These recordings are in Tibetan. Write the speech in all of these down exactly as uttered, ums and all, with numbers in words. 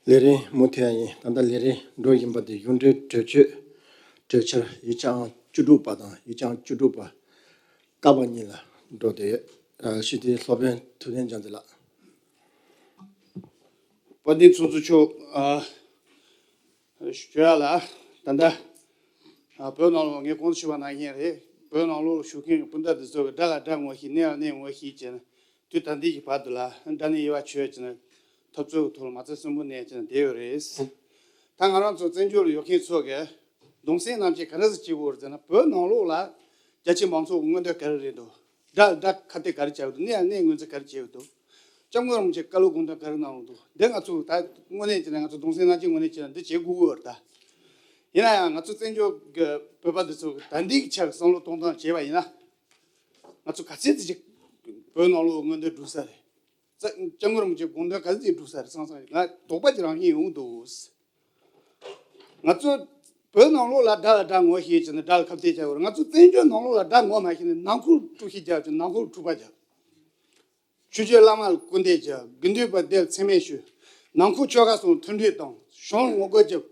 ལས་རིམ་མུ་མཐུད་ཡིན། ད་ལྟ་ལས་རིམ་འགྲོ་བཞིན་པ་དེ་གཞུང་འབྲེལ་གྲོས་ཆོད་གྲོས་འཆར་ཡིག་ཆ་ཨང་བཅུ་དྲུག་པ་དང་ཡིག་ཆ་ཨང་བཅུ་དྲུག་པ་ཀ་པ་གཉིས་ལ་འགྲོ་བསྡད་ཡོད། ཨ། སྤྱི་འཐུས་སློབ་དཔོན་ཐུབ་བསྟན་རྒྱ་མཚོ་ལགས། དཔལ་ལྡན་ཚོགས་གཙོ་མཆོག་ཨ། ཞུ་ཡ་ལ། ད་ལྟ་ཨ། བོད་ནང་ལོགས་ངས་གོང་དུ་ཞུས་པ་ནང་བཞིན་རེད། བོད་ནང་ལོགས་ཞུགས་མཁན་གྱི་སྤུན་ཟླ་འདི་ཚོ་གི་དགྲ་ལ་དགྲ་ངོ་ཤེས། གནས་ལ་གནས་ངོ་ཤེས་བྱས་ནས། དུས་ད་ལྟའི་གི་བར་དུ་ལ་དགྲ་གནོན་དབྱེ་བ་ཕྱེ་བྱས་ནས་འཐབ་རྩོད་ཀྱི་ཐོག་ལ་མ་རྩ་གསོན་པོ་གནས་བྱས་ནས་བསྡད་ཡོད་རེད། ད་ང་རང་ཚོ་བཙན་བྱོལ་ལ་ཡོད་མཁན་ཚོ་གིས་གདུང་སེམས་མཉམ་སྐྱེད་ག་འདྲ་སེ་བྱེད་དགོས་རེད་ཟེར་ན། བོད་ནང་ལོགས་ལ་རྒྱ་ཆེ་མང་ཚོགས་ཀྱི་མངོན་འདོད་ག་རེ་རེད་འདུག་དགྲ་དགྲ་ཁ་གཏད་ག་རེ་བྱ་གི་འདུག་གནས་ལ་གནས་ངོས་འཛིན་ག་རེ་བྱེད་ཀྱི་འདུག་སྐྱབས་མགོན་རིན་པོ་ཆེ་བཀའ་སློབ་དགོངས་དོན་ག་རེ་གནང་གི་འདུག་འདི་ང་ཚོ་ད་དངོས་གནས་བྱས་ན་ང་ཚོ་གདུང་སེམས་མཉམ་སྐྱེད་ངོས་ནས་བྱས་ན་འདི་བྱེད་དགོས་ཀྱི་ཡོད་རེད་ད། ཡིན་ན་ཡང་ང་ཚོ་བཙན་བྱོལ་གྱི་བོད་པ་འདི་ཚོ་གི་ད་ལྟའི་གི་ཆ་གི་བསམ་བློ་གཏོང་སྟངས་བྱས་པ་ཡིན་ན། ང་ཚོ་ག་ཚད་ཙམ་ཅིག་བོད་ནང་ལོགས་མངོན་འདོད་འགྲུབ་ས་རེད། སྐྱབས་མགོན་རིན་པོ་ཆེའི་དགོངས་དོན་ག་ཚོད་ཅིག་འགྲུབ་ས་རེད་བསམ་བསམ། ང་དོགས་པ་ཅིག་རང་བཞིན་ཡོང་གི་འདུག་ང་ཚོ་བོད་ནང་ལོགས་ལ་དགྲ་ལ་དགྲ་ངོ་ཤེས་བྱས་ནས་དགྲ་ལ་ཁ་གཏད་བྱ་དགོས་རེད། ང་ཚོ་བཙན་བྱོལ་ནང་ལོགས་ལ་དགྲ་ངོ་མ་ཤེས་ནས་ནང་ཁུལ་དཀྲུག་ཤིང་རྒྱབ་བྱས། ནང་ཁུལ་འཁྲུག་པ་རྒྱབ། ཆོས་བརྒྱུད་བླ་མ་ལ་སྐུར་འདེབས་རྒྱབ། དགེ་འདུན་པ་སྡེ་ལ་མཚན་སྨད་ཞུ། ནང་ཁུལ་ཆོལ་ཁ་གསུམ་མཐུན་སྒྲིལ་དང་གཞུང་ལ་ངོ་རྒོལ་རྒྱབ།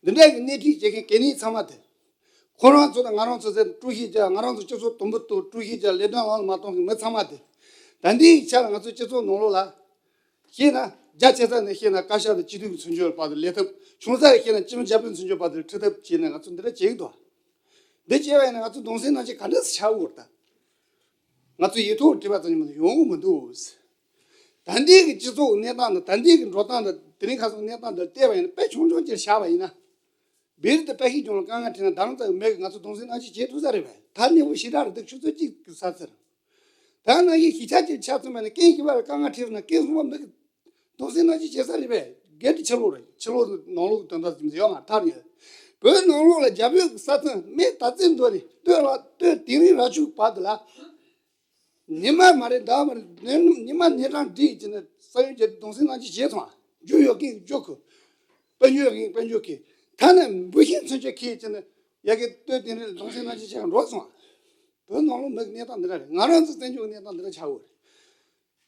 འདི་འདྲ་གི་སྣེ་ཁྲིད་བྱེད་མཁན་གད་སྙིགས་ཚང་མ་དེ། ཁོ་རང་ཚོ་དང་ང་རང་ཚོ་ཟེར་དཀྲུག་ཤིང་རྒྱག། ང་རང་ཚོ་སྤྱི་ཚོགས་དུམ་བུར་གཏོང་། དཀྲུག་ཤིང་རྒྱག། ལས་དོན་ལམ་ལ་མ་གཏོང་མཁན་མི་ཚང་མ་དེ། ད་ལྟའི་ཆ་ལ་ང་ཚོ་སྤྱི་ཚོགས་ནང་ལོགས་ལ། བཤད་ན་རྒྱ་ཆེ་ས་ནས་བཤད་ན་བཀའ་ཤག་དང་སྤྱི་འཐུས་ཀྱི་ཚུན་ཆོད་བར་དུ་ལས་ཐབས། ཆུང་ས་ནས་བཤད་ན་སྤྱི་མི་བརྒྱ་དཔོན་ཚུན་ཆོད་བར་དུ་ཁྲིད་ཐབས་བྱས་ནས་ང་ཚོ་འདི་འདྲ་བྱེད་ཀྱི་འདུག་འདི་བྱས་པ་ཡིན་ན་ང་ཚོ་གདུང་སེམས་མཉམ་སྐྱེད་ག་འདྲ་སེ་ཆགས་ཀྱི་ཡོད་རེད་ད། ང་ཚོ་ཡིག་ཐོག་བྲིས་པ་ཙམ་ཡིན་མ་གཏོགས་ཡོང་གི་མི་འདུག་ད་ལྟའི་གི་སྤྱི་ཚོགས་གནས་སྟངས་དང་ད་ལྟའི་གི་འགྲོ་སྟངས་དང་དེ་རིང་ཁ་སང་གནས་སྟངས་དེ་བལྟས་པ་ཡིན་ན། དཔེ་ཆུང་ཆུང་ཅིག་བཞག་པ་ཡིན་ན། བེ་རི་དང་པད་ཤིང་ལྗོངས་ལ་དཀའ་ངལ་འཕྲད་ན་རྡ་རམ་ས་ལ་མི་གིས་ང་ཚོ་གདུང་སེམས་མཉམ་སྐྱེད་བྱེད་ཐུབ་ས་རེད་པས། ད་གནས་བབ་ཞེ་དྲག་རེད་འདུག་ཆུ་ཚོད་གཅིག་གི་ས་ཚིགས་རེད། ད་ནང་བཞིན་གཞིས་ཆགས་གཅིག་ཆ་མཚོན་པ་ན་ཀན་བཞི་པ་ལ་དཀའ་ངལ་འཕྲད་ན་ཀན་གསུམ་པ་མི་གིས་གདུང་སེམས་མཉམ་སྐྱེད་བྱེད་ས་རེད་པས། སྒེར་གྱི་ཕྱི་ལོགས་རེད། ཕྱི་ལོགས་ནང་ལོགས་ཀྱི་དོན་དག་ཅིག་ཡོད་མ་ཐག་ཉེ། བོད་ནང་ལོགས་ལ་རྒྱ་བོད་ཀྱི་ས་མཚམས་སྨད་ད་ཙམ་འགྲོ་ནས་སྟོད་ལ་སྟོད་དིང་རི་ར་ཆུ་བར་དུ་ལ། ཉི་མ་མ་རེད་ཟླ་བ་མ་རེད། ཉི་མ་ཉིན་གྲངས་བསྒྲིགས་བྱས་ནས་ས་ཡོམ་བྱས་ཏེ་གདུང་སེམས་མཉམ་སྐྱེད་བྱས་སོང་། རྒྱུ་ཡོད་མཁན་རྒྱུ་ཁུར། དཔལ་འབྱོར་ཡོད་མཁན་དཔལ་འབྱོར་ཁུར། ཐ་ན་འབུ་ཤིང་ཚུན་ཆད་ཁྱེར་བྱས་ནས་ཡ་གི་སྟོད་དིང་རི་གདུང་སེམས་མཉམ་སྐྱེད་བྱས་འགྲོ་སོང་། བོད་ནང་ལོགས་མི་གི་གནས་སྟངས་འདི་འདྲ་རེད། ང་རང་ཚོ་བཙན་བྱོལ་གི་གནས་སྟངས་འདི་འདྲ་ཆགས་ཡོད་རེད།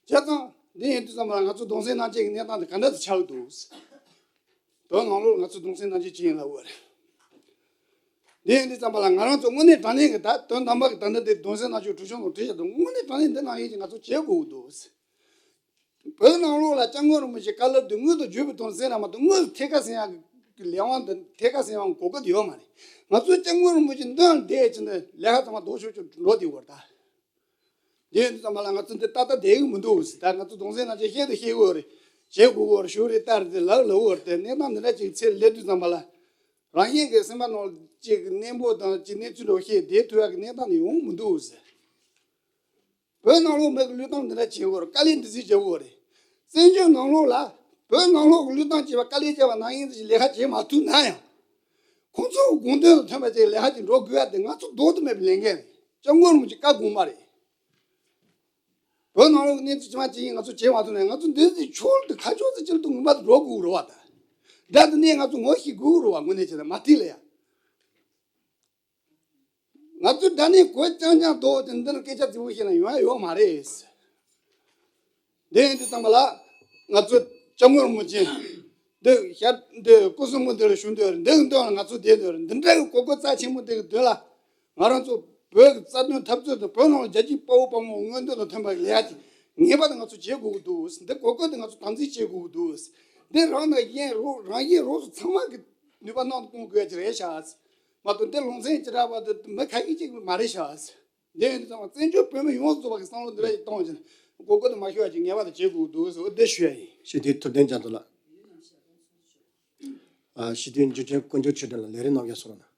བྱས་ཙང་འདི་ཡིན་དུས་ཙམ་པ་ལ་ང་ཚོ་གདུང་སེམས་མཉམ་སྐྱེད་ཀྱི་གནས་སྟངས་དེ་ག་འདྲ་ཞིག་ཆགས་ཀྱི་འདུག་བོད་ནང་ལོགས་ང་ཚོ་གདུང་སེམས་མཉམ་སྐྱེད་ཅི་ཡིན་ལབ་དགོས་རེད། འདི་ཡིན་དུས་ཙམ་པ་ལ་ང་རང་ཚོ་དངོས་གནས་དྲང་གནས་ཀྱི་ད་དོན་དམ་པ་གི་ད་ལྟ་འདི་གདུང་སེམས་མཉམ་སྐྱེད་གྲོས་ཆོད་ནང་བྲིས་བཞག་འདུག་དངོས་གནས་དྲང་གནས་འདི་ནང་བཞིན་གྱི་ང་ཚོ་བྱེད་དགོས་ཀྱི་འདུག་བོད་ནང་ལོགས་ལ་སྐྱབས་མགོན་རིན་པོ་ཆེའི་བཀའ་སློབ་འདི་དངོས་དང་བརྗོད་པའི་དོན་གསན་ར་མ་གཏོགས་དངོས་སུ་ཐད་ཀར་གསན་ཡག་གི་ལས་དབང་དང་ཐད་ཀར་གསན་ཡག་གི་གོ་སྐབས་དེ་ཡོད་མ་རེད། ང་ཚོ་སྐྱབས་མགོན་རིན་པོ་ཆེ་མདུན་ལ་བསྡད་བྱས་ནས་ལས་ཀ་ཚང་མ་ལྡོག་ཕྱོགས་ཕྱོགས་འགྲོ་བསྡད་ཡོད་རེད་ད། དེ་ཡིན་དུས་ཙམ་པ་ལ་ང་ཚོ་འདི་ཏག་ཏག་བསྡད་ཀྱི་མི་འདུག་ཟེར། ད་ང་ཚོ་གདུང་སེམས་མཉམ་སྐྱེད་བཤད་དང་བཤད་དགོས་རེད། བྱེད་དགོས་དགོས་རེད། ཞུ་རེད་ལྟ་རེད་དེ་ལབ་ལབ་དགོས་རེད་དེ། གནས་སྟངས་འདི་འདྲ་ཅིག་ཚེ་སླེབས་དུས་ཙམ་པ་ལ་རང་བཞིན་གྱི་སེམས་པ་ནང་ཅིག་གནས་སྤོ་དང་ཅིག་གནས་ཚུལ་འདྲ་བཤད་བསྡད་ཐུབ་ཡག་གི་གནས་སྟངས་ནི་ཡོང་གི་མི་འདུག་ཟེར། བོད་ནང་ལོགས་མི་གི་བློས་བཏང་འདི་འདྲ་བྱེད་དགོས་རེད། དཀའ་ལས་འདི་ཚོ་བྱེད་དགོས་རེད། བཙན་བྱོལ་ནང་ལོགས་ལ་བོད་ནང་ལོགས་ཀྱི་བློས་བཏང་བྱས་པ་དཀའ་ལས་བྱས་པ་ནང་བཞིན་ཅིག་ལས་ཀ་བྱེད་མ་ཐུབ་ན་ཡང་། ཁོང་ཚོ་གི་དགོངས་དོན་དང་མཐུན་པ་ཅིག་ལས་ཀ་ཅིག་འགྲོ་དགོས་ཡ་དེ་ང་ཚོ་ལྡོག་ཏུ་མེད་པའི་ལས་འགན་རེད། སྐྱབས་མགོན་རིན་པོ་ཆེ་བཀའ་དགོངས་པ་རེད། བོད་ནང་ལོགས་ཀྱི་གནས་ཚུལ་ཇི་མ་ཇི་བཞིན་ང་ཚོ་བྱེད་མ་ཐུབ་ན་ང་ཚོ་འདི་ཚོའི་ཕྱོགས་དེ་ཁ་ཕྱོགས་སུ་སྤྱིར་བཏང་ངོ་མ་དེ་འགྲོ་དགོས་རེད་བ་ད། དགྲ་དེ་ནས་ང་ཚོ་ངོ་ཤེས་དགོས་རེད་བ། དངོས་གནས་བྱས་ན་མ་མཐའ་ལ་ཡ། ང་ཚོ་དགྲ་ནས་གོ་རྐྱང་རྐྱང་འདུག་དེ་འདི་ལ་སྐད་ཆ་རྫིག་པོ་བཤད་ན་ཡོང་ཡ་ཡོད་མ་རེད། དེ་ཡིན་དུས་ཙམ་པ་ལ་ང་ཚོ་སྐྱབས་མགོན་རིན་པོ་ཆེ་འདི་ཞབས་འདི་སྐུ་གཟུགས་མོ་འདི་ལ་བཞུགས་འདོད་རེད། འདི་གི་མདུན་ལ་ང་ཚོ་བསྡད་འདོད་རེད། འདི་འདྲ་གི་གོ་སྐབས་རྩ་ཆེན་པོ་འདི་གི་མདུན་ལ་ང་རང་ཚོ་བོད་ཀྱི་རྩ་དོན་འཐབ་རྩོད་དང་བོད་ནང་ལ་རྒྱལ་གཅེས་དཔའ་བོ་དཔའ་མོ་མངོན་འདོད་དང་མཐུན་པ་གི་ལས་ཀ་ཅིག་ངེས་པར་དུ་ང་ཚོ་བྱེད་དགོས་ཀྱི་འདུག་འདི་གོ་སྐབས་འདི་ང་ཚོ་དམ་འཛིན་བྱེད་དགོས་ཀྱི་འདུག་འདི་རང་དང་གཞན་རོགས་རང་གཞན་རོགས་ཚོ་ཚང་མ་གི་ནུས་པ་གནང་དུ་གཏོང་དགོས་ཀྱི་རེད་ཤག་མ་གཏོགས་འདི་ལུང་ཚན་ཅི་འདྲ་བ་འདི་མི་ཁ་ཤས་ཅིག་མ་རེད་ཤག་འདི་ཡིན་དུས་ཙམ་པ་བཙན་བྱོལ་བོད་མི་ཡོངས་རྫོགས་པ་གི་བསམ་བློ་འདི་འདྲ་ཞིག་གཏོང་བྱས་ནས་གོ་སྐབས་དེ་མ་ཤོར་བ་ཅིག་ངེས་པར་དུ་བྱེད་དགོས་འདུག་ཟེར་འོ་དེ་ཞུ་ཡ་ཡིན། སྤྱི་འཐུས་ཐུབ་བསྟན་རྒྱ་མཚོ་ལགས། ཨ། སྤྱི་འཐུས་འཇུ་ཆེན་དཀོན་མཆོག་ཆོས་སྒྲོན་ལགས་ལས་རིམ་གནང་བརྒྱབ་སོང་ན།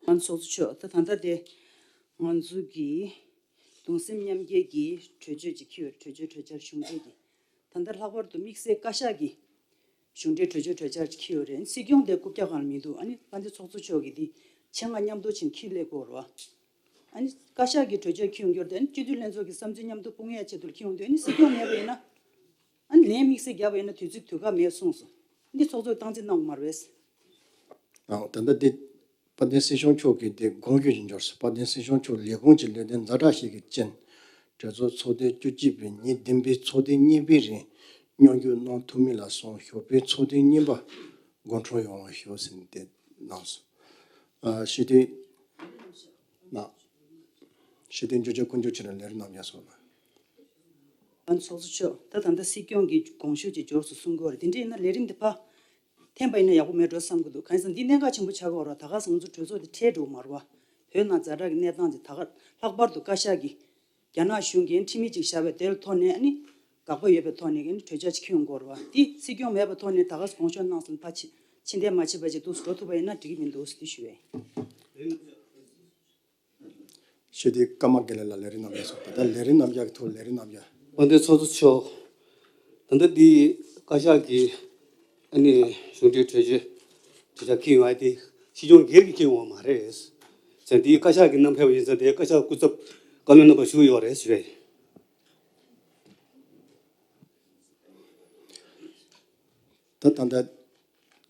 ང་ཚོགས་གཙོ་མཆོག་ད་ད་ལྟ་དེ་ང་ཚོ་གི་གདུང་སེམས་མཉམ་སྐྱེད་ཀྱི་གྲོས་ཆོད་ཅིག་འཁྱེར་ཡོད། གྲོས་ཆོད་གྲོས་འཆར་གཞུང་འབྲེལ་གྱི། ད་ལྟ་ལྷག་པར་དུ་དམིགས་བསལ་བཀའ་ཤག་གི་གཞུང་འབྲེལ་གྲོས་ཆོད་གྲོས་འཆར་ཅིག་འཁྱེར་ཡོད་རེད། སྲིད་སྐྱོང་དེ་རྐུབ་བཀྱག་སྒང་ལ་མི་འདུག་ཨ་ནི་དཔལ་ལྡན་ཚོགས་གཙོ་མཆོག་གིས་འདི་ཆེད་མངགས་མཉམ་དུ་ཕྱིན་འཁྱེར་སླེབས་དགོས་རེད་བ། ཨ་ནི་བཀའ་ཤག་གི་གྲོས་ཆོད་འཁྱེར་ཡོང་རྒྱུ་རེད་དེ། ཨ་ནི་སྤྱི་འཐུས་ལྷན་ཚོགས་ཀྱི་བསམ་ཚུལ་མཉམ་དུ་སྤུངས་ཡ་ཆེད་དུ་འཁྱེར་ཡོང་དུས། ཨ་ནི་སྲིད་སྐྱོང་མེད་པ་ཡིན་ན། ཨ་ནི་ལན་དམིགས་བསལ་བརྒྱབ་པ་ཡིན་ན་དུས་ཚོད་དུས་བཀག་མེད་གསུངས་སོང་། ཨ་ནི་ཚོགས་གཙོས་སྟངས་འཛིན་གནང་དགོས་མ་རེད། ཨ། ད་ལྟ་འདི་དཔལ་ལྡན་སྲིད་སྐྱོང་མཆོག་གིས་འདི་དགོངས་ཞུ་ཞིག་འབྱོར་སོང་། དཔལ་ལྡན་སྲིད་སྐྱོང་མཆོག་ལས་ཁུངས་ཀྱི་ལས་དོན་ཛ་དྲག་ཞིག་གི་རྐྱེན། གྲོས་ཚོགས་ཚོགས་ཐེངས་བཅུ་གཅིག་པའི་ཉིན་བདུན་པའི་ཚོགས་ཐེངས་གཉིས་པའི་རིང་ མཉམ་ཞུགས་གནང་ཐུབ་མིན་ལ་སོགས་ཞོགས་པའི་ཚོགས་ཐེངས་གཉིས་པ་དགོང་དྲོ་ཡོང་བ་ཞུ་ཟིན་ཏེ་གནང་སོང་། ཨ་ཞུ་དེ་ན་ཞུ་དེ་འཇུ་ཆ་ཀུན་འཇུ་ཆེ་ར་ལས་རིམ་རྣམ་རྒྱལ་སོགས་ལ། ཨ་ཚོགས་གཙོ་མཆོག་ད་ད་ལྟ་སྲིད་སྐྱོང་གི་དགོངས་ཞུ་ཅིག་འབྱོར་སོང་གསུང་གི་ཡོད་རེད། དེ་འདྲ་ཡིན་ན་ལས་རིམ་འདི་ཕར་འཐེན་པ་ཡིན་ན་ཡག་པོ་མེད་འགྲོ་བསམ་གི་འདུག་གང་ཡིན་ཟེར་ན་འདི་གནད་འགག་ཆེན་པོ་ཆགས་ཀྱི་ཡོད་རེད། ད་ག་སང་ཚོ་གྲོས་ཚོགས་དེ་འཕྲལ་འགྲོ་གི་མ་རེད་བ། བོད་ནང་ཛ་དྲག་གི་གནས་སྟངས་དེ་ད་ག་ལྷག་པར་དུ་བཀའ་ཤག་གིས་རྒྱ་ནག་གཞུང་གིས་ཁྲིམས་ཡིག་ཅིག་བཞག་པའི་དེར་ཐོག་ནས་ཨ་ནི་དགག་པ་ཡོད་པའི་ཐོག་ནས་ཨ་ནི་གྲོས་འཆར་ཅིག་ཁྱོན་འགོར་བ་འདི་སྲིད་སྐྱོང་མེད་པའི་ཐོག་ནས་ད་ག་སང་དགོངས་ཞུ་གནང་སོང་ཕར་ཕྱི་ཕྱི་འཐེན་མ་བྱས་པ་ཅིག་འདུག་འགྲོ་ཐུབ་པ་ཡིན་ན་འགྲིག་གི་མི་འདུག་འདི་ཞུ་བས། ཞུ་དེ་ཀརྨ་དགེ་ལེགས་ལགས་ལས་རིམ་རྣམ་རྒྱལ་སོགས་ད་ལྟ་ལས་རིམ་རྣམ་རྒྱལ་གྱི་ཐོག་ལས་རིམ་རྣམ་རྒྱལ། དཔལ་ལྡན་ཚོགས་གཙོ་མཆོག་ད་ལྟ་འདི་བཀའ་ཤག་གིས་ཨ་ནི་གཞུང་འབྲེལ་གྲོས་ཆོད་གྲོས་འཆར་འཁྱེར་ཡོང་བ་དེ་སྲིད་སྐྱོང་སྒེར་གྱིས་འཁྱེར་ཡོང་བ་མ་རེད། ཟེར་འདི་བཀའ་ཤག་གིས་བསྣམས་ཕེབས་པ་ཡིན་ཙང་དེ་བཀའ་ཤག་སྐུ་ཚབ་བཀའ་བློན་རྣམ་པ་ཞུ་ཡོད་རེད་ཞུ་བས། ད་ད་ལྟ་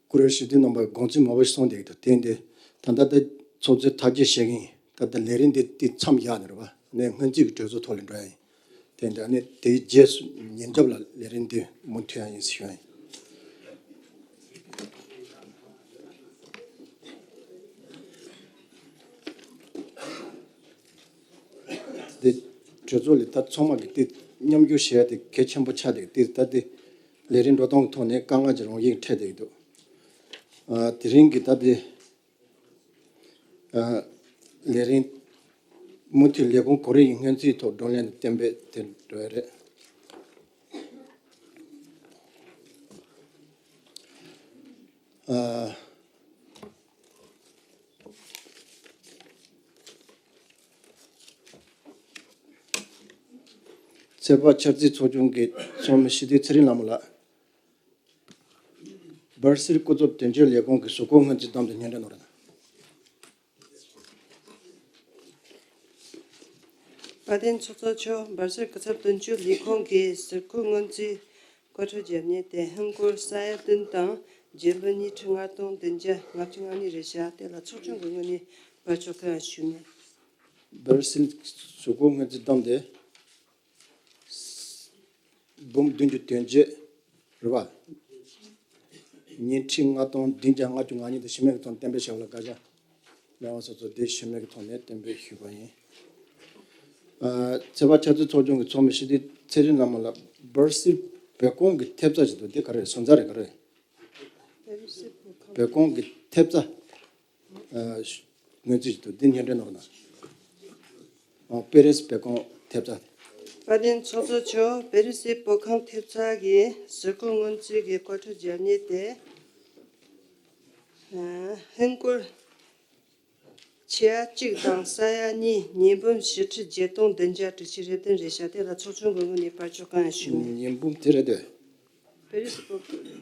ཀུ་རེ་ཞུ་དུས་རྣམ་པ་དགོངས་ཚུལ་མང་པོ་ཞིག་གསུངས་བསྡད་ཀྱི་འདུག་དེ་འདི་ད་ལྟ་ད་ཚོགས་གཙོས་ཐག་གཅོད་བྱེད་ཀྱི་ཡིན། ད་ལྟ་ལས་རིམ་འདི་འདི་མཚམས་བཞག་ནས་རེད་བ། ནས་སྔོན་རྩིས་ཀྱི་གྲོས་ཚོགས་ཐོག་ལ་འགྲོ་ཡ་ཡིན། དེ་འདྲ་ནི་དེའི་རྗེས་སུ་ཉིན་རྒྱབ་ལ་ལས་རིམ་འདི་མུ་མཐུད་ཡ་ཡིན་ཞུ་ཡ་ཡིན། དེ་གྲོས་ཚོགས་ལ་ད་ཚང་མ་གི་དེ་མཉམ་ཞུགས་བྱེད་ཡ་དེ་གལ་ཆེན་པོ་ཆགས་ཏེ་དེ་ད་དེ་ལས་རིམ་འགྲོ་སྟངས་ཀྱི་ཐོག་ནས་དཀའ་ངལ་གྱི་རང་བཞིན་འཕྲད་བསྡད་ཀྱི་འདུག་ཨ་དེ་རིང་གི་ད་དེ་ཨ་ལས་རིམ་མུ་མཐུད་ལས་ཁུངས་གོ་རེ་ཡི་སྔོན་རྩིས་ཐོག་བགྲོ་གླེང་དུ་གཏན་འབེབས་དེ་འགྲོ་ཡ་རེད། ཨ། ཚོད་དཔག་འཆར་རྩིས་ཚོགས་ཆུང་གི་ཚོགས་མི་སྤྱི་འཐུས་ཚེ་རིང་ལྷ་མོ་ལགས། སྦར་སིལ་སྐུ་ཚབ་དོན་གཅོད་ལས་ཁུངས་ཀྱི་གཟུགས་སྐུ་སྔོན་རྩིས་བདམས་ཏེ་སྙན་སྒྲོན་གནང་རོགས་གནང་། དཔལ་ལྡན་ཚོགས་གཙོ་མཆོག་སྦར་སིལ་སྐུ་ཚབ་དོན་གཅོད་ལས་ཁུངས་ཀྱི་གཟུགས་སྐུ་སྔོན་རྩིས་བཀའ་འཁྲོལ་རྒྱབ་མཁན་དེ་ཧིན་སྒོར་ས་ཡ་བདུན་དང་རྒྱལ་པོ་ཉིས་ཁྲི་ལྔ་སྟོང་བདུན་བརྒྱ་ལྔ་བཅུ་ང་གཉིས་རེད་བཞག་དེ་ལ་ཚོགས་ཆུང་གི་ངོས་ནས་བར་ཆོད་ཁ་ཡང་ཞུས་མེད། སྦར་སིལ་གཟུགས་སྐུ་སྔོན་རྩིས་བདམས་ཏེ། འབུམ་བདུན་ཅུ་དོན་བརྒྱད་རེད་བ། ཉིས་ཁྲི་ལྔ་སྟོང་བདུན་བརྒྱ་ལྔ་བཅུ་ང་གཉིས་དེ་ཞུ་མེད་ཀྱི་ཐོག་ནས་གཏན་འབེབས་བྱས་པ་ལ་དགག་བྱ་མེད་པ་སོགས་ཚོ་དེ་ཞུ་མེད་ཀྱི་ཐོག་ནས་གཏན་འབེབས་ཞུས་པ་ཡིན། ཨ་ཚོད་དཔག་འཆར་རྩིས་ཚོགས་ཆུང་གི་ཚོགས་མི་སྤྱི་འཐུས་ཚེ་རིང་ལྷ་མོ་ལགས། སྦར་སིལ་བོད་ཁང་གི་ཐེབས་རྩ་ཞིག་འདུག་དེ་ག་རེ་རེད། ཟུར་རྩ་རེད་ག་རེ་རེད། བོད་ཁང་གི་ཐེབས་རྩ། ཨ་སྔོན་རྩིས་ཀྱི་དུ་འདི་སྙན་སྒྲོན་གནང་རོགས་གནང་། ཨ་པེ་རིས་བོད་ཁང་ཐེབས་རྩ། དཔལ་ལྡན་ཚོགས་གཙོ་མཆོག་པེ་རི་སི་བོད་ཁང་ཐེབས་རྩ་གི་གཟུགས་སྐུ་སྔོན་རྩིས་ཀྱི་བཀའ་འཁྲོལ་རྒྱབ་མཁན་དེ། ཨ་ཧིན་སྒོར་ཆ་ཡ་གཅིག་དང་ས་ཡ་གཉིས་ཉིས་འབུམ་བཞི་ཁྲི་བརྒྱད་སྟོང་བདུན་བརྒྱ་དྲུག་ཅུ་རེ་བདུན་རེད་བཞག་དེ་ལ་ཚོགས་ཆུང་གི་ངོས་ནས་བར་ཆོད་གང་ཡང་ཞུས་མེད། ཉིས་འབུམ་དེ་རེད་དེ། པེ་རི་སི་བོད་ཁང་།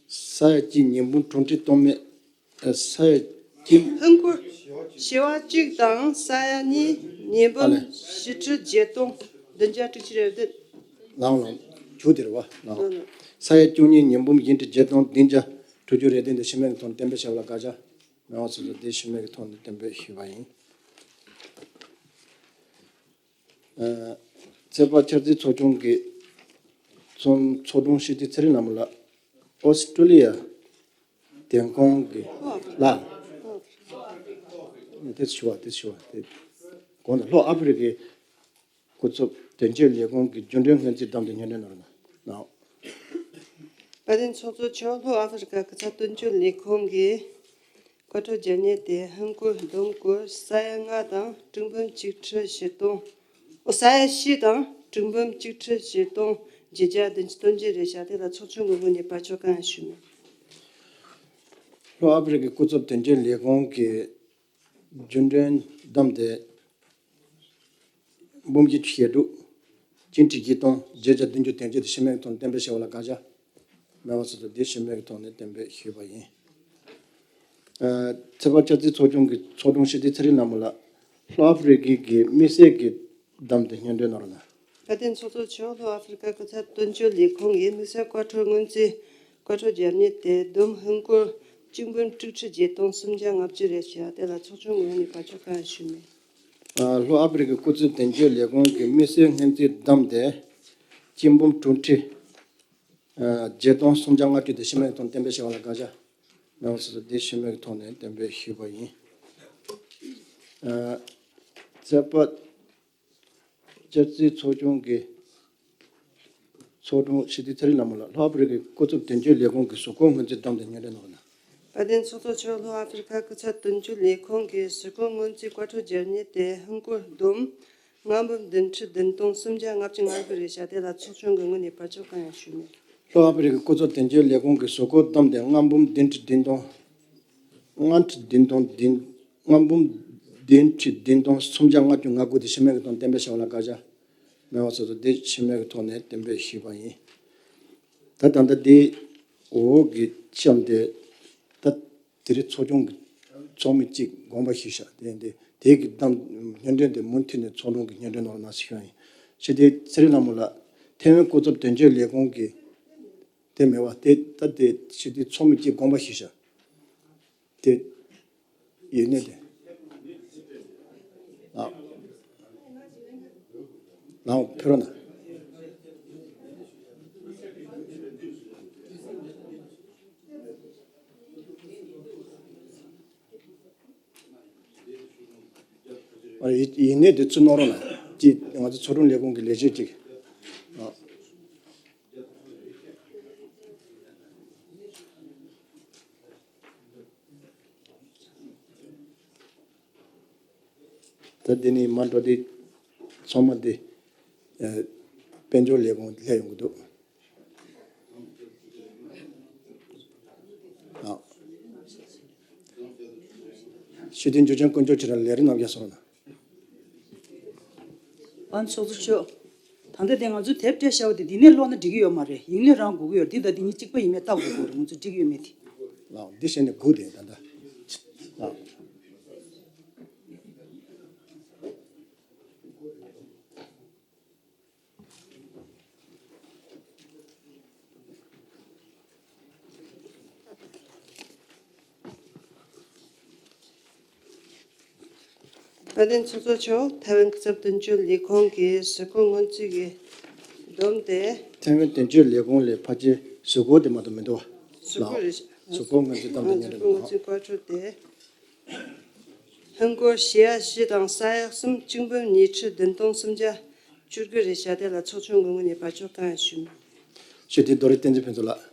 ས་ཡ་གཅིག་ཉིས་འབུམ་དྲུག་ཁྲི་སྟོང་མེད། ཨ་ས་ཡ་གཅིག་ཧིན་སྒོར་བྱེ་བ་གཅིག་དང་ས་ཡ་གཉིས་ཉིས་འབུམ་ཨ་ལེ། བཞི་ཁྲི་བརྒྱད་སྟོང་བདུན་བརྒྱ་དྲུག་ཅུ་རེ་བདུན། ལའང་ལའང་། ཆུ་དེ་རེད་བ་ལའང་། ལའང་། ས་ཡ་བཅུ་གཉིས་ཉིས་འབུམ་བཞི་ཁྲི་བརྒྱད་སྟོང་བདུན་བརྒྱ་དྲུག་ཅུ་རེ་བདུན་དེ་ཞུ་མེད་ཀྱི་ཐོག་ནས་གཏན་འབེབས་བྱས་པ་ལ་དགག་བྱ་མེད་པ་སོགས་སུ་དེ་ཞུ་མེད་ཀྱི་ཐོག་ནས་གཏན་འབེབས་ཞུས་པ་ཡིན། ཨ་ཚོད་དཔག་འཆར་རྩིས་ཚོགས་ཆུང་གི་ཚོགས་ཚོགས་དྲུང་སྤྱི་འཐུས་ཚེ་རིང་ལྷ་མོ་ལགས། ཨོ་སི་ཀྲོ་ལི་ཡ་དོན་ཁང་གི་ལ་དེ་ཞུ་བ་དེ་ཞུ་བ་དེ་གོང་དུ་ལྷོ་ཨ་ཕི་རི་ཀའི་སྐུ་ཚབ་དོན་གཅོད་ལས་ཁུངས་ཀྱི་རྒྱུན་གྲོན་སྔོན་རྩིས་བདམས་ཏེ་སྙན་སྒྲོན་གནང་རོགས་གནང་། དཔལ་ལྡན་ཚོགས་གཙོ་མཆོག་ལྷོ་ཨ་ཕི་རི་ཀ་སྐུ་ཚབ་དོན་གཅོད་ལས་ཁུངས་ཀྱི་བཀའ་འཁྲོལ་རྒྱབ་མཁན་དེ་ཧིན་སྒོར་བསྡོམས་སྒོར་ས་ཡ་ལྔ་དང་དྲུག་འབུམ་གཅིག་ཁྲི་བཞི་སྟོང་། ཨོ་ས་ཡ་བཞི་དང་དྲུག་འབུམ་གཅིག་ཁྲི་བཞི་སྟོང་བརྒྱད་བརྒྱ་བདུན་ཅུ་དོན་གཅིག་རེད་བཞག་དེ་ལ་ཚོགས་ཆུང་གི་ངོས་ནས་བར་ཆོད་གང་ཡང་ཞུས་མེད། ལྷོ་ཨ་ཕི་རི་ཀའི་སྐུ་ཚབ་དོན་གཅོད་ལས་ཁུངས་ཀྱི་རྒྱུན་གྲོན་བདམས་ཏེ། འབུམ་བཞི་བཅུ་ཞེ་དྲུག་ཅིན་ཁྲི་བརྒྱད་སྟོང་བརྒྱད་བརྒྱ་བདུན་ཅུ་དོན་གཅིག་དེ་ཞུ་མེད་ཀྱི་ཐོག་ནས་གཏན་འབེབས་བྱས་པ་ལ་དགག་བྱ་མེད་པ་སོགས་སུ་དེ་ཞུ་མེད་ཀྱི་ཐོག་ནས་གཏན་འབེབས་ཞུས་པ་ཡིན། ཨ་ཚོད་དཔག་འཆར་རྩིས་ཚོགས་ཆུང་གི་ཚོགས་དྲུང་སྤྱི་འཐུས་ཚེ་རིང་ལྷ་མོ་ལགས། ལྷོ་ཨ་ཕི་རི་ཀའི་གི་དམིགས་བསལ་གྱི་བདམས་ཏེ་སྙན་སྒྲོན་གནང་རོགས་གནང་། དཔལ་ལྡན་ཚོགས་གཙོ་མཆོག་ལྷོ་ཨ་ཕི་རི་ཀ་སྐུ་ཚབ་དོན་གཅོད་ལས་ཁུངས་ཀྱི་དམིགས་བསལ་བཀའ་འཁྲོལ་སྔོན་རྩིས་བཀའ་འཁྲོལ་རྒྱབ་མཁན་དེ་བསྡོམས་ཧིན་སྒོར་གཅིག་འབུམ་དྲུག་ཁྲི་བརྒྱད་སྟོང་སུམ་བརྒྱ་ལྔ་བཅུ་རེད་བཞག་དེ་ལ་ཚོགས་ཆུང་ངོས་ནས་བར་ཆོད་གང་ཡང་ཞུས་མེད། ཨ་ལྷོ་ཨ་ཕི་རི་ཀའི་སྐུ་ཚབ་དོན་གཅོད་ལས་ཁུངས་ཀྱི་དམིགས་བསལ་སྔོན་རྩིས་བདམས་ཏེ་གཅིག་འབུམ་དྲུག་ཁྲི་ བརྒྱད་སྟོང་སུམ་བརྒྱ་ལྔ་བཅུ་དེ་ཤི་མེད་ཀྱི་ཐོག་གཏན་འབེབས་བྱས་པ་ལ་བཀའ་རྒྱ། མེད་པ་སོ་སོ་དེ་ཤི་མེད་ཀྱི་ཐོག་ནས་གཏན་འབེབས་ཞུས་པ་ཡིན། ཚེས་པ་བསྐྱར་བརྩིས་ཚོགས་ཆུང་གི་ཚོགས་དྲུང་ཞི་བདེ་ཚེ་རིང་ལྷ་མོ་ལགས། ལྷོ་ཨ་ཕི་རི་ཀའི་སྐུ་ཚབ་དོན་གཅོད་ལས་ཁུངས་ཀྱི་གཟུགས་སྐོར་སྔོན་རྩིས་བསྡོམས་ཏེ་སྙན་སྒྲོན་གནང་རོགས་གནང་། དཔལ་ལྡན་ཚོགས་གཙོ་མཆོག་ལྷོ་ཨ་ཕི་རི་ཀ་སྐུ་ཚབ་དོན་གཅོད་ལས་ཁུངས་ཀྱི་གཟུགས་སྐོར་སྔོན་རྩིས་བཀའ་འཁྲོལ་བརྒྱབ་ནས་དེ་ཧིན་སྒོར་བསྡོམས་ལྔ་འབུམ་བདུན་ཁྲི་བདུན་སྟོང་སུམ་བརྒྱ་ལྔ་བཅུ་ང་དགུ་རེད་བཞག་དེ་ལ་ཚོགས་ཆུང་གི་ངོས་ནས་བར་ཆད་གང་ཡང་ཞུས་མེད། ལྷོ་ཨ་ཕི་རི་ཀའི་སྐུ་ཚབ་དོན་གཅོད་ལས་ཁུངས་ཀྱི་གཟུགས་སྐོར་བསྡོམས་ཏེ་ལྔ་འབུམ་བདུན་ཁྲི་བདུན་སྟོང་། ལྔ་ཁྲི་བདུན་སྟོང་བདུན། ལྔ་འབུམ་བདུན་ཁྲི་བདུན་སྟོང་སུམ་བརྒྱ་ལྔ་བཅུ་ང་དགུ་དེ་ཤི་མེད་ཀྱི་ཐོག་གཏན་འབེབས་བྱས་པ་ལ་བཀའ་རྒྱ། མེད་པ་སོ་སོ་དེ་ཤི་མེད་ཀྱི་ཐོག་ནས་གཏན་འབེབས་ཞུས་པ་ཡིན། ད་ད་ལྟ་དེ་འོག་གི་ཆ་དེ་ད་དེ་རིང་ཚོགས་ཆུང་གི་ཚོགས་མི་གཅིག་དགོངས་པ་ཞུས་ཤག་དེ་དེ་དེ་གི་གཏམ་སྙན་སྒྲོན་དེ་མུ་མཐུད་ནས་ཚོགས་དྲུང་གི་སྙན་སྒྲོན་ནང་ལ་གནང་ཞིག་ཡོང་ཡིན། ཞི་བདེ་ཚེ་རིང་ལྷ་མོ་ལགས། ཐའེ་ཝན་སྐུ་ཚབ་དོན་གཅོད་ལས་ཁུངས་ཀྱི་དེ་མེད་པ་དེ་ད་དེ་ཞི་བདེ་ཚོགས་མི་གཅིག་དགོངས་པ་ཞུས་ཤག་དེ་ཡིན་ནི་དེ། ལགས། ལགས་ཕེབས་རོགས་གནང་། ཨ་ཡིན་ཡིན་ནི་དེ་ཚུར་གནང་རོགས་གནང་། ཅིག་ང་ཚོ་ཚོགས་དྲུང་ལས་ཁུངས་ཀྱི་ལས་བྱེད་ཅིག་ལགས། ད་འདི་ནི་མ་འགྲོ་དེ་ཚང་མ་དེ་དཔལ་འབྱོར་ལས་ཁུངས་སླེབས་ཡོང་གི་འདུག་ཨ། ཤེས་ལྡན་འབྱོར་ཅན་དཀོན་མཆོག་ཁྱེད་རང་ལས་རིམ་རྣམས་ཀྱང་སོང་ན། པན་ཚོགས་གཙོ་མཆོག་ད་ལྟ་དེ་ང་ཚོས་དེབ་སྤྲད་བཞག་པ་དེ་འདི་ནས་ཀློག་ན་འགྲིག་གི་ཡོད་མ་རེད། ཡིག་སྣོད་རང་དགོས་ཀྱི་ཡོད་རེད། འདི་དང་འདི་གཉིས་གཅིག་པ་ཡིན་མེད་བལྟ་དགོས་ཀྱི་ཡོད་རེད། ང་ཚོས་འགྲིག་གི་ཡོད་མེད་དེ། ལགས་འདི་བྱས་ནས་སྒུག་དེ་ད་ལྟ་ལགས། དཔལ་ལྡན་ཚོགས་གཙོ་མཆོག་ཐའེ་ཝན་སྐུ་ཚབ་དོན་གཅོད་ལས་ཁུངས་ཀྱི་གཟུགས་སྐོར་སྔོན་རྩིས་ཀྱི་བསྡོམས་ཏེ། ཐའེ་ཝན་དོན་གཅོད་ལས་ཁུངས་ལས་ཕལ་ཆེར་གཟུགས་སྐོར་དེ་མ་གཏོགས་མི་འདུག་བ། གཟུགས་སྐོར་རེད། གཟུགས་སྐོར་སྔོན་རྩིས་བསྡོམས་ཏེ་ཨ་གཟུགས་སྐོར་སྔོན་རྩིས་བཀའ་འཁྲོལ་དེ། ཧིན་སྒོར་བཞི་ཡ་བཞི་དང་ས་ཡ་གསུམ་གཅིག་འབུམ་ཉི་ཁྲི་བདུན་སྟོང་སུམ་བརྒྱ་བཅུ་དགུ་རེད་བཞག་དེ་ལ་ཚོགས་ཆུང་གི་ངོས་ནས་བར་ཆད་གང་ཡང་ཞུས་མེད། ཞུ་དེ་རྡོ་རི་བསྟན་འཛིན་ཕུན་ཚོགས་ལགས།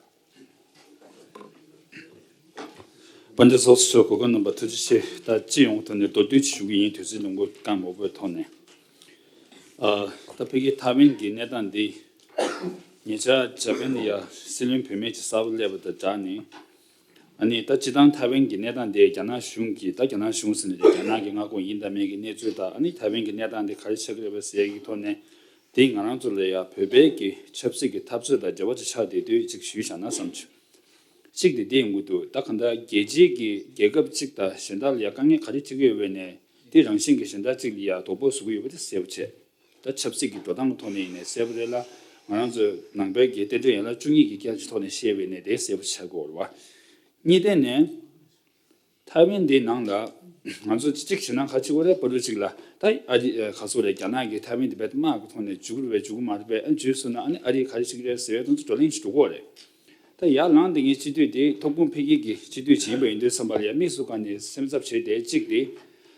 དཔལ་ལྡན་ཚོགས་གཙོ་མཆོག་གོ་སྐབས་གནང་བར་ཐུགས་རྗེ་ཆེ། ད་སྤྱི་ཡོངས་ཐོག་ནས་མདོར་བསྡུས་ཅིག་ཞུ་གི་ཡིན། དུས་ཚོད་ལོངས་སྐབས་སྐབས་མང་པོའི་ཐོག་ནས། ཨ། ད་ཕ་གི་ཐའེ་ཝན་གྱི་གནས་སྟངས་འདི་ཉེ་ཆར་འཇར་པན་ལ་ཡ་སྲིད་བློན་བུད་མེད་ཅིག་གསར་པ་སླེབས་པ་དང་སྦྲགས་ནས། ཨ་ནི་ད་སྤྱི་བཏང་ཐའེ་ཝན་གྱི་གནས་སྟངས་དེ་རྒྱ་ནག་གཞུང་གིས། ད་རྒྱ་ནག་གཞུང་ཟེར་ནས་རྒྱ་ནག་གི་མངའ་ཁོངས་ཡིན་དང་མིན་གྱི་གནས་ཚུལ་དང་། ཨ་ནི་ཐའེ་ཝན་གྱི་གནས་སྟངས་དེ་ག་རེ་ཆགས་ཀྱི་རེད་པ་ཟེར་ཡག་གི་ཐོག་ནས། དེ་ང་རང་ཚོ་ལ་ཡ་བོད་པའི་གི་ཆབ་སྲིད་ཀྱི་འཐབ་རྩོད་དང་འབྲེལ་བ་ཅིག་ཆགས་བསྡད་དུས་ཅིག་ཞུས་བཞག་ན་བསམ་བྱུང་། གཅིག་དེ་དེ་ཡོང་གི་འདུག་ད་གང་ལྟར་རྒྱལ་སྤྱིའི་གི་རྒྱལ་ཁབ་གཅིག་དང་གཞན་དག་ལ་ཡ་དཀའ་ངལ་ག་རེ་འཕྲད་ཀྱི་ཡོད་པ་ནས། དེ་རང་བཞིན་གྱི་གཞན་དག་གཅིག་ལ་ཡ་དོ་ཕོག་བཟོ་གི་ཡོད་པ་དེ་གསལ་པོ་བྱས། ད་ཆབ་སྲིད་ཀྱི་འགྲོ་སྟངས་ཀྱི་ཐོག་ནས་ཡིན་ནའི་གསལ་པོ་རེད་ལ། ང་རང་ཚོའི་ནང་པའི་གི་རྟེན་འབྲེལ་ཡན་ལག་བཅུ་གཉིས་ཀྱི་སྐད་ཆ་ཐོག་ནས་བཤད་པ་ཡིན་ནའི་དེ་གསལ་པོ་ཆགས་ཀྱི་ཡོད་རེད་བ། གཉིས་ཐད་ནས། ཐའེ་ཝན་འདིའི་ནང་ལ་ང་ཚོ་གཅིག་བྱས་ན་ག་ཅིག་ཡོད་རེད། བར་དུ་གཅིག་ལ་ད་ཨ་རི་ག་ཚོད་རེད། རྒྱ་ནག་གིས་ཐའེ་ཝན་དེ་བས་དམག་གི་ཐོག་ནས་འཇུག་རེད་པས་འཇུག་གི་མ་རེད་པས། ཨ་འཇུས་སོང་ན་ཨ་ནི་ཨ་རིས་ག་རེ་བྱེད་ཀྱི་རེད་ཟེར་བའི་དོན་དུ་བགྲོ་གླེང་ཞིག་འགྲོ་གི་ཡོད་རེད། ད་ཡར་ལངས་དེ་ངའི་སྤྱི་འཐུས་དེ་ཐོབ་གོང་འཕེལ་རྒྱས་ཀྱི་སྤྱི་འཐུས་ཅིག་ཡིན་པ་ཡིན་དུས་ཙམ་པ་ལ་ཡ་དམིགས་སུ་བཀར་ནས་སེམས་འཚབ་བྱས་ཏེ་གཅིག་དེ།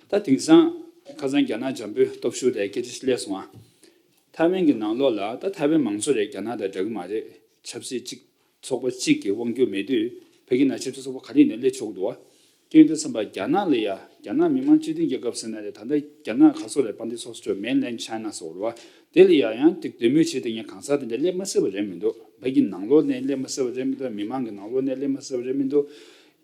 ད་དེང་སང་ཁ་སང་རྒྱ་ནག་འཇམ་པོའི་སྟོབས་ཤུགས་དེ་སྐད་ཆ་ཞིག་སླེབས་སོང་ཨ། ཐའེ་ཝན་གྱི་ནང་ལོགས་ལ་ད་ཐའེ་ཝན་མང་ཚོགས་རེད། རྒྱ་ནག་དང་འདྲ་གི་མ་རེད། ཆབ་སྲིད་གཅིག་ཚོགས་པ་གཅིག་གི་དབང་སྒྱུར་མེད་དུས་ཕ་གི་ནང་ཆབ་སྲིད་ཚོགས་པ་ག་རེ་ཡིན་ནའི་སླེབས་ཆོག་གི་འདུག་བ། དེ་ཡིན་དུས་ཙམ་པ་རྒྱ་ནག་ལ་ཡ། རྒྱ་ནག་མི་དམངས་སྤྱི་མཐུན་རྒྱལ་ཁབ་ཟེར་ན་རེད། ད་ལྟ་རྒྱ་ནག་ག་ཚོད་རེད། དཔལ་ལྡན་ཚོགས་གཙོ། Mainland China ཟེར་བ་རེད་བ། དེ་ལ་ཡ་ཡང་ཏིག་འདོད་མོས་བྱས་ཏེ་ངས་གང་ཟག་དེ་འདྲ་སླེབས་མ་སྲིད་པ་རེད་མི་འདུག་ཕ་གི་ནང་ལོགས་ནས་སླེབས་མ་སྲིད་པ་རེད་མི་འདུག་མི་མང་གི་ནང་ལོགས་ནས་སླེབས་མ་སྲིད་པ་རེད་མི་འདུག་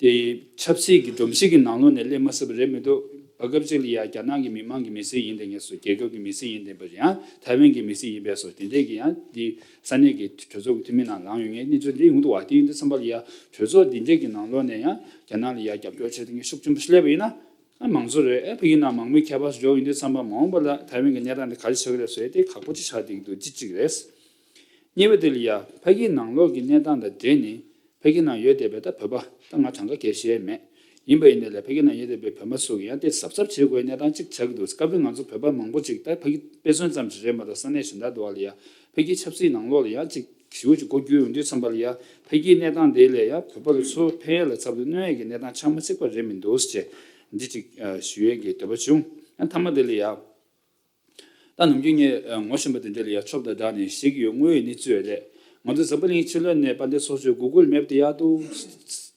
དེ་ཆབ་སྲིད་ཀྱི་སྒྲོམ་གཞི་གི་ནང་ལོགས་ནས་སླེབས་མ་སྲིད་པ་རེད་མི་འདུག་བར་སྐབས་ཅིག་ལ་ཡ་རྒྱ་ནག་གི་མི་མང་གི་མི་སེར་ཡིན་དེ་ངེས་སོ། རྒྱལ་ཁབ་ཀྱི་མི་སེར་ཡིན་དེ་པར་ཡང་ཐའེ་ཝན་གྱི་མི་སེར་ཡིན་པས་སོ། དེ་འདྲས་ཀྱི་ཡང་དེ་ས་གནས་ཀྱི་གྲོས་ཚོགས་ཀྱི་འཐུས་མི་ནང་ལངས་ཡོང་ངེས་གནས་ཚུལ་འདི་ཡོང་འདུག་བ། དེ་ཡིན་དུས་ཙམ་པ་ལ་ཡ་གྲོས་ཚོགས་འདི་འདྲས་ཀྱི་ནང་ལོགས་ནས་ཡང་རྒྱ་ནག་ལ་ཡ་རྒྱབ་སྐྱོར་བྱེད་མཁན་ཤུགས་ཆེན་པོ་ཞིག་སླེབས་པ་ཡིན་ན། ཨ་མང་ཚོགས་རེད། ཨ་ཕ་གི་ནང་མང་མོས་ཁྱད་པར་ཞིག་འཇོག་ཡོང་དུས་ཙམ་པ་མ་འོངས་པ་ལ་ཐའེ་ཝན་གྱི་གནས་སྟངས་འདི་ག་རེ་ཆགས་ཀྱི་རེད་ཟེར་ཏེ་ཁག་པོ་ཅིག་ཆགས་བསྡད་ཀྱི་འདུག་ཅི་གཅིག་རེད། གཉིས་པ་དེ་ལ་ཡ་ཕ་གི་ནང་ལོགས་ཀྱི་གནས་སྟངས་དང་འབྲེལ་ནས། ཕ་གི་ནང་ཡོད་བསྡད་པའི་ད་བོད་པ་ད་ང་གྲངས་ཀ་གལ་ཆེ་མེད། ཡིན་པ་ཡིན་ནའི་ལས་ཕ་གི་ནང་ཡོད་བསྡད་པའི་བོད་པ་ཚོ་གི་ཡང་དེ་གཟབ་གཟབ་བྱེད་དགོས་གནས་སྟངས་གཅིག་ཆགས་ཀྱི་འདུག་སྐབས་རེ་ང་ཚོ་བོད་པ་མང་པོ་ཅིག་ད་ཕ་གི་དཔེ་མཚོན་ཙམ་ཞིག་རེད་མ་གཏོགས་ས་གནས་གཞན་དག་ཏུ་བ་ལ་ཡ་ཕ་གི་ཆབ་སྲིད་ནང་ལོགས་ལ་ཡང་ཅིག་ ཞེ་པོ་ཅིག་སྐོར་རྒྱུག་ཡོང་དུས་ཙམ་པ་ལ་ཡ་ཕ་གིའི་གནས་སྟངས་དེ་ལས་ཡ་བོད་པ་ཚོ་ཕན་ཡོན་ལ་ཚབ་ཏུ་གནོད་ཡས་ཀྱི་གནས་སྟངས་ཆགས་མ་སྲིད་པ་རེད་མི་འདུག་ཟེར་འདི་ཅིག་ཞུ་ཡས་ཀྱི་འདོད་པ་བྱུང་། ཡང་མཐའ་མ་དེ་ལ་ཡ། ད་ནམ་རྒྱུན་ངས་ངོ་ཤེས་པ་དེ་འདྲ་ལ་ཡ་ཆོབ་དང་སྦྲགས་ནས་བཤད་ཀྱི་ཡོད། དངོས་ཡོད་གནས་ཚུལ་རེད། ང་ཚོ་འཛམ་བུ་གླིང་ཕྱི་ལོགས་ནས་དཔལ་ལྡན་ཚོགས་གཙོས་གུ་གུལ་མེབ་དེ་ཡག་འདུག་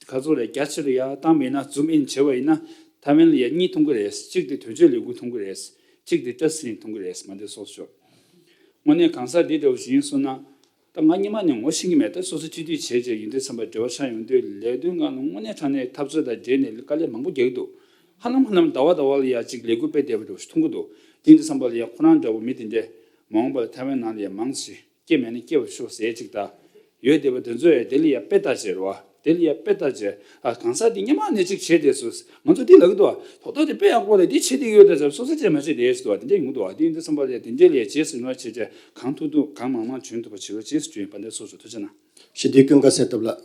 ཁ་ཚོ་ལས་རྒྱ་ཆེ་རུ་ཡ་བཏང་བ་ཡིན་ན། ཛུམ་ཨིན་བྱས་པ་ཡིན་ན་ཐའེ་ཝན་ལ་ཡ་གཉིས་མཐོང་གི་རེད། གཅིག་དེ་དོན་གཅོད་ལས་འགུལ་མཐོང་གི་རེད། གཅིག་དེ་བཀྲ་ཤིས་ཚེ་རིང་མཐོང་གི་རེད། དཔལ་ལྡན་ཚོགས་གཙོ། དངོས་གནས་གང་ཟག་འདི་འདྲ་བོ་ཞིག་ཡིན་སོང་ན། ད་ང་སྔོན་མ་ནས་ངོ་ཤེས་ཀྱི་མེད། ད་སོ་སོ་སྤྱི་འཐུས་བྱས་བྱས་ཡིན་དུས་ཙམ་པ་འབྲེལ་བ་ཆགས་ཡོང་དུས་ལས་དོན་སྒང་ལ་དངོས་གནས་དྲང་གནས་འཐབ་རྩོད་དང་འབྲེལ་ནས་དཀའ་ལས་མང་པོ་རྒྱག་གི་འདུག་ཧ་ལམ་ཧ་ལམ་ཟླ་བ་ཟླ་བ་ལ་ཡ་གཅིག་ལས་འགུལ་སྤེལ་བསྡད་པ་འདྲ་བོ་ཞིག་མཐོང་གི་འདུག་དེ་ཡིན་དུས་ཙམ་པ་ལ་ཡ་ཁོ་རང་འདྲ་བོ་མི་དེ་འདྲས་མ་འོངས་པར་ཐའེ་ཝན་ནང་ལ་ཡ་མང་ཆེ་སྐྱེ་མེད་ན་སྐྱེ་བར་ཤོག་ཟེར་ཅིག་ད་ཡོད་བསྡད་པ་དེ་ཚོ་ཡ་དེ་ལ་ཡ་དཔེ་ལྟ་བྱས་རེད་བ། དེ་ལ་ཡ་དཔེ་ལྟ་བྱས། ཨ་གང་ཟག་འདི་སྔོན་མ་ནས་ཅིག་བྱས་བསྡད་སོང་། ང་ཚོ་འདི་ལབ་ཀྱི་འདུག་བ། ཐོག་ཐོག་དེ་དཔེ་ཡག་པོ་རེད། འདི་བྱེད་བསྡད་ཀྱི་ཡོད་ད་ཟེར། སོ་སོ་བྱས་མ་བྱས་བསྡད་ཟེར་བ་དེ་འདྲས་ཡོང་གི་འདུག་བ། དེ་ཡིན་དུས་ཙམ་པ་ལ་ཡ་དེ་འདྲས་ལ་ཡ་རྗེས་སུ་ཡི་རང་བྱས་བྱས་གང་ཐུབ་ཐུབ་གང་མང་མང་བྱོན་ཐུབ་པ་བྱེད་རོགས་བྱེད་ཟེར་ཞུ་ཡིན། དཔལ་ལྡན་ཚོགས་གཙོ་ཐུགས་རྗེ་གནང་། ཞི་བདེ་ཀུན་དགའ་གསལ་ཐུབ་ལགས།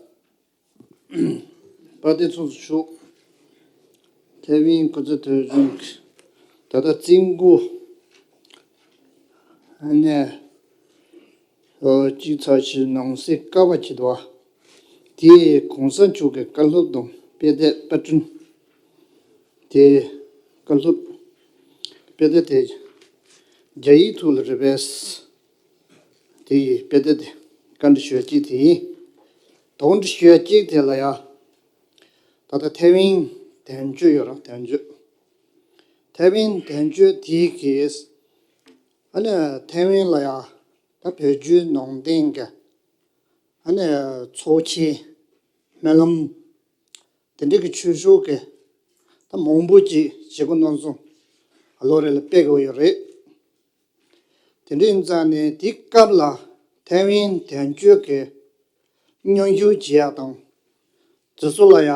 དཔལ་ལྡན་ཚོགས་གཙོ་མཆོག་ཐའེ་ཝན་སྐུ་ཚབ་དོན་གཅོད་ད་ལྟ་བཙུན་དགོངས་ནས་ཨོ་གཅིག་ཚར་ཞིག་ནང་གསེས་བཀའ་བ་ཅིག་འདུག་བ། དེ་གོང་ས་མཆོག་གི་བཀའ་སློབ་དང་དཔེ་དེབ་པར་སྐྲུན་དེ་བཀའ་སློབ་དཔེ་དེབ་དེ་རྒྱ་ཡིག་ཐོག་ལ་རེད་པས། དེ་ཡི་དཔེ་དེབ་དེ་བཀའ་འདྲི་ཞུ་ཡ་གཅིག་དེ་ཡིན། དོགས་འདྲི་ཞུ་ཡ་གཅིག་དེ་ལ་ཡ། ད་ལྟ་ཐའེ་ཝན་དོན་གཅོད་ཡོད་ར། དོན་གཅོད། ཐའེ་ཝན་དོན་གཅོད་དེ་གིས་ཨ་ནི་ཐའེ་ཝན་ལ་ཡ་ད་བོད་བརྒྱུད་ནང་བསྟན་གྱི་ཨ་ནི་ཚོགས་ཆེན་སྨོན་ལམ་དེ་འདྲ་གི་ཆོས་ཕྱོགས་ཀྱི་ད་མང་པོ་ཅིག་བྱེད་སྒོ་སྣ་ཚོགས་ལོ་རེ་ལ་སྤེལ་དགོས་ཡོད་རེད། དེ་འདྲ་ཡིན་ཙང་ནས་དེའི་སྐབས་ལ་ཐའེ་ཝན་དོན་གཅོད་ཀྱི་མཉམ་ཞུགས་བྱེད་ཡག་དང་དེ་ཚོ་ལ་ཡ་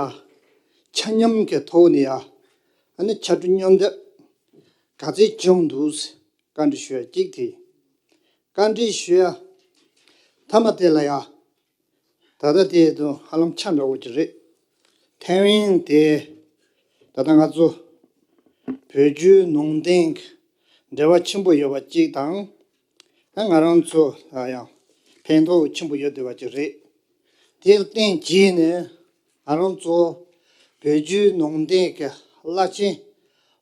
ཆ་མཉམ་གྱི་ཐོག་ནས་ཡ་ཨ་ནི་ཕྱར་གྲུ་མཉམ་འདེགས་ག་ཚད་བྱུང་འདུག་བཀའ་འདྲི་ཞུ་ཡ་གཅིག་དེ། བཀའ་འདྲི་ཞུ་ཡ་མཐའ་མ་དེ་ལ་ཡ། ད་ལྟ་དེ་དུ་ཧ་ལམ་ཆ་འདྲ་བོ་ཅིག་རེད། ཐའེ་ཝན་དེ་ད་ལྟ་ང་ཚོ་བོད་བརྒྱུད་ནང་བསྟན་གྱི་འབྲེལ་བ་ཆེན་པོ་ཡོད་པ་གཅིག་དང་། ད་ང་རང་ཚོ་ལ་ཡང་ཕན་ཐོགས་ཆེན་པོ་ཡོད་བསྡད་པ་ཅིག་རེད། དེ་ལ་བརྟེན་བྱས་ནས་ང་རང་ཚོ་བོད་བརྒྱུད་ནང་བསྟན་གྱི་བླ་ཆེན་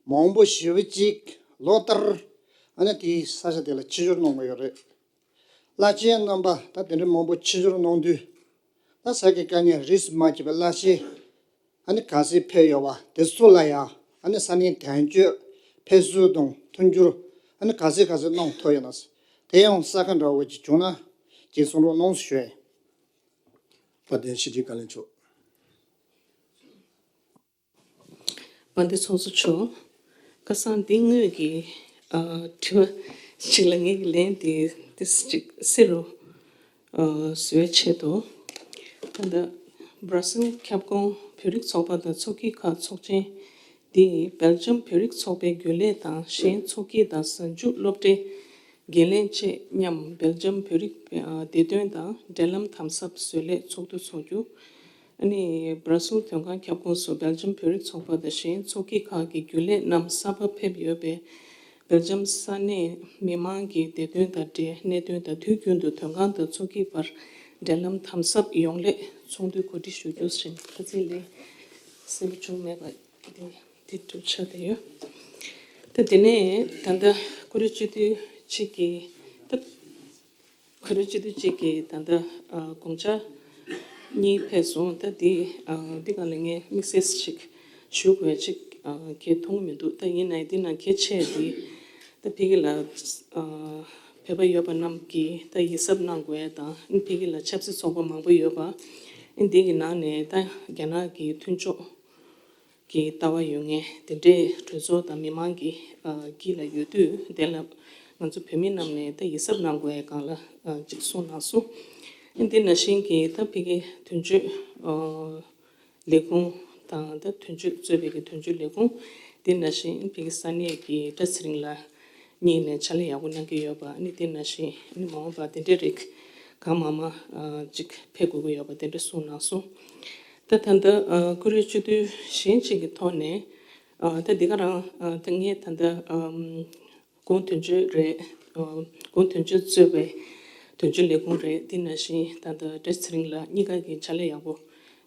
མང་པོ་ཞེ་པོ་ཅིག་ལོ་ལྟར་ཨ་ནི་དེའི་ས་ཆ་དེ་ལ་ཆིབས་བསྒྱུར་གནང་གི་ཡོད་རེད། བླ་ཆེན་རྣམ་པ་ད་དེ་འདྲ་མང་པོ་ཆིབས་བསྒྱུར་གནང་དུས། ད་ས་དགེ་བཀའ་རྙིང་རིས་སུ་མ་ཆད་པའི་བླ་ཆེན་ཨ་ནི་ག་ཚད་ཕེབས་ཡོད་པ་དེ་ཚོ་ལ་ཡང་ཨ་ནི་ས་གནས་དོན་གཅོད་ཕེབས་བསུ་དང་མཐུན་འགྱུར་ཨ་ནི་ག་ཚད་ག་ཚད་གནང་ཐུབ་ཡོད་ན། དེ་ཡང་ས་ཁ་འདྲ་བོ་ཅིག་བྱུང་ན་ཅིག་གསུང་རོགས་གནང་ཞུ་ཡ་ཡིན། དཔལ་ལྡན་ཞི་བདེའི་བཀའ་བློན་མཆོག་དཔལ་ལྡན་ཚོགས་གཙོ་མཆོག་བཀའ་གསང་འདི་དངོས་ཀྱི་ཨ་དྲི་བ་ཞིག་ལ་ངས་ལན་དེ་ཏིས་ཅིག་གསལ་རུ་ཨ་བཟོ་བའི་ཆེད་དུ། ད་ལྟ་སྦྲ་སིལ་ཁྱབ་ཁོངས་བོད་རིགས་ཚོགས་པ་དང་ཚོགས་སྐྱིད་ཁག་ཚོགས་ཆེན་འདི་སྦེལ་ཇམ་བོད་རིགས་ཚོགས་པའི་རྒྱུན་ལས་དང་གཞན་ཚོགས་སྐྱིད་དང་གཟའ་མཇུག་སློབ་གྲྭའི་འགན་ལེན་བཅས་མཉམ་སྦེལ་ཇམ་བོད་རིགས་ཨ་བདེ་དོན་དང་འབྲེལ་ལམ་དམ་ཟབ་བཟོ་སླད་ཚོགས་འདུ་འཚོགས་རྒྱུ། ཨ་ནི་སྦྲ་སིལ་དོན་ཁང་ཁྱབ་ཁོངས་སུ་སྦེལ་ཇམ་བོད་རིགས་ཚོགས་པ་དང་གཞན་ཚོགས་སྐྱིད་ཁག་གི་རྒྱུན་ལས་རྣམས་གསར་པ་ཕེབས་ཡོད་པས། སྦེལ་ཇམ་ས་གནས་མི་མང་གི་བདེ་དོན་དང་འབྲེལ་གནད་དོན་དང་དུས་རྒྱུན་དུ་དོན་ཁང་དང་ཚོགས་སྐྱིད་བར་འབྲེལ་ལམ་དམ་ཟབ་ཡོང་སླད་ཚོགས་འདུ་གོ་སྒྲིག་ཞུ་རྒྱུ་ཞིག་ཁ་ཚིག་ལས་གསལ་པོ་བྱུང་མེད་པ་དེ་དེ་གྲུབ་ཆགས་བསྡད་ཡོད། ད་དེ་ནས་ད་ལྟ་ཀུ་རེ་སྤྱི་འཐུས་གཅིག་གིས་ད། ཁོ་རང་སྤྱི་འཐུས་གཅིག་གིས་ད་ལྟ་ཨ་དགོངས་འཆར་གཉིས་ཕེབས་སོང་། ད་འདི་ཨ་འདི་སྒང་ལ་ངས་དམིགས་བསལ་ཞིག་ཞུ་དགོས་ཅིག་ཨ་གལ་མཐོང་གི་མི་འདུག་ད་ཡིན་ནའི་འདི་ནང་གལ་ཆེ་འདི་ད་ཕ་གི་ལ་ཨ་བོད་པ་ཡོད་པ་རྣམས་ཀྱིས་ད་ཡིད་གཟབ་གནང་དགོས་ཡ་དང་། ཕ་གི་ལ་ཆབ་སྲིད་ཚོགས་པ་མང་པོ་ཡོད་པ། འདི་གི་ནང་ནས་ད་རྒྱ་ནག་གི་མཐུན་ཕྱོགས་ཀྱི་ལྟ་བ་ཡོད་མཁན་དེ་འདྲའི་གྲོས་ཚོགས་དང་མི་མང་གི་ཨ་དཀྱིལ་ལ་ཡོད་དུས། དེ་ལ་ང་ཚོ་བོད་མི་རྣམས་ནས་ད་ཡིད་གཟབ་གནང་དགོས་ཡ་སྒང་ལ་ཨ་ཅིག་གསུངས་གནང་སོང་། འདི་ནང་བཞིན་གྱི་ད་ཕ་གི་དོན་གཅོད་ཨ་ལས་ཁུངས་དང་ད་དོན་གཅོད་གཙོས་པའི་གི་དོན་གཅོད་ལས་ཁུངས། འདི་ནང་བཞིན་ཕ་གི་ས་གནས་ཀྱི་བཀྲ་ཚེ་རིང་ལགས་གཉིས་ནས་ཕྱག་ལས་ཡག་པོ་གནང་གི་ཡོད་པ། ཨ་ནི་དེ་ནང་བཞིན་ཨ་ནི་མ་འོངས་པ་དེ་འདྲའི་རིགས་གང་མང་མང་ཨ་ཅིག་ཕེབས་དགོས་ཀྱི་ཡོད་པ་དེ་འདྲ་གསུངས་གནང་སོང་། ད་ད་ལྟ་ཨ་ཀུ་རེ་སྤྱི་འཐུས་གཞན་གཅིག་གི་ཐོག་ནས་ཨ་ད་འདི་ག་རང་ཨ་ད་ངས་ད་ལྟ་ཨམ་གོང་དོན་གཅོད་རེད། ཨ་གོང་དོན་གཅོད་གཙོས་པའི་ དོན་གཅོད་ལས་ཁུངས་རེད། དེ་ནང་བཞིན་ད་ལྟ་བཀྲ་ཤིས་ཚེ་རིང་ལགས་གཉིས་ཀ་གིས་ཕྱག་ལས་ཡག་པོ་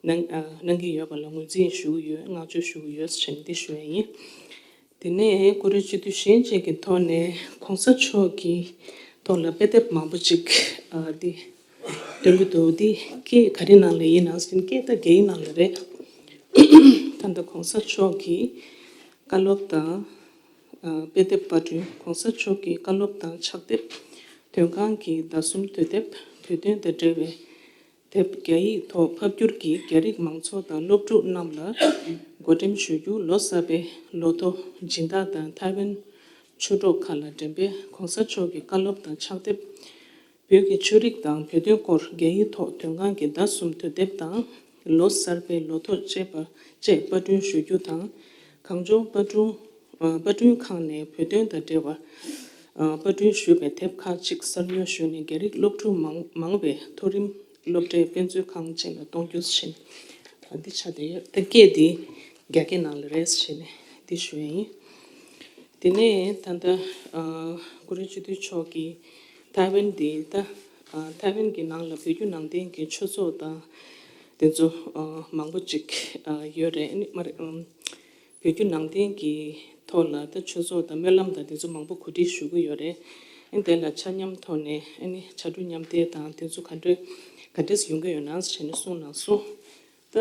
གནང་ཨ་གནང་གི་ཡོད་པ་ལ་ངོས་འཛིན་ཞུ་གི་ཡོད། བསྔགས་བརྗོད་ཞུ་གི་ཡོད་ཟེར་ནས་འདི་ཞུ་ཡ་ཡིན། དེ་ནས་ཀུ་རེ་སྤྱི་འཐུས་གཞན་གཅིག་གི་ཐོག་ནས་གོང་ས་མཆོག་གི་ཐོག་ལ་དཔེ་དེབ་མང་པོ་ཅིག་ཨ་འདི་སྟོན་གྱི་འདུག་འདི་སྐད་ག་རེ་ནང་ལ་ཡིན་ནམ་ཟེར་ན། སྐད་ད་རྒྱ་ཡིག་ནང་ལ་རེད། ད་ལྟ་གོང་ས་མཆོག་གི་བཀའ་སློབ་དང་། ཨ་དཔེ་དེབ་པར་སྐྲུན། གོང་ས་མཆོག་གི་བཀའ་སློབ་དང་ཕྱག་དེབ། དོན་ཁང་གི་ཟླ་གསུམ་དུས་དེབ། བོད་དོན་དང་འབྲེལ་བའི་དེབ་རྒྱ་ཡིག་ཐོག་ཕབ་བསྒྱུར་གྱིས་རྒྱ་རིགས་མང་ཚོགས་དང་སློབ་ཕྲུག་རྣམས་ལ་བགོ་འགྲེམས་ཞུ་རྒྱུ། ལོ་གསར་པའི་ལོ་ཐོ་སྦྱིན་བདག་དང་ཐའེ་ཝན་ཆོས་གྲོགས་ཁག་ལ་འགྲེམས་སྤེལ། གོང་ས་མཆོག་གི་བཀའ་སློབ་དང་ཕྱག་དེབ། བོད་ཀྱི་ཆོས་རིག་དང་བོད་དོན་སྐོར་རྒྱ་ཡིག་ཐོག་དོན་ཁང་གི་ཟླ་གསུམ་དུས་དེབ་དང་། ལོ་གསར་པའི་ལོ་ཐོ་བཅས་པ་བཅས་པར་སྐྲུན་ཞུ་རྒྱུ་དང་། གངས་ལྗོངས་པར་སྐྲུན་ཨ་པར་སྐྲུན་ཁང་ནས་བོད་དོན་དང་འབྲེལ་བ་ཨ་པར་སྐྲུན་ཞུས་པའི་དེབ་ཁག་ཅིག་གསར་ཉོ་ཞུས་ནས་རྒྱ་རིགས་སློབ་ཕྲུག་མང་མང་བའི་མཐོ་རིམ་སློབ་གྲྭའི་དཔེ་མཛོད་ཁང་ཅིག་ལ་གཏོང་རྒྱུ་ཞེས་འདི་ཆགས་བསྡད་ཡོད། ད་སྐད་འདི་རྒྱ་སྐད་ནང་ལ་རེད་ཞེས་ནས་འདི་ཞུ་ཡ་ཡིན། དེ་ནས་ད་ལྟ་ཨ་ཀུ་རེ་སྤྱི་འཐུས་མཆོག་གིས་ཐའེ་ཝན་འདི་ད་ཨ་ཐའེ་ཝན་གྱི་ནང་ལ་བོད་བརྒྱུད་ནང་བསྟན་གྱི་ཆོས་ཚོགས་དང་དེ་ཚོ་ཨ་མང་པོ་ཅིག་ཨ་ཡོད་རེད། ཨ་ནི་མ་རེད་ཨམ། བོད་བརྒྱུད་ནང་བསྟན་གྱི་ཐོག་ལ་ད་ཆོས་ཚོགས་དང་སྨོན་ལམ་དང་དེ་ཚོ་མང་པོ་གོ་སྒྲིག་ཞུ་གི་ཡོད་རེད། ཨ་ནི་དེ་ལ་ཆ་མཉམ་ཐོག་ནས་ཨ་ནི་ཕྱར་གྲུ་མཉམ་འདེགས་དང་དེ་ཚོ་ག་འདྲ་ག་འདྲས་ཡོང་གི་ཡོད་ན་ཟེར་ནས་གསུངས་གནང་སོང་། ད་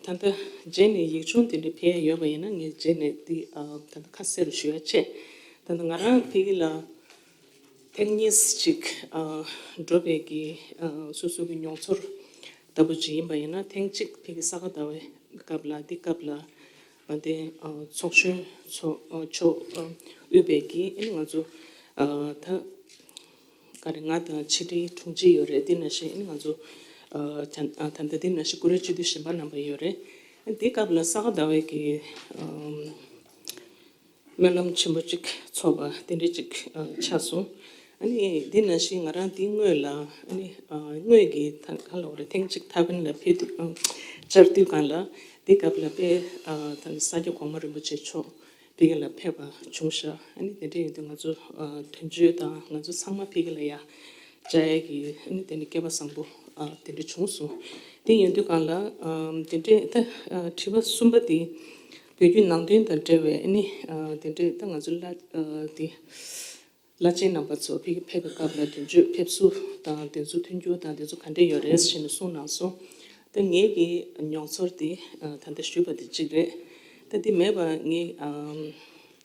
ད་ལྟ་རྗེས་ནས་ཡིག་ཆུང་དེ་འདྲ་ཕེབས་ཡ་ཡོད་པ་ཡིན་ན་ངས་རྗེས་ནས་འདི་ཨ་ད་ལྟ་ཁ་གསལ་རུ་ཞུ་ཡ་བྱས། ད་ལྟ་ང་རང་ཕ་གི་ལ་ཐེངས་གཉིས་ཅིག་ཨ་འགྲོ་བའི་གི་ཨ་སོ་སོ་གི་མྱོང་ཚོར་ལྟ་བུ་ཅིག་ཡིན་པ་ཡིན་ན། ཐེངས་གཅིག་ཕ་གི་ས་ག་ཟླ་བའི་སྐབས་ལ་འདི་སྐབས་ལ་ང་དེ་ཨ་ཚོགས་གཞོན་ཚོ་ཨ་མཆོག་ཨ་དབུས་པའི་གི་ཨ་ནི་ང་ཚོ་ཨ་ད། ག་རེ་ང་དང་ཕྱི་དྲིལ་དྲུང་ཆེ་ཡོད་རེད། དེ་ནང་བཞིན་ང་ཚོ་ཨ་ད་ཨ་ད་ལྟ་དེ་ནང་བཞིན་ཀུ་རེ་སྤྱི་འཐུས་གཞན་པ་རྣམ་པ་ཡོད་རེད། དེ་སྐབས་ལ་ས་ག་ཟླ་བའི་གི་ཨམ་སྨོན་ལམ་ཆེན་པོ་གཅིག་ཚོགས་པ་དེ་འདྲ་གཅིག་ཨ་ཆགས་སོང་། ཨ་ནི་དེ་ནང་བཞིན་ང་རང་དེ་སྔོན་ལ་ཨ་ནི་ཨ་སྔོན་གྱི་ད་ག་ལབ་དགོས་རེད། ཐེངས་གཅིག་ཐའེ་ཝན་ལ་ཕེབས་དུས་ཨ་བཅར་དུས་སྒང་ལ་དེ་སྐབས་ལ་དཔེ་ཨ་ད་ས་སྐྱ་གོང་མ་རིན་པོ་ཆེ་མཆོག་ཕ་གི་ལ་ཕེབས་པ་བྱུང་ཤག་ཨ་ནི་དེ་འདྲ་ཡིན་དུས་ང་ཚོ་ཨ་དོན་གཅོད་དང་ང་ཚོ་ཚང་མ་ཕ་གི་ལ་ཡ་བཅར་ཡ་གི་ཨ་ནི་དེ་ནི་སྐལ་བ་བཟང་པོ་ཨ་དེ་འདྲ་བྱུང་སོང་། དེ་ཡིན་དུས་སྒང་ལ་ཨ་དེ་འདྲ་ད་ཨ་དྲི་བ་གསུམ་པ་དེ་བོད་བརྒྱུད་ནང་བསྟན་དང་འབྲེལ་བའི་ཨ་ནི་ཨ་དེ་འདྲ་ད་ང་ཚོ་ལ་ཨ་དེ། བླ་ཆེན་རྣམ་པ་ཚོ་ཕ་གི་ཕེབས་པའི་སྐབས་ལ་དོན་གཅོད་ཕེབས་བསུ་དང་དེ་ཚོ་མཐུན་འགྱུར་དང་དེ་ཚོ་ག་འདྲ་ཡོད་རེད་ཟེར་ནས་གསུངས་གནང་སོང་། ད་ངེད་ཀྱི་མྱོང་ཚོར་དེ་ཨ་ད་ལྟ་ཞུས་པ་དེ་གཅིག་རེད། ད་དེ་མེད་པ་ངས་ཨམ་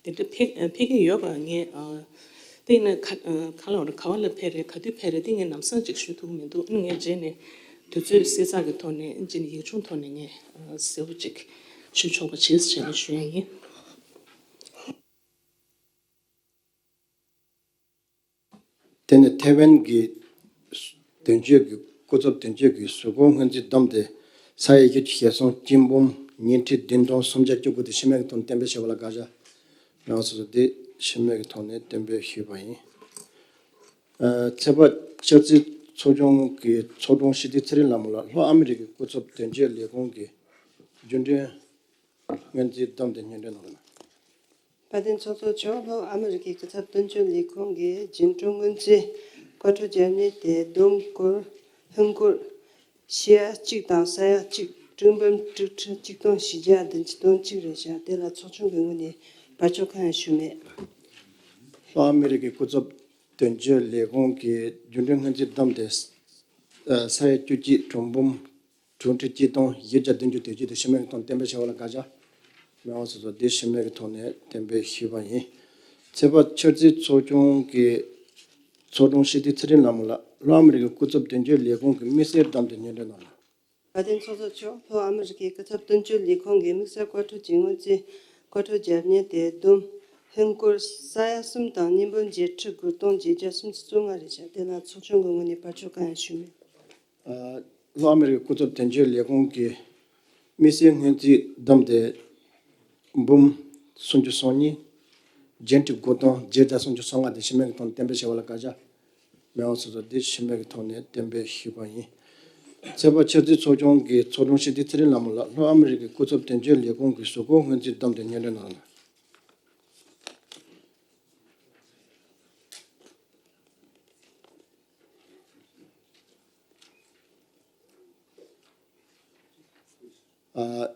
དེ་འདྲ་ཕེབས་ཨ་ཕེབས་ཀྱི་ཡོད་པ་ངས་ཨ་དེ་ཡིན་ན་ག་ཨ་ག་ལ་བ་རེད། ག་བ་ལ་ཕེབས་རེད། ག་དུས་ཕེབས་རེད། དེ་ངས་ལམ་སང་ཅིག་ཞུ་ཐུབ་ཀྱི་མི་འདུག་ངས་རྗེས་ནས་དུས་ཚོད་བསྲེ་ཚགས་ཀྱི་ཐོག་ནས་རྗེས་ནས་ཡིག་ཆུང་ཐོག་ནས་ངས་ཨ་གསལ་པོ་ཅིག་ཞུ་ཆོག་པ་བྱེད་ཟེར་ནས་ཞུ་ཡ་ཡིན། དེ་ནས་ཐའེ་ཝན་གྱི་དོན་གཅོད་ཀྱི་སྐུ་ཚབ་དོན་གཅོད་ཀྱིས་གཟུགས་པོ་སྔོན་རྩིས་བསྡོམས་ཏེ་ས་ཡ་བཅུ་གཅིག་ཞལ་གསུང་སྤྱི་འབུམ་ཉིས་ཁྲི་བདུན་སྟོང་སུམ་བརྒྱ་བཅུ་དགུ་དེ་ཤི་རྨས་ཀྱི་ཐོག་ནས་གཏན་འབེབས་བྱས་པ་ལ་དགག་བྱ་མེད་པ་སོ་སོ་དེ་ཤི་རྨས་ཀྱི་ཐོག་ནས་གཏན་འབེབས་ཞུས་པ་ཡིན། ཨ་ཚེས་པ་འཆར་རྩིས་ཚོགས་ཆུང་གི་ཚོགས་དྲུང་སྤྱི་འཐུས་ཚེ་རིང་ལྷ་མོ་ལགས་ལྷོ་ཨ་མི་རི་ཀའི་སྐུ་ཚབ་དོན་གཅོད་ལས་ཁུངས་ཀྱི་རྒྱུན་གྲོན་སྔོན་རྩིས་བསྡོམས་ཏེ་སྙན་སྒྲོན་གནང་བ་དང་། དཔལ་ལྡན་ཚོགས་གཙོ་མཆོག་ལྷོ་ཨ་མི་རི་ཀའི་སྐུ་ཚབ་དོན་གཅོད་ལས་ཁུངས་ཀྱི་རྒྱུན་གྲོན་སྔོན་རྩིས་བཀའ་འཁྲོལ་བརྒྱབ་ནས་དེ་བསྡོམས་སྐོར་ཧིན་སྒོར་ཕྱེད་ཡ་གཅིག་དང་ས་ཡ་གཅིག་སྤྲིན་འབུམ་དྲུག་ཁྲི་གཅིག་སྟོང་བཞི་བརྒྱ་བདུན་ཅུ་དོན་གཅིག་རེད་བཞག་དེ་ལ་ཚོགས་ཆུང་གི་ངོས་ནས་བར་ཆད་གང་ཡང་ཞུས་མེད། ལྷོ་ཨ་མི་རི་ཀའི་སྐུ་ཚབ་དོན་གཅོད་ལས་ཁུངས་ཀྱི་རྒྱུན་གྲོན་སྔོན་རྩིས་བསྡོམས་ཏེ་ས་ཡ་བཅུ་གཅིག་སྤྲིན་འབུམ་དྲུག་ཁྲི་གཅིག་སྟོང་བཞི་བརྒྱ་བདུན་ཅུ་དོན་གཅིག་དེ་ཤི་རྨས་ཀྱི་ཐོག་གཏན་འབེབས་བྱས་པ་ལ་དགག་བྱ་མེད་པ་སོ་སོ་དེ་ཤི་རྨས་ཀྱི་ཐོག་ནས་གཏན་འབེབས་ཞུས་པ་ཡིན། ཚེས་པ་འཆར་རྩིས་ཚོགས་ཆུང་གི་ཚོགས་དྲུང་སྤྱི་འཐུས་ཚེ་རིང་ལྷ་མོ་ལགས་ལྷོ་ཨ་མི་རི་ཀའི་སྐུ་ཚབ་དོན་གཅོད་ལས་ཁུངས་ཀྱི་དམིགས་བསལ་བསྡོམས་ཏེ་སྙན་སྒྲོན་གནང་བ། དཔལ་ལྡན་ཚོགས་གཙོ་མཆོག་ལྷོ་ཨ་མི་རི་ཀའི་སྐུ་ཚབ་དོན་གཅོད་ལས་ཁུངས་ཀྱི་དམིགས་བསལ་བཀའ་འཁྲོལ་གྱི་སྔོན་རྩིས་བཀའ་འཁྲོལ་བརྒྱབ་ཉེས་དེ་བསྡོམས་ཧིན་སྒོར་ས་ཡ་གསུམ་དང་སྙིང་པོ་བརྒྱད་ཁྲི་དགུ་སྟོང་བརྒྱད་བརྒྱ་སུམ་ཅུ་སོ་ལྔ་རེད་བཞག་དེ་ལ་ཚོགས་ཆུང་གི་ངོས་ནས་བར་ཆད་གང་ཡང་ཞུས་མེད། ལྷོ་ཨ་མི་རི་ཀའི་སྐུ་ཚབ་དོན་གཅོད་ལས་ཁུངས་ཀྱི་དམིགས་བསལ་སྔོན་རྩིས་བསྡོམས་ཏེ་འབུམ་སུམ་ཅུ་སོ་གཉིས། བརྒྱད་ཁྲི་དགུ་སྟོང་བརྒྱད་བརྒྱ་སུམ་ཅུ་སོ་ལྔ་དེ་ཤི་རྨས་ཀྱི་ཐོག་ནས་གཏན་འབེབས་བྱས་པ་ལ་དགག་བྱ་མེད་པ་སོ་སོ་དེ་ཤི་རྨས་ཀྱི་ཐོག་ནས་གཏན་འབེབས་ཞུས་པ་ཡིན། ཚེས་པ་འཆར་རྩིས་ཚོགས་ཆུང་གི་ཚོགས་དྲུང་སྤྱི་འཐུས་ཚེ་རིང་ལྷ་མོ་ལགས་ལྷོ་ཨ་མི་རི་ཀའི་སྐུ་ཚབ་དོན་གཅོད་ལས་ཁུངས་ཀྱི་གཟུགས་པོ་སྔོན་རྩིས་བསྡོམས་ཏེ་སྙན་སྒྲོན་གནང་བ་དང་། ཨ།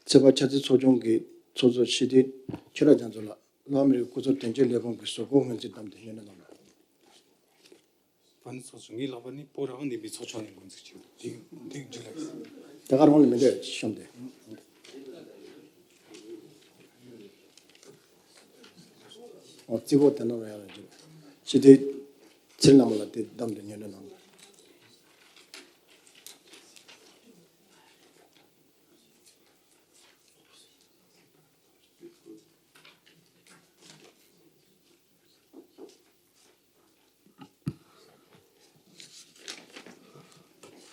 ཚོད་དཔག་འཆར་རྩིས་ཚོགས་ཆུང་གི་ཚོགས་གཙོ་སྤྱི་འཐུས་ཆོས་གྲགས་རྒྱ་མཚོ་ལགས། ལྷོ་ཨ་མི་རི་ཀའི་སྐུ་ཚབ་དོན་གཅོད་ལས་ཁུངས་ཀྱི་གཟུགས་སྐུ་སྔོན་རྩིས་བདམས་ཏེ་སྙན་སྒྲོན་གནང་རོགས། ཨ་ནི་ཚོགས་གཙོ་ངའི་ལག་པ་ནི་བོད་རང་དབང་བདེན་པའི་ཚོགས་ཆུང་ནས་འགོ་འཛུགས་བྱས་ཡོད། དེ་དེ་འདྲ་ལགས། དེ་ག་རང་ལ་མི་འདོད་ཤོམ་དེ། ཨོ་རྩིས་འཁོར་དེ་ནང་ལ་ཡང་ལ་འཇུག་ཅི་དེ་ཚེ་རིང་ལྷ་མོ་ལགས་དེ་བདམས་ཏེ་སྙན་སྒྲོན་གནང་རོགས།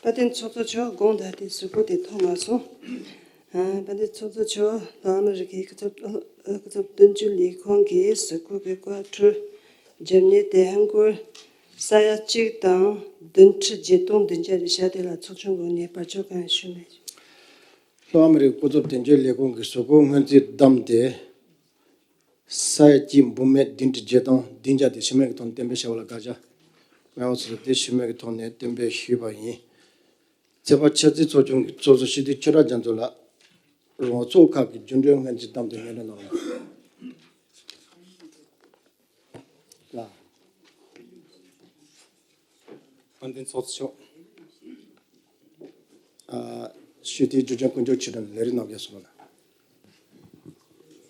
དཔལ་ལྡན་ཚོགས་གཙོ་མཆོག། དགོངས་དག་སྟེ་གཟུགས་པོ་དེ་མཐོང་མ་སོང་། ཨ། དཔལ་ལྡན་ཚོགས་གཙོ་མཆོག། ལྷོ་ཨ་མི་རི་ཀའི་སྐུ་ཚབ་སྐུ་ཚབ་དོན་གཅོད་ལས་ཁུངས་ཀྱི་གཟུགས་སྐུ་གི་བཀའ་འཁྲོལ་རྒྱབ་གཉེར་དེ་ཧན་སྒོར་ས་ཡ་གཅིག་དང་བདུན་ཁྲི་བརྒྱད་སྟོང་བདུན་བརྒྱ་རེད་ཤག་དེ་ལ་ཚོགས་ཆུང་ངོས་ནས་བར་ཆད་གང་ཡང་ཞུ་མེད། ལྷོ་ཨ་མི་རི་ཀའི་སྐུ་ཚབ་དོན་གཅོད་ལས་ཁུངས་ཀྱི་གཟུགས་སྐུ་སྔོན་རྩིས་བདམས་ཏེ། ས་ཡ་གཅིག་འབུམ་མེད་བདུན་ཁྲི་བརྒྱད་སྟོང་བདུན་བརྒྱ་དེ་ཞུ་མེད་ཀྱི་ཐོག་ནས་གཏན་འབེབས་བྱས་པ་ལ་དགག་བྱ་མེད་པ་སོགས་དེ་ཞུ་མེད་ཀྱི་ཐོག་ནས་གཏན་འབེབས་ཞུས་པ་ཡིན། ཚོད་དཔག་འཆར་རྩིས་ཚོགས་ཆུང་གི་ཚོགས་གཙོ་སྤྱི་འཐུས་ཆོས་གྲགས་རྒྱ་མཚོ་ལགས། རོགས་ཚོགས་ཁག་གི་རྒྱུན་གྲོན་སྔོན་རྩིས་བདམས་ཏེ་སྙན་སྒྲོན་གནང་རོགས། ལགས། དཔལ་ལྡན་ཚོགས་གཙོ་མཆོག། ཨ། སྤྱི་འཐུས་འཇུ་ཆེན་དཀོན་མཆོག་ཆོས་སྒྲོན་ལས་རིམ་གནང་རྒྱུ་སོང་ལ།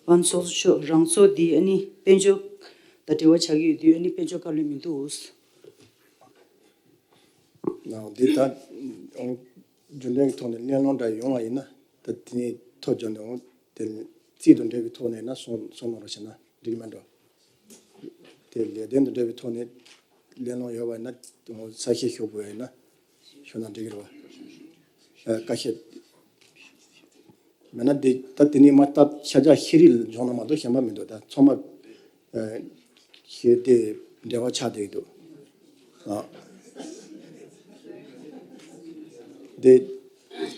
དཔལ་ལྡན་ཚོགས་གཙོ་མཆོག། རང་ཚོགས་འདི་ཨ་ནི་དཔལ་འབྱོར་དང་འབྲེལ་བ་ཆགས་ཀྱི་ཡོད་དུས་ཨ་ནི་དཔལ་འབྱོར་བཀའ་བློན་མི་འདུག་ནའོ་འདི་ད་རྒྱུན་ལྡན་གྱི་ཐོག་ནས་གླེང་སློང་འདྲ་ཡོང་བ་ཡིན་ན་ད་དེ་ནས་ཐོ་བརྒྱབ་ནས་འོང་དེ་རྩིས་དང་འབྲེལ་བའི་ཐོག་ནས་ན་སོང་སོང་གནང་རོགས་བྱས་ན་འགྲིག་གི་མེད་འགྲོ། དེ་ལས་དོན་དང་འབྲེལ་བའི་ཐོག་ནས་གླེང་སློང་ཡོད་པ་ཡིན་ན་ས་ཞིག་ཞུ་དགོས་ཡིན་ན་ཞུ་ན་འགྲིག་གི་རེད་བ། ཨ། བཀའ་ཤག་མེད་ན་དེ་ད་དེ་ནས་མ་ད་ཤ་ཆ་ཤེས་རིག་སྦྱོང་ན་མ་གཏོགས་གཞན་པ་མི་འདུག་ད་ཚང་མ་ཨ་ཤེས་དེ་འབྲེལ་བ་ཆགས་བསྡད་ཀྱི་འདུག་ཨ། དེ་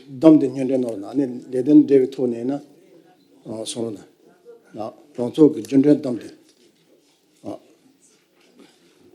བདམས་ཏེ་སྙན་སྒྲོན་གནང་རོགས་གནང་། ཨ་ནི་ལས་དོན་འབྲེལ་བའི་ཐོག་ནས་ན་ཨ་སོང་རོགས་གནང་། ཨ། རང་ཚོགས་ཀྱི་རྒྱུན་གྲོན་བདམས་ཏེ། ཨ།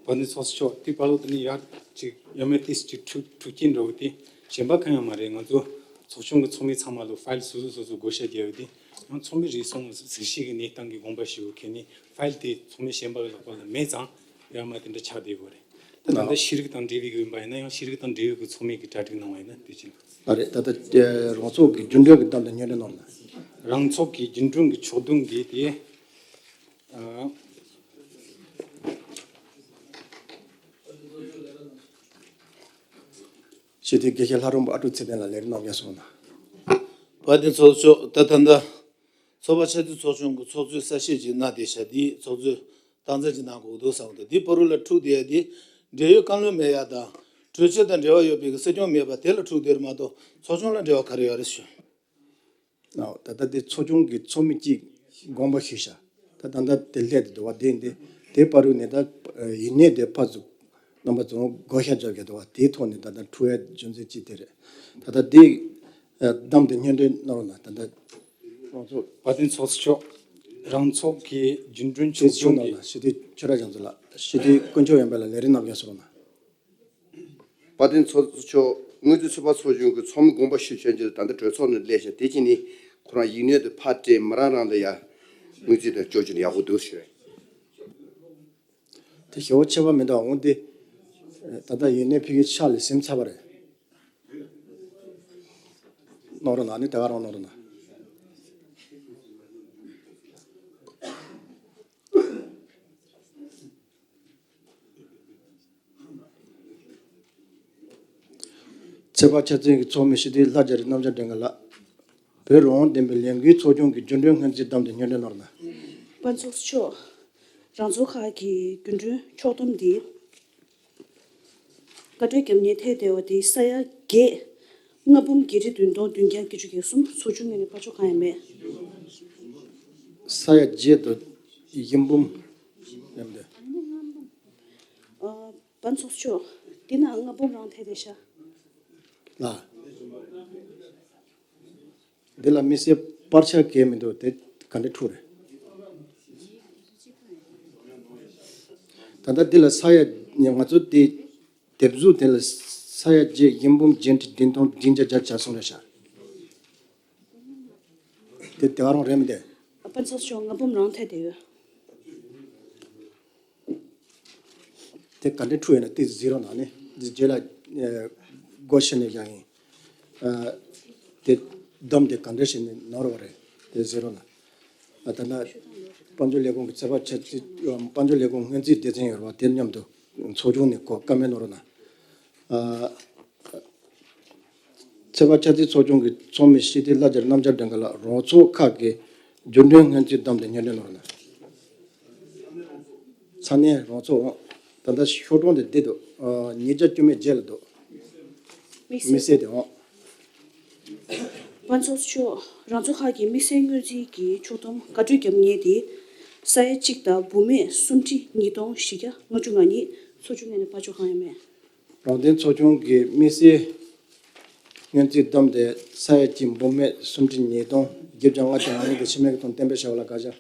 དཔལ་ལྡན་ཚོགས་གཙོ་མཆོག། དེ་བར་དུ་ནི་ཡར་ཅིག་ཡ་མེད་དེ་ཅིག་འཁྲུག་འཁྲུག་རྐྱེན་འགྲོ་གི་དེ་གཞན་པ་གང་ཡང་མ་རེད། ང་ཚོ་ཚོགས་ཆུང་གི་ཚོགས་མི་ཚང་མ་ལ་ཕ་ཡིལ་སོ་སོ་སོ་སོ་བགོ་བཤའ་རྒྱག་ཡོད་དེ་ཡང་ཚོགས་མི་རེ་ཟུང་གཟིགས་ཞིབ་ཀྱི་གནས་སྟངས་ཀྱི་དགོངས་པ་ཞུ་གི་ནི་ཕ་ཡིལ་དེ་ཚོགས་མི་གཞན་པ་གི་ལག་པ་ལ་མེད་ཙང་ཡར་མར་དེ་འདྲ་ཆགས་བསྡད་ཡོད་རེད། ད་ད་ལྟ་ཤེས་རིག་དང་འབྲེལ་བའི་ཡིན་པ་ཡིན་ན་ཡང་ཤེས་རིག་དང་འབྲེལ་ཡོད་ཀྱི་ཚོགས་མི་གིས་གྲ་སྒྲིག་གནང་བ་ཡིན་ན་དེ་བཞིན། ཨ་རེད། ད་ལྟ་རང་ཚོགས་ཀྱི་རྒྱུན་གྲོན་གྱི་བདམས་ཏེ་སྙན་སྒྲོན་གནང་ན། རང་ཚོགས་ཀྱི་རྒྱུན་གྲོན་གྱི་ཕྱོགས་བསྡོམས་འདི་དེ། ཨ། སྤྱི་འཐུས་དགེ་བཤེས་ལྷ་རམས་པ་ཨ་ཀྲུག་ཚེ་བརྟན་ལགས་ལས་རིམ་གནང་རྒྱུ་སོང་ན། དཔལ་ལྡན་ཚོགས་གཙོ། ད་ད་ལྟ་ཚོགས་པ་ཆེ་མཐོའི་ཚོགས་ཆུང་གི་ཚོགས་གཙོས་གསལ་བཤད་ཅིག་གནང་བསྡད་ཤག་འདི་ཚོགས་གཙོས་སྟངས་འཛིན་ཅིག་གནང་དགོས་འདུག་བསམ་འདུག་འདི་བར་དུ་ལ་འཁྲུག་བསྡད་ཡ་འདི་འབྲེལ་ཡོད་བཀའ་བློན་མེད་ཡ་དང་གྲོས་ཆོད་དང་འབྲེལ་བ་ཡོད་པའི་གི་སྲིད་སྐྱོང་མེད་པ་དེ་ལ་འཁྲུག་བསྡད་རེད་མ་གཏོགས་ཚོགས་ཆུང་ལ་འབྲེལ་བ་ག་རེ་ཡོད་རེད་ཞུ། ཨོ། ད་ལྟ་དེ་ཚོགས་ཆུང་གི་ཚོགས་མི་གཅིག་དགོངས་པ་ཞུས་ཤག་ད་ད་ལྟ་དེ་སླེབས་བསྡད་འདུག་བ། དེ་འདི་དེ་བར་དུ་ནས་ད་ཡིག་སྣོད་དེ་ཕར་ཚུར་རྣམ་པ་ཚོ་བགོ་བཤའ་རྒྱག་གི་འདུག་བ། དེའི་ཐོག་ནས་ད་ལྟ་འཁྲུག་ཡ་རྒྱུ་མཚན་གཅིག་དེ་རེད། ད་ལྟ་དེ་བདམས་ཏེ་སྙན་སྒྲོན་གནང་རོགས་གནང་། ད་ལྟ་རང་ཚོགས། དཔལ་ལྡན་ཚོགས་གཙོ་མཆོག། རང་ཚོགས་ཀྱི་རྒྱུན་གྲོན་ཕྱོགས་སྡོམ་གྱི། ཞུ་དེ་ཆོས་གྲགས་རྒྱ་མཚོ་ལགས། སྤྱི་འཐུས་དཀོན་མཆོག་ཡོན་ཕེབས་ལགས་ལས་རིམ་གནང་རྒྱུ་སོང་ན། དཔལ་ལྡན་ཚོགས་གཙོ་མཆོག། སྔོན་རྩིས་ཚོད་དཔག་ཚོགས་ཆུང་གི་ཚོགས་མི་དགོངས་པ་ཞུ་ཆེན་གྱིས་ད་ལྟ་གྲོས་ཚོགས་ནང་སླེབས་ཤག་དེ་བྱས་ནས་ཁོ་རང་ཡིག་སྣོད་དེ་ཕར་སྤྲད། མོ་རང་རང་ལ་ཡ་སྔོན་རྩིས་དང་སྐྱོར་བཅུག་ན་ཡག་པོ་འདུག་ཞུ། དེ་ཞེ་པོ་ཁྱད་པར་མི་འདུག་འོང་དེ། ད་ལྟ་ཡིག་སྣོད་ཕུལ་རྒྱུའི་ཆ་ལ་ཟིན་ཚར་བ་རེད། གནང་རོགས་གནང་། ནི་དེ་ག་རང་གནང་རོགས་གནང་། ཚོད་དཔག་འཆར་རྩིས་ཀྱི་ཚོགས་མི་སྤྱི་འཐུས་ལྷ་རྒྱ་རི་རྣམ་རྒྱལ་སྒྲོལ་དཀར་ལགས། བོད་རང་དབང་བདེན་པའི་ལས་འགུལ་ཚོགས་ཆུང་གི་རྒྱུན་གྲོན་སྔོན་རྩིས་བདམས་ཏེ་སྙན་སྒྲོན་གནང་རོགས་གནང་། དཔལ་ཚོགས་མཆོག། རང་ཚོགས་ཁག་གི་རྒྱུན་གྲོན་ཕྱོགས་བསྡོམས་འདི། བཀའ་འཁྲོལ་རྒྱབ་གཉེར་ཐད་བསྡད་པ་དེ་ས་ཡ་བརྒྱད། ལྔ་འབུམ་བརྒྱད་ཁྲི་བདུན་སྟོང་བདུན་བརྒྱ་བརྒྱད་ཅུ་གྱ་གསུམ། ཚོགས་ཆུང་ངོས་ནས་ཕར་ཕྱོགས་གང་ཡང་མེད། ས་ཡ་བརྒྱད་དང་བཞི་འབུམ་ཡོད་དེ། ཨ། དཔལ་ཚོགས་མཆོག། འདི་ན་ལྔ་འབུམ་རང་ཐད་བསྡད་ཤག་ལགས། འདི་ལ་དམིགས་བསལ་པར་ཆ་གང་ཡང་མི་འདུག་དེ་ག་འདྲ་འཁྲུག་རེད། ད་ལྟ་འདི་ལ་ས་ཡ་ང་ཚོ་དེ་དེབ་གཟུགས་དེ་ལ་ས་ཡ་བརྒྱད་བཞི་འབུམ་བརྒྱད་ཁྲི་བདུན་སྟོང་བདུན་བརྒྱ་བརྒྱད་ཅུ་གྱ་གསུམ་རེད་ཤག་དེ་དེ་བ་རང་རེད་མི་འདུག་དཔལ་འཚོ་ཤོག་ང་འབུམ་རང་ཐད་དེ་ཡོད། དེ་ག་འདྲ་འཁྲུག་ཡོད་ན་དེ་ཟེར་རོགས་གནང་ནས་འདི་རྗེས་ལ་སྒོ་ཕྱེ་ནས་བཞག་ཡིན། དེ་བསྡོམས་དེ་ག་འདྲ་བྱས་ནས་ནོར་བ་རེད་དེ་ཟེར་རོགས་གནང་། ད་ལྟ་དཔལ་འབྱོར་ལས་ཁུངས་ཀྱི་ཚོད་དཔག་ཆ་ཚིག་དཔལ་འབྱོར་ལས་ཁུངས་སྔོན་རྩིས་སྡེ་ཚན་ཡོད་རེད་བ། དེ་མཉམ་དུ་ཚོགས་ཆུང་ནས་གོ་བཀའ་མོལ་གནང་རོགས་གནང་། ཚོད་དཔག་ཆ་ཚིག་ཚོགས་ཆུང་གི་ཚོགས་མི་ཤེས་ལྡན་ལྷ་རྒྱལ་རྣམ་རྒྱལ་སྒྲོལ་དཀར་ལགས་རོགས་ཚོགས་ཁག་གི་རྒྱུན་གྲོན་སྔོན་རྩིས་བསྡོམས་ཏེ་སྙན་སྒྲོན་གནང་རོགས་གནང་། ས་གནས་རོགས་ཚོགས་འོང་། ད་ལྟ་ཤོག་གྲངས་དེ་འདི་འདུག་ཉིས་བརྒྱ་བཅུ་མེད་བརྒྱད་ལ་འདུག་དམིགས་བསལ་དེ་འོང་། དཔལ་འཚོ་ཤོག་རང་ཚོ་ཁག་གི་དམིགས་བསལ་སྔོན་རྩིས་ཀྱི་ཕྱོགས་བསྡོམས་དགའ་སྤྲོའི་རྒྱབ་གཉེར་དེ་ས་ཡ་གཅིག་དང་འབུམ་མེད་སུམ་ཁྲི་ཉིས་སྟོང་བཞི་བརྒྱ་ལྔ་བཅུ་ང་གཉིས། ཚོགས་ཆུང་ངོས་ནས་ཕར་ཕྱོགས་གང་ཡང་མེད། རང་བདེན་ཚོགས་ཆུང་གི་དམིགས་བསལ་སྔོན་རྩིས་བསྡོམས་ཏེ་ས་ཡ་གཅིག་འབུམ་མེད་སུམ་ཁྲི་ཉིས་སྟོང་བརྒྱད་བརྒྱ་ལྔ་བཅུ་ང་གཉིས་ཀྱི་ཕྱི་མིག་གི་ཐོག་གཏན་འབེབས་བྱ་བ་ལ་བཀའ་ཤག་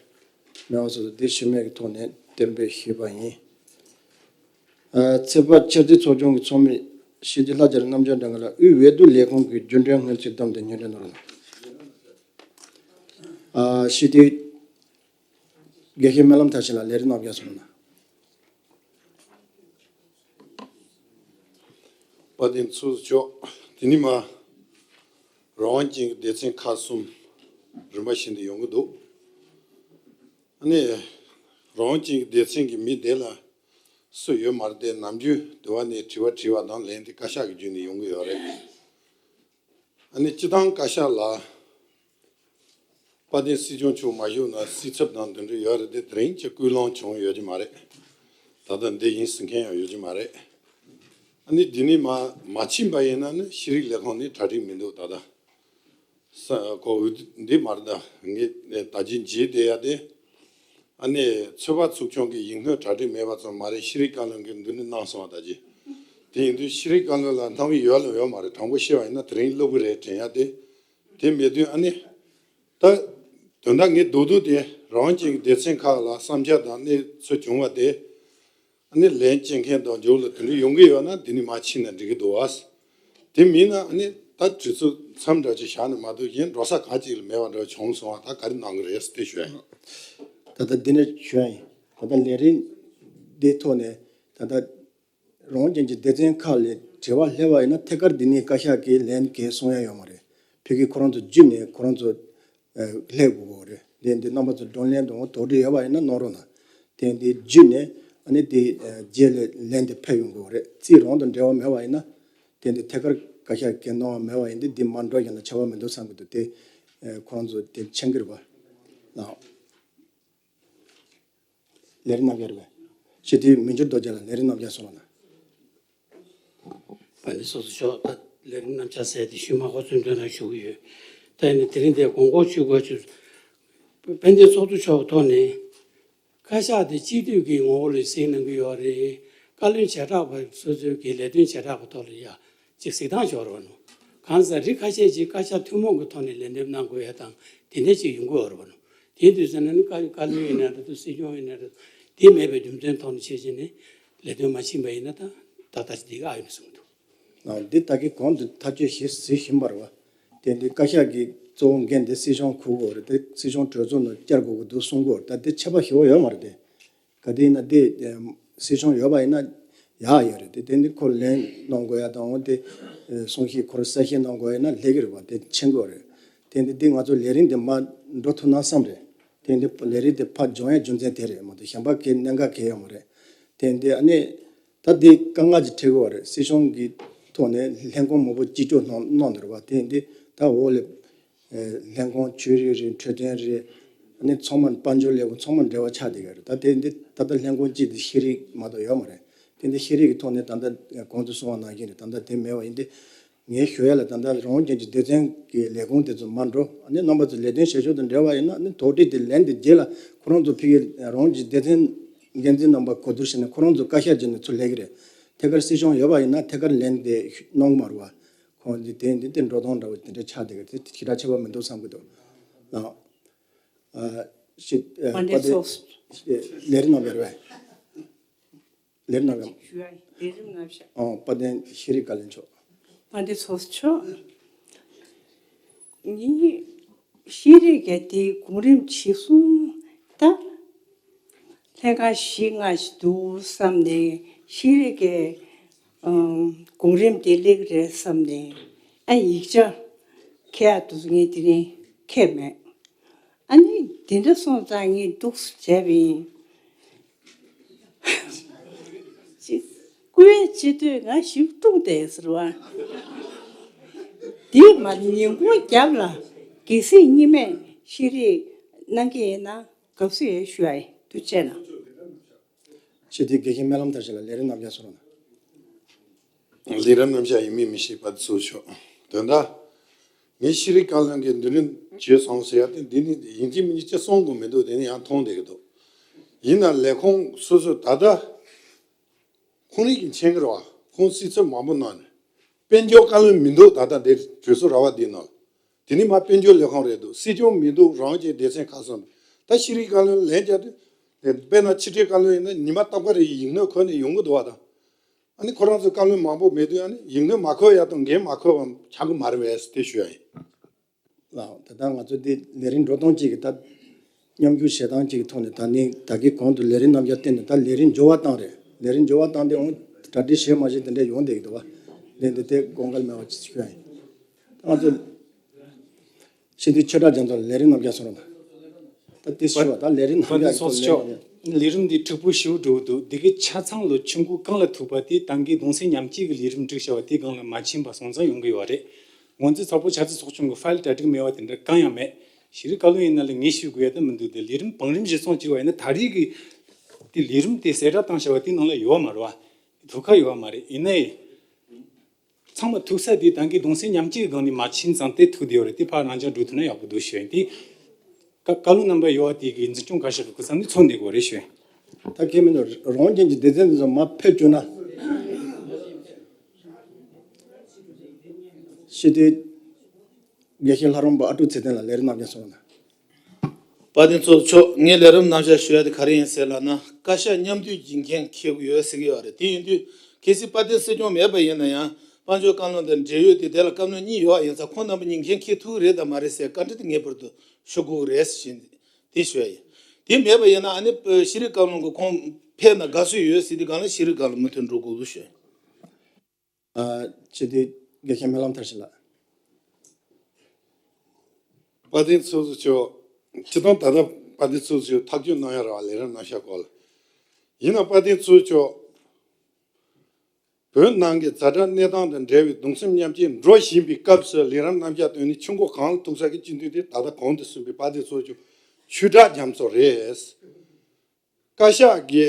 མེད་པ་སོགས་དེ་ཕྱི་མིག་གི་ཐོག་ནས་གཏན་འབེབས་ཞུས་པ་ཡིན། ཚོད་དཔག་འཆར་རྩིས་ཚོགས་ཆུང་གི་ཚོགས་མི་ཤེས་ལྡན་ལྷ་རྒྱལ་རྣམ་རྒྱལ་སྒྲོལ་དཀར་ལགས་དབུས་འོས་བསྡུ་ལས་ཁུངས་ཀྱི་རྒྱུན་གྲོན་སྔོན་རྩིས་བསྡོམས་ཏེ་སྙན་སྒྲོན་གནང་རོགས་གནང་། ཤེས་ལྡན་དགེ་བཤེས་སྨོན་ལམ་མཐར་ཕྱིན་ལགས་ལས་རིམ་རྣམ་བཞག་སོང་ན། དཔལ་ལྡན་ཚོགས་གཙོ་མཆོག་དེ་ནི་མ། རང་དབང་ཅན་གྱི་སྡེ་ཚན་ཁག་གསུམ་རིམ་པ་བཞིན་དུ་ཡོང་གི་འདུག་ཨ་ནི། རང་དབང་ཅན་གྱི་སྡེ་ཚན་གྱི་མི་དེ་ལ་སུ་ཡོད་མ་རེད་དེ་ནམ་རྒྱུན་དེ་བ་ནས་དྲི་བ་དྲི་བ་དང་ལན་དེ་བཀའ་ཤག་གི་བརྒྱུད་ནས་ཡོང་གི་ཡོད་རེད། ཨ་ནི་སྤྱི་བཏང་བཀའ་ཤག་ལ། དཔལ་ལྡན་སྲིད་སྐྱོང་མཆོག་མ་བཞུགས་ན་སྲིད་ཚབ་དང་དེ་འདྲ་ཡོད་རེད་དེ་དེ་རིང་ཅིག་སྐུལ་སློང་བྱུང་ཡོད་ཀྱི་མ་རེད། ད་ལྟ་འདི་ཡིན་ཟེར་མཁན་ཡང་ཡོད་ཀྱི་མ་རེད། ཨ་ནི་འདི་ནས་མ་མ་ཕྱིན་པ་ཡིན་ན་ནི་ཤེས་རིག་ལས་ཁུངས་ནས་གྲ་སྒྲིག་མི་འདུག་ད་ལྟ་ས་གོ་འོས་འདི་མ་རེད་ད་ངས་ད་ཅི་བརྗེད་བསྡད་ཡ་དེ། ཨ་ནི་ཚོད་དཔག་ཚོགས་ཆུང་གི་ཡིག་སྣོད་གྲ་སྒྲིག་མེད་པ་ཙམ་མ་རེད། ཤེས་རིག་བཀའ་བློན་གྱིས་འདི་ནས་གནང་སོང་བ་ད་ཅི། དེ་ཡིན་དུས་ཤེས་རིག་བཀའ་བློན་ལ་གནང་གི་ཡོད་ལ་ཡོད་མ་རེད། དྲང་པོ་བཤད་པ་ཡིན་ན་དེ་རིང་སླེབས་གི་རེད་དྲན་ཡ་དེ། དེ་མེད་དུས་ཨ་ནི། ད། དོན་དག་ངས་རྡོག་རྡོག་དེ་རང་གཅིག་སྡེ་ཚན་ཁག་ལ་བསམ་འཆར་དང་གནས་ཚུལ་བྱུང་བ་དེ། ཨ་ནི་ལན་བཅད་མཁན་དང་མཇུག་ལ་དེ་འདྲ་ཡོང་གི་ཡོད་ན་འདི་ནས་མ་ཕྱིན་ན་འགྲིག་གི་འདུག་བ། དེ་མིན་ན་ཨ་ནི་ད་དུས་ཚོད་མཚམས་འདྲ་ཅིག་བཞག་ནས་མ་གཏོགས་གཞན་འགྲོ་ས་གང་ཅིག་ལ་མེད་པ་འདྲ་བྱུང་སོང་བ་ད་ག་རེ་གནང་གི་རེད་ཟེར་དེ་ཞུ་ཡ་ཡིན། ད་ལྟ་འདི་ནས་ཞུ་ཡ་ཡིན། ད་ལྟ་ལས་རིམ་འདི་ཐོག་ནས་ད་ལྟ། རང་དབང་ཅན་གྱི་སྡེ་ཚན་ཁག་ལས་དྲི་བ་སླེབས་པ་ཡིན་ན་ཐད་ཀར་འདི་ནས་བཀའ་ཤག་གིས་ལན་གང་གསུང་ཡ་ཡོད་མ་རེད། ཕ་གི་ཁོ་རང་ཚོ་བརྒྱུད་ནས་ཁོ་རང་ཚོ་ཨ་སླེབས་དགོས་ཀྱི་རེད། དེ་འདི་རྣམ་པ་ཚོ་བགྲོ་གླེང་དང་དོགས་འདྲི་ཡོད་པ་ཡིན་ན་གནང་རོགས་གནང་། དེ་འདི་བརྒྱུད་ནས་ཨ་ནི་དེ་ཨ་རྗེས་ལ་ལན་དེ་ཕེབས་ཡོང་དགོས་རེད། རྩིས་རང་དང་འབྲེལ་བ་མེད་པ་ཡིན་ན་དེ་འདི་ཐད་ཀར་བཀའ་ཤག་གིས་གནང་བ་མེད་པ་ཡིན་དུས་འདི་མ་འགྲོ་ཡོང་ན་ཁྱད་པར་མི་འདུག་བསམ་གྱི་འདུག་དེ་ཨ་ཁོ་རང་ཚོ་དེ་མཁྱེན་གྱི་རེད་པ། ལགས། ལས་རིམ་རྣམ་གཞག་རེད་པས། སྤྱི་འཐུས་མི་འགྱུར་རྡོ་རྗེ་ལགས་ལས་རིམ་རྣམ་གཞག་སོང་བ་ན། དཔལ་ལྡན་ཚོགས་གཙོ་མཆོག་ད་ལས་རིམ་རྣམ་གཞག་ཟེར་དེ་ཞུས་མ་གོ་ཚུལ་འདོན་རང་ཞུ་གི་ཡོད། ད་ཡིན་ན་དེ་རིང་འདིར་དགོངས་སྐོར་ཞུ་དགོས་ཞུ། དཔལ་ལྡན་ཚོགས་གཙོ་མཆོག་ཐོག་ནས། བཀའ་ཤག་དེ་སྤྱི་འཐུས་ཀྱི་ངོ་བོ་ལ་གཟིགས་གནང་གི་ཡོད་རེད། བཀའ་བློན་བྱེ་བྲག་པ་སོ་སོའི་གི་ལས་དོན་བྱེ་བྲག་པ་ཐོག་ལ་ཡ་ཅིག་གཟིགས་སྟངས་ཡོད་རེད་པ་ནོ། གང་ཟག་རིགས་ཁ་ཤས་ཅིག་བཀའ་ཤག་ཐུན་མོང་གི་ཐོག་ནས་ལན་འདེབས་གནང་དགོས་ཡ་དང་དེ་འདྲ་ཅིག་ཡོང་གི་ཡོད་རེད་པ་ནོ། དེ་དུས་ཙམ་ན་ནི་བཀའ་བཀའ་བློན་ཡིན་ན་རེད་འདུག་སྲིད་སྐྱོང་ཡིན་ན་རེད། དེ་མེད་པའི་རྒྱུ་མཚན་ཐོག་ནས་བྱས་བྱས་ནས་ལས་དོན་མ་ཕྱིན་པ་ཡིན་ན་ད་ད་ལྟ་ཅིག་འདི་ག་ཨ་ཡོད་ན་གསུངས་འདུག་ཨ་འདི་ད་གིན་གོང་དུ་ཐག་གཅོད་བྱས་ཟིན་བཞིན་པ་རེད་པ། དེ་འདི་བཀའ་ཤག་གི་གཙོ་བོ་འགན་དེ་སྲིད་སྐྱོང་འཁུར་དགོས་རེད་དེ་སྲིད་སྐྱོང་གྲོས་ཚོགས་ནང་བསྐྱར་དགོས་ཀྱི་འདུག་གསུང་གི་ཡོད་རེད། ད་དེ་ཁྱད་པར་ཞེ་པོ་ཡོད་མ་རེད་དེ། ག་དེ་ཡིན་ན་དེ་སྲིད་སྐྱོང་ཡོད་པ་ཡིན་ན་ཡག་ཡོད་རེད་དེ། དེ་འདི་ཁོ་ལན་གནང་དགོས་ཡ་དང་འོ་དེ་གསུང་བཤད་ཁོ་རང་གསལ་བཤད་གནང་དགོས་ཡ་ཡིན་ན་ལེགས་ཀྱི་རེད་པ། དེ་མཁྱེན་གྱི་ཡོད་རེད། དེ་འདི་འདི་ང་ཚོ་ལས་རིམ་དེ་མར་འགྲོ་ཐུབ་ན་བསམ་རེད། དེ་འདི་ལས་རིམ་དེ་ཕར་འབྱོར་ཡ་རྒྱུ་མཚན་དེ་རེད་མ་གཏོགས་གཞན་པ་གའི་གནད་འགག་གའི་ཡོད་མ་རེད། དེ་འདི་ཨ་ནི། ད་དེ་དཀའ་ངལ་ཅིག་འཕྲད་ཀྱི་ཡོད་རེད། སྲིད་སྐྱོང་གི་ཐོག་ནས་ལྷན་ཁང་མང་པོ་གཅིག་གྱུར་གནང་གནང་འདུག་རེད་པ། དེ་འདི་ད་འོག་ལ་ཨེ་ལྷན་ཁང་ཆོས་རིག་རེད། འཕྲོད་བསྟེན་རེད། ཨ་ནི་ཚང་མ་དཔལ་འབྱོར་ལས་ཁུངས་ཚང་མ་འབྲེལ་བ་ཆགས་བསྡད་ཀྱི་རེད། ད་དེ་འདི་ད་ལྟ་ལྷན་ཁང་གཅིག་དེ་ཤེས་རིག་མ་གཏོགས་ཡོད་མ་རེད། དེ་འདི་ཤེས་རིག་གི་ཐོག་ནས་ད་ལྟ་གོང་དུ་གསུངས་པ་ནང་བཞིན་རེད། ད་ལྟ་དེ་མེད་པ་ཡིན་ཏེ། ངས་ཞུ་ཡ་ལ་ད་ལྟ་རང་དབང་ཅན་གྱི་སྡེ་ཚན་གྱི་ལས་ཁུངས་དེ་ཚོ་མར་འགྲོ། ཨ་ནི་རྣམ་པ་ཚོ་ལས་དོན་བྱེད་ཕྱོགས་དང་འབྲེལ་བ་ཡིན་ན་ཨ་ནི་དོགས་འདྲི་དེ་ལན་དེ་རྗེས་ལ་ཁོ་རང་ཚོ་ཕ་གིའི་རང་དབང་ཅན་གྱི་སྡེ་ཚན་འགན་འཛིན་རྣམ་པ་གོ་བསྡུར་བྱས་ནས་ཁོ་རང་ཚོ་བཀའ་ཤག་བརྒྱུད་ནས་ཚུར་སླེབས་ཀྱི་རེད། ཐད་ཀར་སྲིད་སྐྱོང་ཡོད་པ་ཡིན་ན་ཐད་ཀར་ལན་དེ་གནང་གི་མ་རེད་པ། ཁོང་འདི་དེ་འདི་དེ་འགྲོ་སྟངས་འདྲ་བོ་དེ་འདྲ་ཆགས་བསྡད་ཀྱི་རེད། དེ་ཞེ་དྲག་ཁྱད་པར་མི་འདུག་བསམ་གྱི་འདུག་ལགས། ཨ་ཤི་ཨ་དཔལ་ལྡན་ཚོགས་ལས་རིམ་རྣམ་པ་རེད་པས། ལས་རིམ་རྣམ་པ། ཞུ་ཡ་ལས་རིམ་རྣམ་གཞག་ཨོ་དཔལ་ལྡན་ཤེས་རིག་བཀའ་བློན་མཆོག་དཔལ་ལྡན་ཚོགས་གཙོ་མཆོག་ངའི་ ཤེས་རིག་གི་དེའི་གོང་རིམ་ཇི་གསུང་ད། ལྷན་ཁང་བཞི་ལྔ་ཞིག་འདུག་བསམ་ནས་ཤེས་རིག་གི་ཨམ་གོང་རིམ་དེ་སླེབས་རེད་བསམ་ནས། ཨ་ཡིག་ཆ་ཁྱེར་ཡག་འདུག་ངས་དེ་རིང་ཁྱེར་མེད། ཨ་ནི་དེ་འདྲ་སོང་ཙང་ངས་འདུག་སེ་བྱས་པ་ཡིན། ཅི། སྐུའི་སྤྱི་འཐུས་ང་ཞིབ་ཏུ་བལྟས་ཟེར་བ། འདི་མ་ཉིན་གུང་རྒྱབ་ལ་གལ་སྲིད་གཉིས་མེད་ཤེས་རིག་གནང་གི་ཡིན་ན་དགའ་བསུ་ཡོད་ཞུ་ཡ་ཡིན། ཐུགས་རྗེ་གནང་། སྤྱི་འཐུས་དགེ་བཤེས་སྨོན་ལམ་མཐར་ཕྱིན་ལགས་ལས་རིམ་རྣམ་བཞག་གསུང་རོགས་གནང་། ལས་རིམ་རྣམ་གཞག་ཡིན་མིན་མི་ཤེས་པ་ཚོ་ཆོག་དོན་དག་ངས་ཤེས་རིག་བཀའ་བློན་གྱིས་མདུན་ལམ་བྱས་སོང་ཟེར་ཡ་དེ་འདི་ནི་ཡིན་གཅིག་མིན་གཅིག་གསུང་དགོས་མི་འདུག་དེ་ནི་ཡང་མཐོང་བསྡད་ཀྱི་འདུག་ཡིན་ན་ལས་ཁུངས་སོ་སོ་ད་ལྟ་ཁོང་རང་གིས་མཁྱེན་གྱི་རེད་བ། ཁོང་སྲིད་ཚོགས་མང་པོ་ནང་ནས་དཔལ་འབྱོར་བཀའ་བློན་མི་འདུག་ད་ལྟ་འདིར་གྲོས་ཚོགས་ར་བ་འདིའི་ནང་། དེ་ནི་མ་དཔལ་འབྱོར་ལས་ཁུངས་རེད་འདུག་སྲིད་སྐྱོང་མི་འདུག་རང་གི་སྡེ་ཚན་ཁག་གསུམ། ད་ཤེས་རིག་བཀའ་བློན་ལན་བརྒྱབ་དུས། དཔེར་ན་ཕྱི་དྲིལ་བཀའ་བློན་ཡིན་ན་ཉི་མ་རྟག་པ་རེ་ཡིག་སྣོད་ཁུར་ནས་ཡོང་གི་འདུག་བ་དང་། ཨ་ནི་ཁོ་རང་ཚོའི་བཀའ་བློན་མང་པོ་མེད་དུས་ཨ་ནི་ཡིག་སྣོད་མ་ཁུར་ཡ་དང་འགན་མ་ཁུར་བའམ་ཆགས་ཀྱི་མ་རེད་པས་དེ་ཞུ་ཡ་ཡིན། ལགས། ད་ལྟ་ང་ཚོ་འདི་ལས་རིམ་འགྲོ་སྟངས་གཅིག་གི་ད་མཉམ་སྒྱུར་བྱེད་སྟངས་གཅིག་གི་ཐོག་ནས་ད་ནི་ད་གིན་གོང་དུ་ལས་རིམ་རྣམ་གཞག་བསྟན་ནས་ད་ལས་རིམ་འགྱུར་བ་བཏང་རེད། ལས་རིམ་འགྱུར་བ་བཏང་སྟེ་འོང་གྲ་སྒྲིག་བྱས་མ་བྱས་དེ་འདྲ་ཡོང་བསྡད་ཀྱི་འདུག་བ། དེ་འདི་དེ་དགོངས་འགལ་མེད་པ་ཞིག་ཞུ་ཡ་ཡིན། ད་ང་ཚོ་སྤྱི་འཐུས་ཆོས་གྲགས་རྒྱ་མཚོ་ལས་རིམ་རྣམ་གཞག་གསུང་རོགས་གནང་། ད་དེ་ཞུ་བ་ད་ལས་རིམ་རྣམ་གཞག་གི་ཐོག་ནས། ལས་རིམ་འདི་འཁྲུག་པོ་ཞེ་པོ་འགྲོ་གི་འདུག་འདི་གའི་ཆ་ཚང་ལོ་ཆུང་ཀུ་གང་ལ་ཐུག་པ་དེ་ཏང་གི་གདུང་སེམས་མཉམ་སྐྱེད་ཀྱི་ལས་རིམ་བསྒྲིགས་བྱ་བ་དེ་སྒང་ལ་མ་ཕྱིན་པ་སོང་ཙང་ཡོང་གི་ཡོད་རེད། ངོས་འཛིན་ཚོགས་པ་ཆབ་སྲིད་ཚོགས་ཆུང་གི་ཕའིལ་གྲ་སྒྲིག་མེད་པ་དེ་འདྲ་གང་ཡང་མེད། ཤེས་རིག་བཀའ་བློན་ཡིན་ན་ལ་ངས་ཞུ་དགོས་ཡ་ད་མི་འདུག་དེ་ལས་རིམ་བང་རིམ་གཞིར་བཟུང་བྱས་པ་ཡིན་ན་ད་རེས་ཀྱི་དེ་ལས་རིམ་དེ་གསལ་བསྒྲགས་བཏང་བྱ་བ་དེ་ནང་ལ་ཡོད་མ་རེད་བ། ཐུག་ཁ་ཡོད་མ་རེད། ཡིན་ནའི། ཚང་མ་ཐུག་ས་དེ་ད་གིན་གདུང་སེམས་མཉམ་སྐྱེད་ཀྱི་སྒང་ནས་མ་ཕྱིན་ཙང་དེ་ཐུག་བསྡད་ཡོད་རེད། དེ་ཕར་རང་འཇགས་འགྲོ་ཐུབ་ན་ཡག་པོ་འདུག་ཞུ་ཡིན། དེ་བཀའ་བཀའ་བློན་རྣམ་པ་ཡོད་པ་དེ་གི་འཛིན་སྐྱོང་བཀའ་ཤག་གི་སྐུ་ཚབ་ནས་ཚོགས་འདེགས་དགོས་རེད་ཞུ་ཡིན། ད་གལ་མི་འདུག་རང་རྒྱལ་གྱི་སྡེ་ཚན་དེ་ཚོ་མར་ཕེབས་བཅུག་ན། སྤྱི་འཐུས་དགེ་བཤེས་ལྷ་རམས་པ་ཨ་ཀྲུག་ཚེ་བརྟན་ལགས་ལས་རིམ་རྣམ་གཞག་གསུང་རོགས་གནང་། དཔལ་ལྡན་ཚོགས་གཙོ་མཆོག་ངས་ལས་རིམ་རྣམ་གཞག་ཞུ་ཡ་དེ་ག་རེ་ཡིན་ཟེར་ལབ་ན་བཀའ་ཤག་མཉམ་འདུས་ཀྱི་འགན་འཁྱེར་གྱི་ཡོད་ཟེར་གྱི་ཡོད་རེད། དེ་ཡིན་དུས་གལ་སྲིད་དཔལ་ལྡན་སྲིད་སྐྱོང་མེད་པ་ཡིན་ན་ཡང་དཔལ་འབྱོར་བཀའ་བློན་དང་འབྲེལ་ཡོད་དེ་དེ་ལ་བཀའ་བློན་གཉིས་ཡོད་པ་ཡིན་ཙང་ཁོང་རྣམ་པ་གཉིས་འགན་འཁྱེར་ཐུབ་ཀྱི་རེད་དམ་མ་རེད་ཟེར་བཀའ་འདྲི་དེ་ངེས་པར་དུ་ཞུ་དགོས་རེད་ཟེར་བཞིན་དེ་ཞུ་ཡ་ཡིན། དེ་མེད་པ་ཡིན་ན་ཨ་ནི་ཤེས་རིག་བཀའ་བློན་གྱི་ཁོང་ཕེབས་ན་དགའ་བསུ་ཡོད་ཟེར་དུས་སྒང་ལ་ཤེས་རིག་བཀའ་བློན་མུ་མཐུད་འགྲོ་དགོས་ལུགས་ཞུ་ཡ་ཡིན། ཨ། སྤྱི་འཐུས་དགེ་བཤེས་སྨོན་ལམ་མཐར་ཕྱིན་ལགས། དཔལ་ལྡན་ཚོགས་གཙོ་མཆོག་སྤྱི་བཏང་ད་ལྟ་དཔལ་ལྡན་ཚོགས་གཙོ་མཆོག་ཐག་གཅོད་གནང་ཡ་རེད་བ། ལས་རིམ་རྣམ་གཞག་སྐོར་ལ། ཡིན་ནའང་དཔལ་ལྡན་ཚོགས་གཙོ་མཆོག་བོད་ནང་གི་ཛ་དྲག་གནས་སྟངས་དང་འབྲེལ་བའི་གདུང་སེམས་མཉམ་སྐྱེད་འགྲོ་བཞིན་པའི་སྐབས་སུ་ལས་རིམ་རྣམ་གཞག་བཏོན་ནས་ཆུ་མགོ་གངས་ལ་ཐུག་ས་གི་སྤྱི་འཐུས་དེ་ད་ལྟ་གོང་དུ་གསུངས་པའི་དཔལ་ལྡན་ཚོགས་གཙོ་མཆོག་ཆོས་གྲགས་རྒྱ་མཚོ་རེད། བཀའ་ཤག་གི་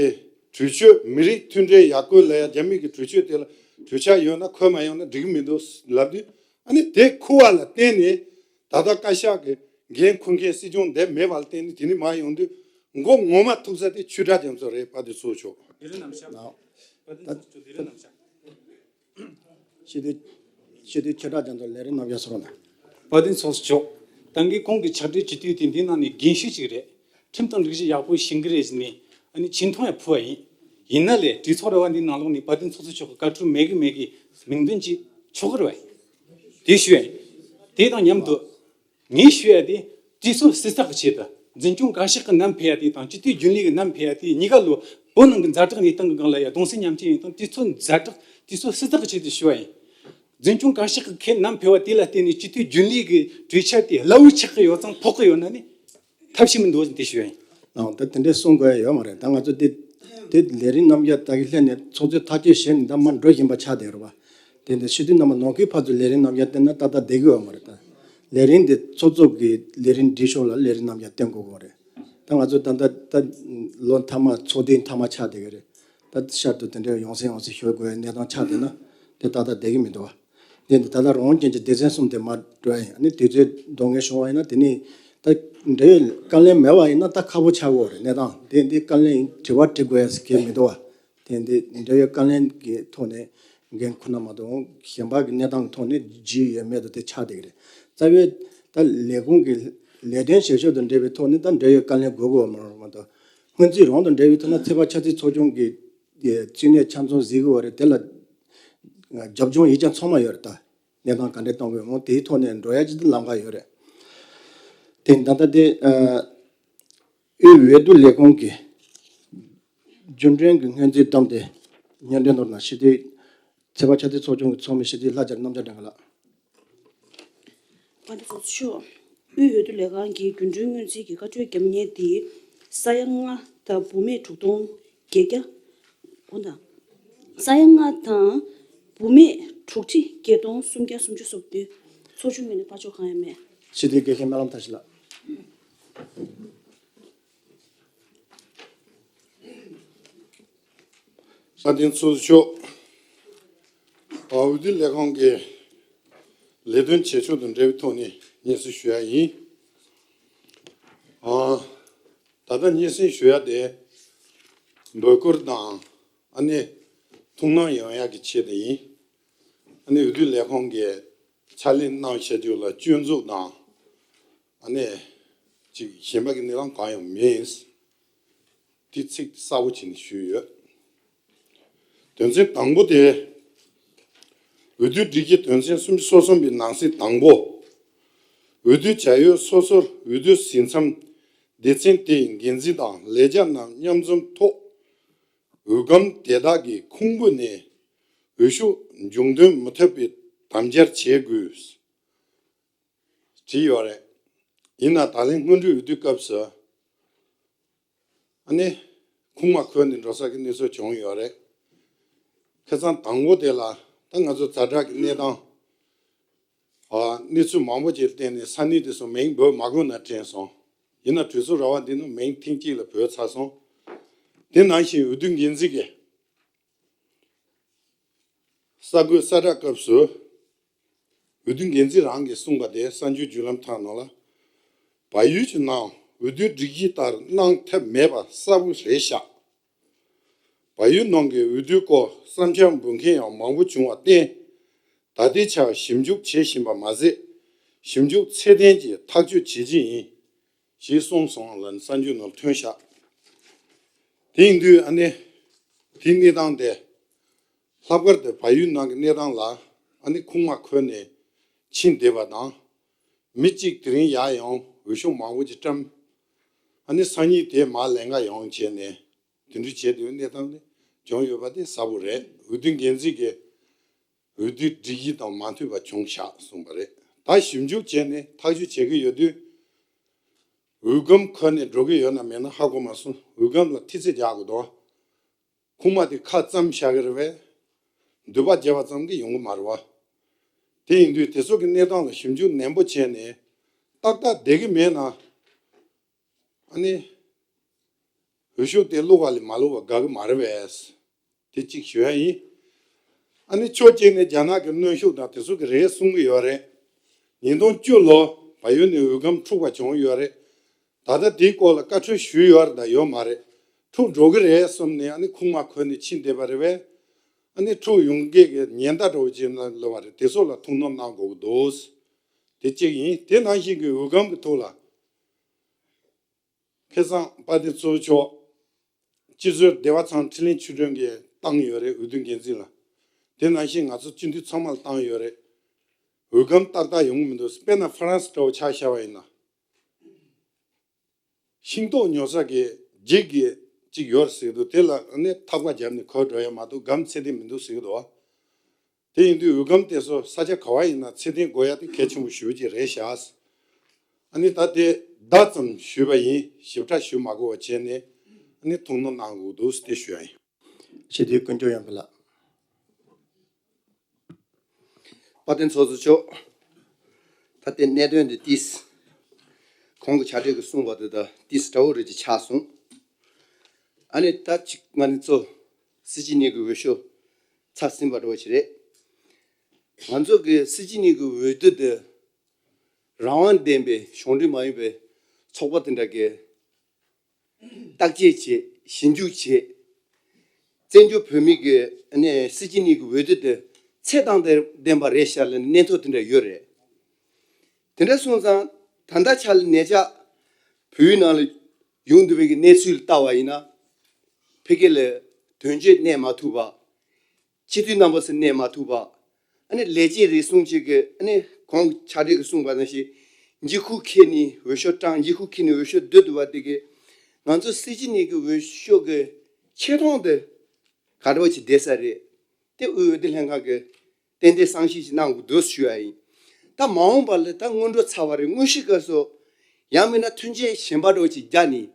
གྲོས་ཆོད་མི་རིགས་མཐུན་སྒྲིལ་ཡར་སྐུལ་ལ་ཡ་རྒྱ་མི་གི་གྲོས་ཆོད་དེ་ལ་གྲོས་འཆར་ཡོད་ན་འཁུར་མ་ཡོང་ན་འགྲིག་གི་མི་འདུག་ལབ་དུས། ཨ་ནི་དེ་འཁུར་བ་ལ་བརྟེན་ནས་ད་ལྟ་བཀའ་ཤག་གི་འགན་འཁུར་མཁན་སྲིད་སྐྱོང་འདི་མེད་པ་ལ་བརྟེན་ནས་དེ་ནི་མར་ཡོང་དུས་མགོ་ངོ་མ་ཐུག་ས་དེ་ཆོས་གྲགས་རྒྱ་མཚོ་རེད། དཔལ་ལྡན་ཚོགས་གཙོ་མཆོག་ལས་རིམ་རྣམ་གཞག་ལགས། དཔལ་ལྡན་ཚོགས་གཙོ་མཆོག་ལས་རིམ་རྣམ་གཞག་སྤྱི་འཐུས་སྤྱི་འཐུས་ཆོས་གྲགས་རྒྱ་མཚོ་ལས་རིམ་རྣམ་གཞག་གསུང་རོགས་གནང་། དཔལ་ལྡན་ཚོགས་གཙོ་མཆོག་ཏང་གི་གོང་གི་ཕྱག་སྦྲེལ་སྤྱི་འཐུས་དེ་འདི་ནང་ནས་རྒན་ཤོས་ཅིག་རེད། ཁྲིམས་དང་སྒྲིག་གཞི་ཡག་པོ་ཤེས་ཀྱི་རེད་ཟེར་ནས་ཨ་ནི་ཆེ་མཐོང་ཡང་ཕུལ་བ་ཡིན། ཡིན་ན་ལས་གྲོས་ཚོགས་ར་བ་འདིའི་ནང་ལོགས་ནས་དཔལ་ལྡན་ཚོགས་གཙོ་མཆོག་གི་བཀའ་འཁྲོལ་མེད་གི་མེད་གི་མིང་འདོན་ཅིག་ཆོག་གི་རེད་བ། དེ་ཞུ་ཡ་ཡིན། དེ་དང་མཉམ་དུ། ངས་ཞུ་ཡ་དེ། གྲོས་ཚོགས་གསལ་བསྒྲགས་ཀྱི་ཆེད་དུ། འཛིན་སྐྱོང་བཀའ་ཤག་གི་བསྣམས་ཕེབས་ཡ་དེ་དང་སྤྱི་འཐུས་རྒྱུན་ལས་ཀྱི་བསྣམས་ཕེབས་ཡ་དེ་གཉིས་ཀ་ལོ། བོད་ནང་གི་ཛ་དྲག་གནས་སྟངས་ཀྱི་སྒང་ལ་ཡ་གདུང་སེམས་མཉམ་སྐྱེད་ཡིན་དང་དུས་ཚོད་ཛ་དྲག་དུས་ཚོད་གསལ་བསྒྲགས་ཀྱི་ཆེད་དུ་ཞུ་བ་ཡིན། འཛིན་སྐྱོང་བཀའ་ཤག་གི་ཁས་བསྣམས་ཕེབས་པ་དེ་ལ་བརྟེན་ནས་སྤྱི་འཐུས་རྒྱུན་ལས་ཀྱི་གྲོས་འཆར་དེ་སླ་བོ་ཆགས་ཀྱི་ཡོད་ཙང་ཕོག་གི་ཡོད་ན་ནི། ཐབས་ཤེས་མི་འདུག་ཟེར་དེ་ཞུ་ཡ་ཡིན། ཨང་། ད་དེ་འདྲའི་གསུང་དགོས་ཡ་ཡོད་མ་རེད། ད་ང་ཚོ་དེ་དེ་ལས་རིམ་རྣམ་གཞག་ད་གི་སླེབས་ནས་ཚོགས་གཙོས་ཐག་གཅོད་བྱས་ནས་ད་མར་འགྲོ་བཞིན་པ་ཆགས་བསྡད་རེད་བ། དེ་འདྲ་སྤྱི་འཐུས་རྣམ་པ་ནང་ཁུལ་ཕར་ཚུར་ལས་རིམ་རྣམ་གཞག་བསྟན་ན་ཏག་ཏག་བསྡད་ཀྱི་ཡོད་མ་རེད་ད། ལས་རིམ་དེ་ཚོགས་གཙོ་གི་ལས་རིམ་སྒྲིག་ཕྱོགས་ལ་ལས་རིམ་རྣམ་གཞག་བསྟན་དགོས་ཀྱི་རེད། ད་ང་ཚོ་ད་ལྟ་ད་ལོ་མཐའ་མ་ཚོགས་དུས་མཐའ་མ་ཆགས་བསྡད་ཀྱི་རེད། ད་ཤར་དུ་དེ་འདྲའི་ཡང་སེ་ཡང་སེ་ཤོར་དགོས་པའི་གནས་སྟངས་ཆགས་བསྡད་ན་དེ་ཏག་ཏག་བསྡད་ཀྱི་མི་འདུག་བ། དེ་ནི་ད་ལྟ་རང་དབང་ཅན་གྱི་སྡེ་ཚན་གསུམ་དེ་མར་འགྲོ་ཡ་ཡིན། ཨ་ནི་དུས་ཚོད་ལྡོག་ངེས་བྱུང་བ་ཡིན་ན་དེ་ནི་ད་འབྲེལ་ཡོད་བཀའ་བློན་མེད་པ་ཡིན་ན་ད་ཁག་པོ་ཆགས་ཀྱི་ཡོད་རེད། གནས་སྟངས་དེ་འདི་བཀའ་བློན་དྲི་བ་དྲི་དགོས་ཡ་ཟེར་གྱི་མི་འདུག་བ། དེ་འདི་འབྲེལ་ཡོད་བཀའ་བློན་གྱི་ཐོག་ནས་འགན་ཁུར་ན་མ་གཏོགས་གཞན་པ་གི་གནས་སྟངས་ཀྱི་ཐོག་ནས་ཇུས་ཡོད་མེད་དུ་དེ་ཆགས་བསྡད་ཀྱི་རེད། རྩ་བའི་ད་ལས་ཁུངས་ཀྱི་ལས་དོན་བྱེད་ཕྱོགས་དང་འབྲེལ་བའི་ཐོག་ནས་ད་འབྲེལ་ཡོད་བཀའ་བློན་དགོས་ཀྱི་ཡོད་མ་རེད་མ་གཏོགས་སྔོན་རྩིས་རང་དང་འབྲེལ་བའི་ཐོག་ན་ཚོད་དཔག་འཆར་རྩིས་ཚོགས་ཆུང་གི་རྩིས་གནས་ཆ་ཚང་གཟིགས་ཀྱི་ཡོད་རེད། དེ་ལ་རྒྱབ་ལྗོངས་ཡིག་ཆ་ཚང་མ་ཡོད་རེད་ད། གནས་སྟངས་ག་འདྲས་གཏོང་དགོས་མོ་དེའི་ཐོག་ནས་འགྲོ་ཡ་ཅིག་ཏུ་ལམ་ཁ་ཡོད་རེད། དེ་ད་ལྟ་དེ་ཨ་དབུས་འོས་བསྡུ་ལས་ཁུངས་ཀྱི་རྒྱུན་གྲོན་གྱི་སྔོན་རྩིས་བཏང་སྟེ་སྙན་སྒྲོན་ནོར་ན་ཞི་བདེ་ཚེ་དཔག་ཆ་ཚང་ཚོགས་ཆུང་གི་ཚོགས་མི་ཞི་བདེ་ལྷ་རྒྱལ་རྣམ་རྒྱལ་སྒྲོན་ལགས། དཔལ་ལྡན་ཚོགས་གཙོ་མཆོག་དབུས་འོས་བསྡུ་ལས་ཁང་གིས་རྒྱུན་གྲོན་སྔོན་རྩིས་ཀྱི་བཀའ་འཁྲོལ་བརྒྱབ་མཁན་དེ་ས་ཡ་ལྔ་དང་བུད་མེད་དྲུག་སྟོང་བརྒྱད་བརྒྱ། དགོངས་དག་ས་ཡ་ལྔ་དང་བུད་མེད་དྲུག་ཁྲི་བརྒྱད་སྟོང་སུམ་བརྒྱ་སུམ་ཅུ་སོ་བདུན། ཚོགས་ཆུང་ངོས་ནས་ཕར་ཕྱོགས་གང་ཡང་མེད། ཞི་བདེའི་དགེ་རྒན་སྨོན་ལམ་མཐར་ཕྱིན་ལགས། དཔལ་ལྡན་ཚོགས་གཙོ་མཆོག་འོས་བསྡུ་ལས་ཁང་གི་ལས་དོན་བྱེད་ཕྱོགས་དང་འབྲེལ་བའི་ཐོག་ནས་སྙན་སེང་ཞུ་ཡ་ཡིན། ཨ། ད་ལྟ་སྙན་སེང་ཞུ་ཡ་དེ་འབོད་སྐུལ་དང་ཨ་ནི་ཐུགས་སྣང་ཡོང་ཡ་གི་ཆེད་དུ་ཡིན། ཨ་ནི་འོས་བསྡུ་ལས་ཁང་གིས་ཕྱག་ལས་གནང་བྱ་རྒྱུ་ལ་སྐྱོན་འཛུགས་དང་ཨ་ནི་ཅིག་གཞན་པ་གི་གནས་སྟངས་གང་ཡང་མེད། དེ་ཚིག་གསལ་པོ་བྱས་ནས་ཞུས་ཡོད། དོན་ཚན་དང་པོ་དེ། འོས་བསྡུའི་སྒྲིག་གཞི་དོན་ཚན་སུམ་ཅུ་སོ་གསུམ་པའི་ནང་གསེས་དང་པོ། འོས་བསྡུ་བྱ་ཡུལ་སོ་སོར་འོས་བསྡུ་ཟིན་མཚམས་སྡེ་ཚན་དེའི་འགན་འཛིན་དང་ལས་བྱ་རྣམས་མཉམ་འཛོམས་ཐོག་འོས་སྒམ་དེ་དག་གི་ཁུངས་བུ་ནས་འོས་ཤོག་འབྱུང་དོན་མི་ཐེབས་པའི་དམ་བཅར་བྱེད་དགོས། བྲིས་ཡོད་རེད། ཡིན་ན་ད་ལན་སྔོན་འགྲོའི་འོས་བསྡུའི་སྐབས་སུ་ཨ་ནི་ཁུངས་མ་འཁོད་ནས་འགྲོ་ས་གི་གནས་ཚུལ་བྱུང་ཡོད་རེད། ཁ་སང་དང་པོ་དེ་ལ་ད་ང་ཚོ་ཛ་དྲག་གི་གནས་སྟངས་ཨ་གནས་ཚུལ་མང་པོ་ཅིག་བརྟེན་ནས་ས་གནས་དེ་ཚོ་མིང་འབོད་མ་དགོས་ན་དྲན་སོང་། ཡིན་ན་གྲོས་ཚོགས་ར་བ་འདི་ནང་མིང་ཐེངས་གཅིག་ལ་འབོད་ཚར་སོང་། དེ་ནང་བཞིན་འོས་བསྡུ་འགན་འཛིན་གྱིས་གསར་འགོད་གསལ་བསྒྲགས་སྐབས་སུ་འོས་བསྡུ་འགན་འཛིན་རང་གིས་གསུངས་པ་དེ་གསར་འགྱུར་བརྒྱུད་ལམ་ཁག་ནང་ལ་བལ་ཡུལ་གྱི་ནང་འོས་བསྡུའི་སྒྲིག་གཞི་ལྟར་གནང་ཐབས་མེད་པ་གསལ་པོ་རེད་ཤག་བལ་ཡུལ་ནང་གི་འོས་བསྡུའི་སྐོར་བསམ་འཆར་འབུལ་མཁན་ཡང་མང་པོ་བྱུང་བར་བརྟེན། ད་ལྟའི་ཆར་ཞིབ་འཇུག་བྱེད་བཞིན་པ་མ་ཟད། ཞིབ་འཇུག་ཚད་ལྡན་གྱིས་ཐག་གཅོད་བྱེད་ཀྱི་ཡིན། ཞེས་གསུངས་སོང་ལ་གསར་འགྱུར་ནང་ཐོན་ཤག་དེ་ཡིན་དུས་ཨ་ནི་དེའི་གནས་སྟངས་དེ་ལྷག་པར་དུ་བལ་ཡུལ་ནང་གི་གནས་སྟངས་ལ་ཨ་ནི་ཁུངས་མ་འཁོད་ནས་ཕྱིན་བསྡད་པ་དང་། མི་གཅིག་དེ་རིང་ཡར་ཡོང་འོས་ཤོག་མང་པོ་ཅིག་བཀྲམ། ཨ་ནི་སང་ཉིན་དེ་མར་ལེན་ག་ཡོང་བྱས་ནས་དེ་འདྲ་བྱས་དུས་གནས་སྟངས་དེ་བྱུང་ཡོད་པ་དེ་གསལ་པོ་རེད། འོས་བསྡུ་འགན་འཛིན་གྱིས་འོས་བསྡུའི་སྒྲིག་གཞི་དང་མ་མཐུན་པ་བྱུང་ཤག་གསུངས་པ་རེད། ད་ཞིབ་འཇུག་བྱས་ནས་ཐག་གཅོད་བྱེད་ཀྱི་ཡོད་དུས། འོས་སྒམ་ཁུར་ནས་འགྲོ་གི་ཡོད་ན་མེད་ན་ཧ་གོ་མ་སོང་། འོས་སྒམ་ལ་ཐེལ་ཙེ་རྒྱག་དགོས་འདུག་ཁུག་མ་དེ་ཁ་བཙུམས་བཞག་གི་རེད་པས། མདུད་པ་རྒྱབ་པ་ཙམ་གྱིས་ཡོང་གི་མ་རེད་པ། དེ་ཡིན་དུས་དེ་ཚོ་གི་གནས་སྟངས་ལ་ཞིབ་འཇུག་ནན་པོ་བྱས་ནས་ཏག་ཏག་བསྡད་ཀྱི་མེད་ན། ཨ་ནི། འོས་ཤོག་དེ་བླུགས་པ་ལས་མ་བླུགས་པ་དགའ་གི་མ་རེད་པས། དེ་གཅིག་ཞུ་ཡ་ཡིན། ཨ་ནི་ཕྱོགས་གཅིག་ནས་རྒྱ་ནག་གི་གནོན་ཤུགས་དང་དེ་ཚོ་གི་རེད་གསུང་གི་ཡོད་རེད། ཉིས་སྟོང་བཅུ་ལོ་བལ་ཡུལ་ནས་འོས་སྒམ་འཁྲུག་པ་བྱུང་ཡོད་རེད། ད་ལྟ་དེའི་སྐོར་ལ་བཀའ་འཁྲོལ་ཞུས་ཡོད་རེད་དང་ཡོད་མ་རེད། འཁྲུག་འགྲོ་གི་རེད་གསུངས་ནས་ཨ་ནི་ཁུག་མ་ཁུར་ནས་ཕྱིན་བསྡད་པ་རེད་པས། ཨ་ནི་འཁྲུག་ཡོང་གི་གི་ཉེན་བརྡ་འདྲ་བོ་ཅིག་ལབ་པ་རེད། དེ་ཚོ་ལ་ཐུགས་སྣང་གནང་དགོས་ཀྱི་འདུག་དེ་གཅིག་ཡིན། དེ་ནང་བཞིན་གྱི་འོས་སྒམ་གྱི་ཐོག་ལ། ཁ་སང་དཔལ་ལྡན་ཚོགས་གཙོ་མཆོག་སྤྱི་ཟུར་བདེ་བ་ཚང་འཕྲིན་ལས་ཆོས་སྒྲོན་གྱིས་བཏང་ཡོད་རེད། འོས་བསྡུ་འགན་འཛིན་ལ། དེ་ནང་བཞིན་ང་ཚོ་སྤྱི་འཐུས་ཚང་མ་ལ་བཏང་ཡོད་རེད། འོས་སྒམ་ཏག་ཏག་ཡོང་གི་མི་འདུག་དཔེར་ན་ཧྥ་རན་སི་འདྲ་བོ་ཆ་བཞག་པ་ཡིན་ན། ཤིང་ཏོག་ཉོ་ས་གི་འགྱིག་གི་ཅིག་ཡོད་རེད་ཟེར་གི་འདུག་དེ་ལ་ནི་ཐག་པ་བརྒྱབ་ནས་གོས་འགྲོ་ཡ་མ་གཏོགས་སྒམ་ཚད་ལྡན་མི་འདུག་ཟེར་གི་འདུག་དེ་ཡིན་དུས་འོས་སྒམ་དེ་ཚོ་ས་ཆ་ག་བ་ཡིན་ན་ཚད་ལྡན་དགོས་ཡ་དེ་གལ་ཆེན་པོ་ཞེ་པོ་ཅིག་རེད་ཤག་ཨ་ནི་ད་དེ་བརྡ་ཙམ་ཞུས་པ་ཡིན། ཞིབ་ཕྲ་ཞུ་མ་དགོས་པ་བྱས་ནས་ཨ་ནི་ཐུགས་སྣང་གནང་དགོས་འདུག་དེ་ཞུ་ཡ་ཡིན། ཞི་བདེའི་ཀུན་སྐྱོང་ཡོན་ཕུན་ལགས། དཔལ་ལྡན་ཚོགས་གཙོ་མཆོག་ད་ལྟའི་གནད་དོན་འདི་ཏིས། གོང་གི་ཕྱག་སྦྲེལ་གྱིས་གསུངས་པ་དེ་དང་ཏིས་འདྲ་བོ་རེ་ཅིག་ཆགས་སོང་། ཨ་ནི་ད་ཅིག་ང་ནི་ཚོ་སྲིད་སྤྱི་གཉིས་ཀྱི་འོས་ཤོག་ཚར་ཟིན་པ་འདྲ་བོ་ཞིག་རེད། ང་ཚོ་གི་སྲིད་སྤྱི་གཉིས་ཀྱི་འོས་བསྡུ་དེ་རང་དབང་ལྡན་པའི་གཞུང་འབྲེལ་མ་ཡིན་པའི་ཚོགས་པ་དེ་འདྲ་གི་བརྟག་དཔྱད་བྱས། ཞིབ་འཇུག་བྱས། བཙན་བྱོལ་བོད་མི་གི་ཨ་ནི་སྲིད་སྤྱི་གཉིས་ཀྱི་འོས་བསྡུ་དེ་ཚད་དང་ལྡན་པ་རེད་ཤག་ལབ་ནས་སྙན་ཐོ་དེ་འདྲ་ཡོད་རེད། དེ་འདྲ་སོང་ཙང་ད་ལྟ་ཆ་ལ་ཉེ་ཆར་བོད་ཡུལ་ནང་ལ་ཡོང་བསྡད་པའི་གི་གནས་ཚུལ་ལ་ལྟ་བ་ཡིན་ན། ཕ་གི་ལ་དོན་གཅོད་གནས་མ་ཐུབ་པ། སྤྱི་འཐུས་རྣམ་པ་ཚོ་གནས་མ་ཐུབ་པ། ཨ་ནི་ལས་བྱེད་རེ་ཟུང་ཅིག་གིས་ཨ་ནི་གོང་ཕྱག་སྦྲེལ་གྱིས་གསུངས་པ་ནང་བཞིན་ འགྱིག་ཁུག་ཁྱེར་ནས་འོས་ཤོག་བཀྲམ། འགྱིག་ཁུག་ཁྱེར་ནས་འོས་ཤོག་བསྡུ་བསྡུ་བ་དེ་གས་ང་ཚོ་སྲིད་སྤྱི་གཉིས་ཀྱི་འོས་ཤོག་གི་ཆེ་མཐོང་དེ་ག་འདྲ་བ་ཅིག་བསྡད་ས་རེད། དེ་དབུས་འོས་བསྡུ་ལྷན་ཁང་གིས་ཏན་ཏན་བསམ་ཤེས་ཤིག་གནང་དགོས་འདུག་ཞུ་ཡ་ཡིན། ད་མ་འོངས་པ་ལ་ད་སྔོན་འགྲོ་ཚར་བ་རེད། དངོས་གཞི་སྐབས་སུ་ཡང་མིན་ན་མཐུན་རྐྱེན་གཞན་པ་འདྲ་བ་ཅིག་བརྒྱབ་ནས་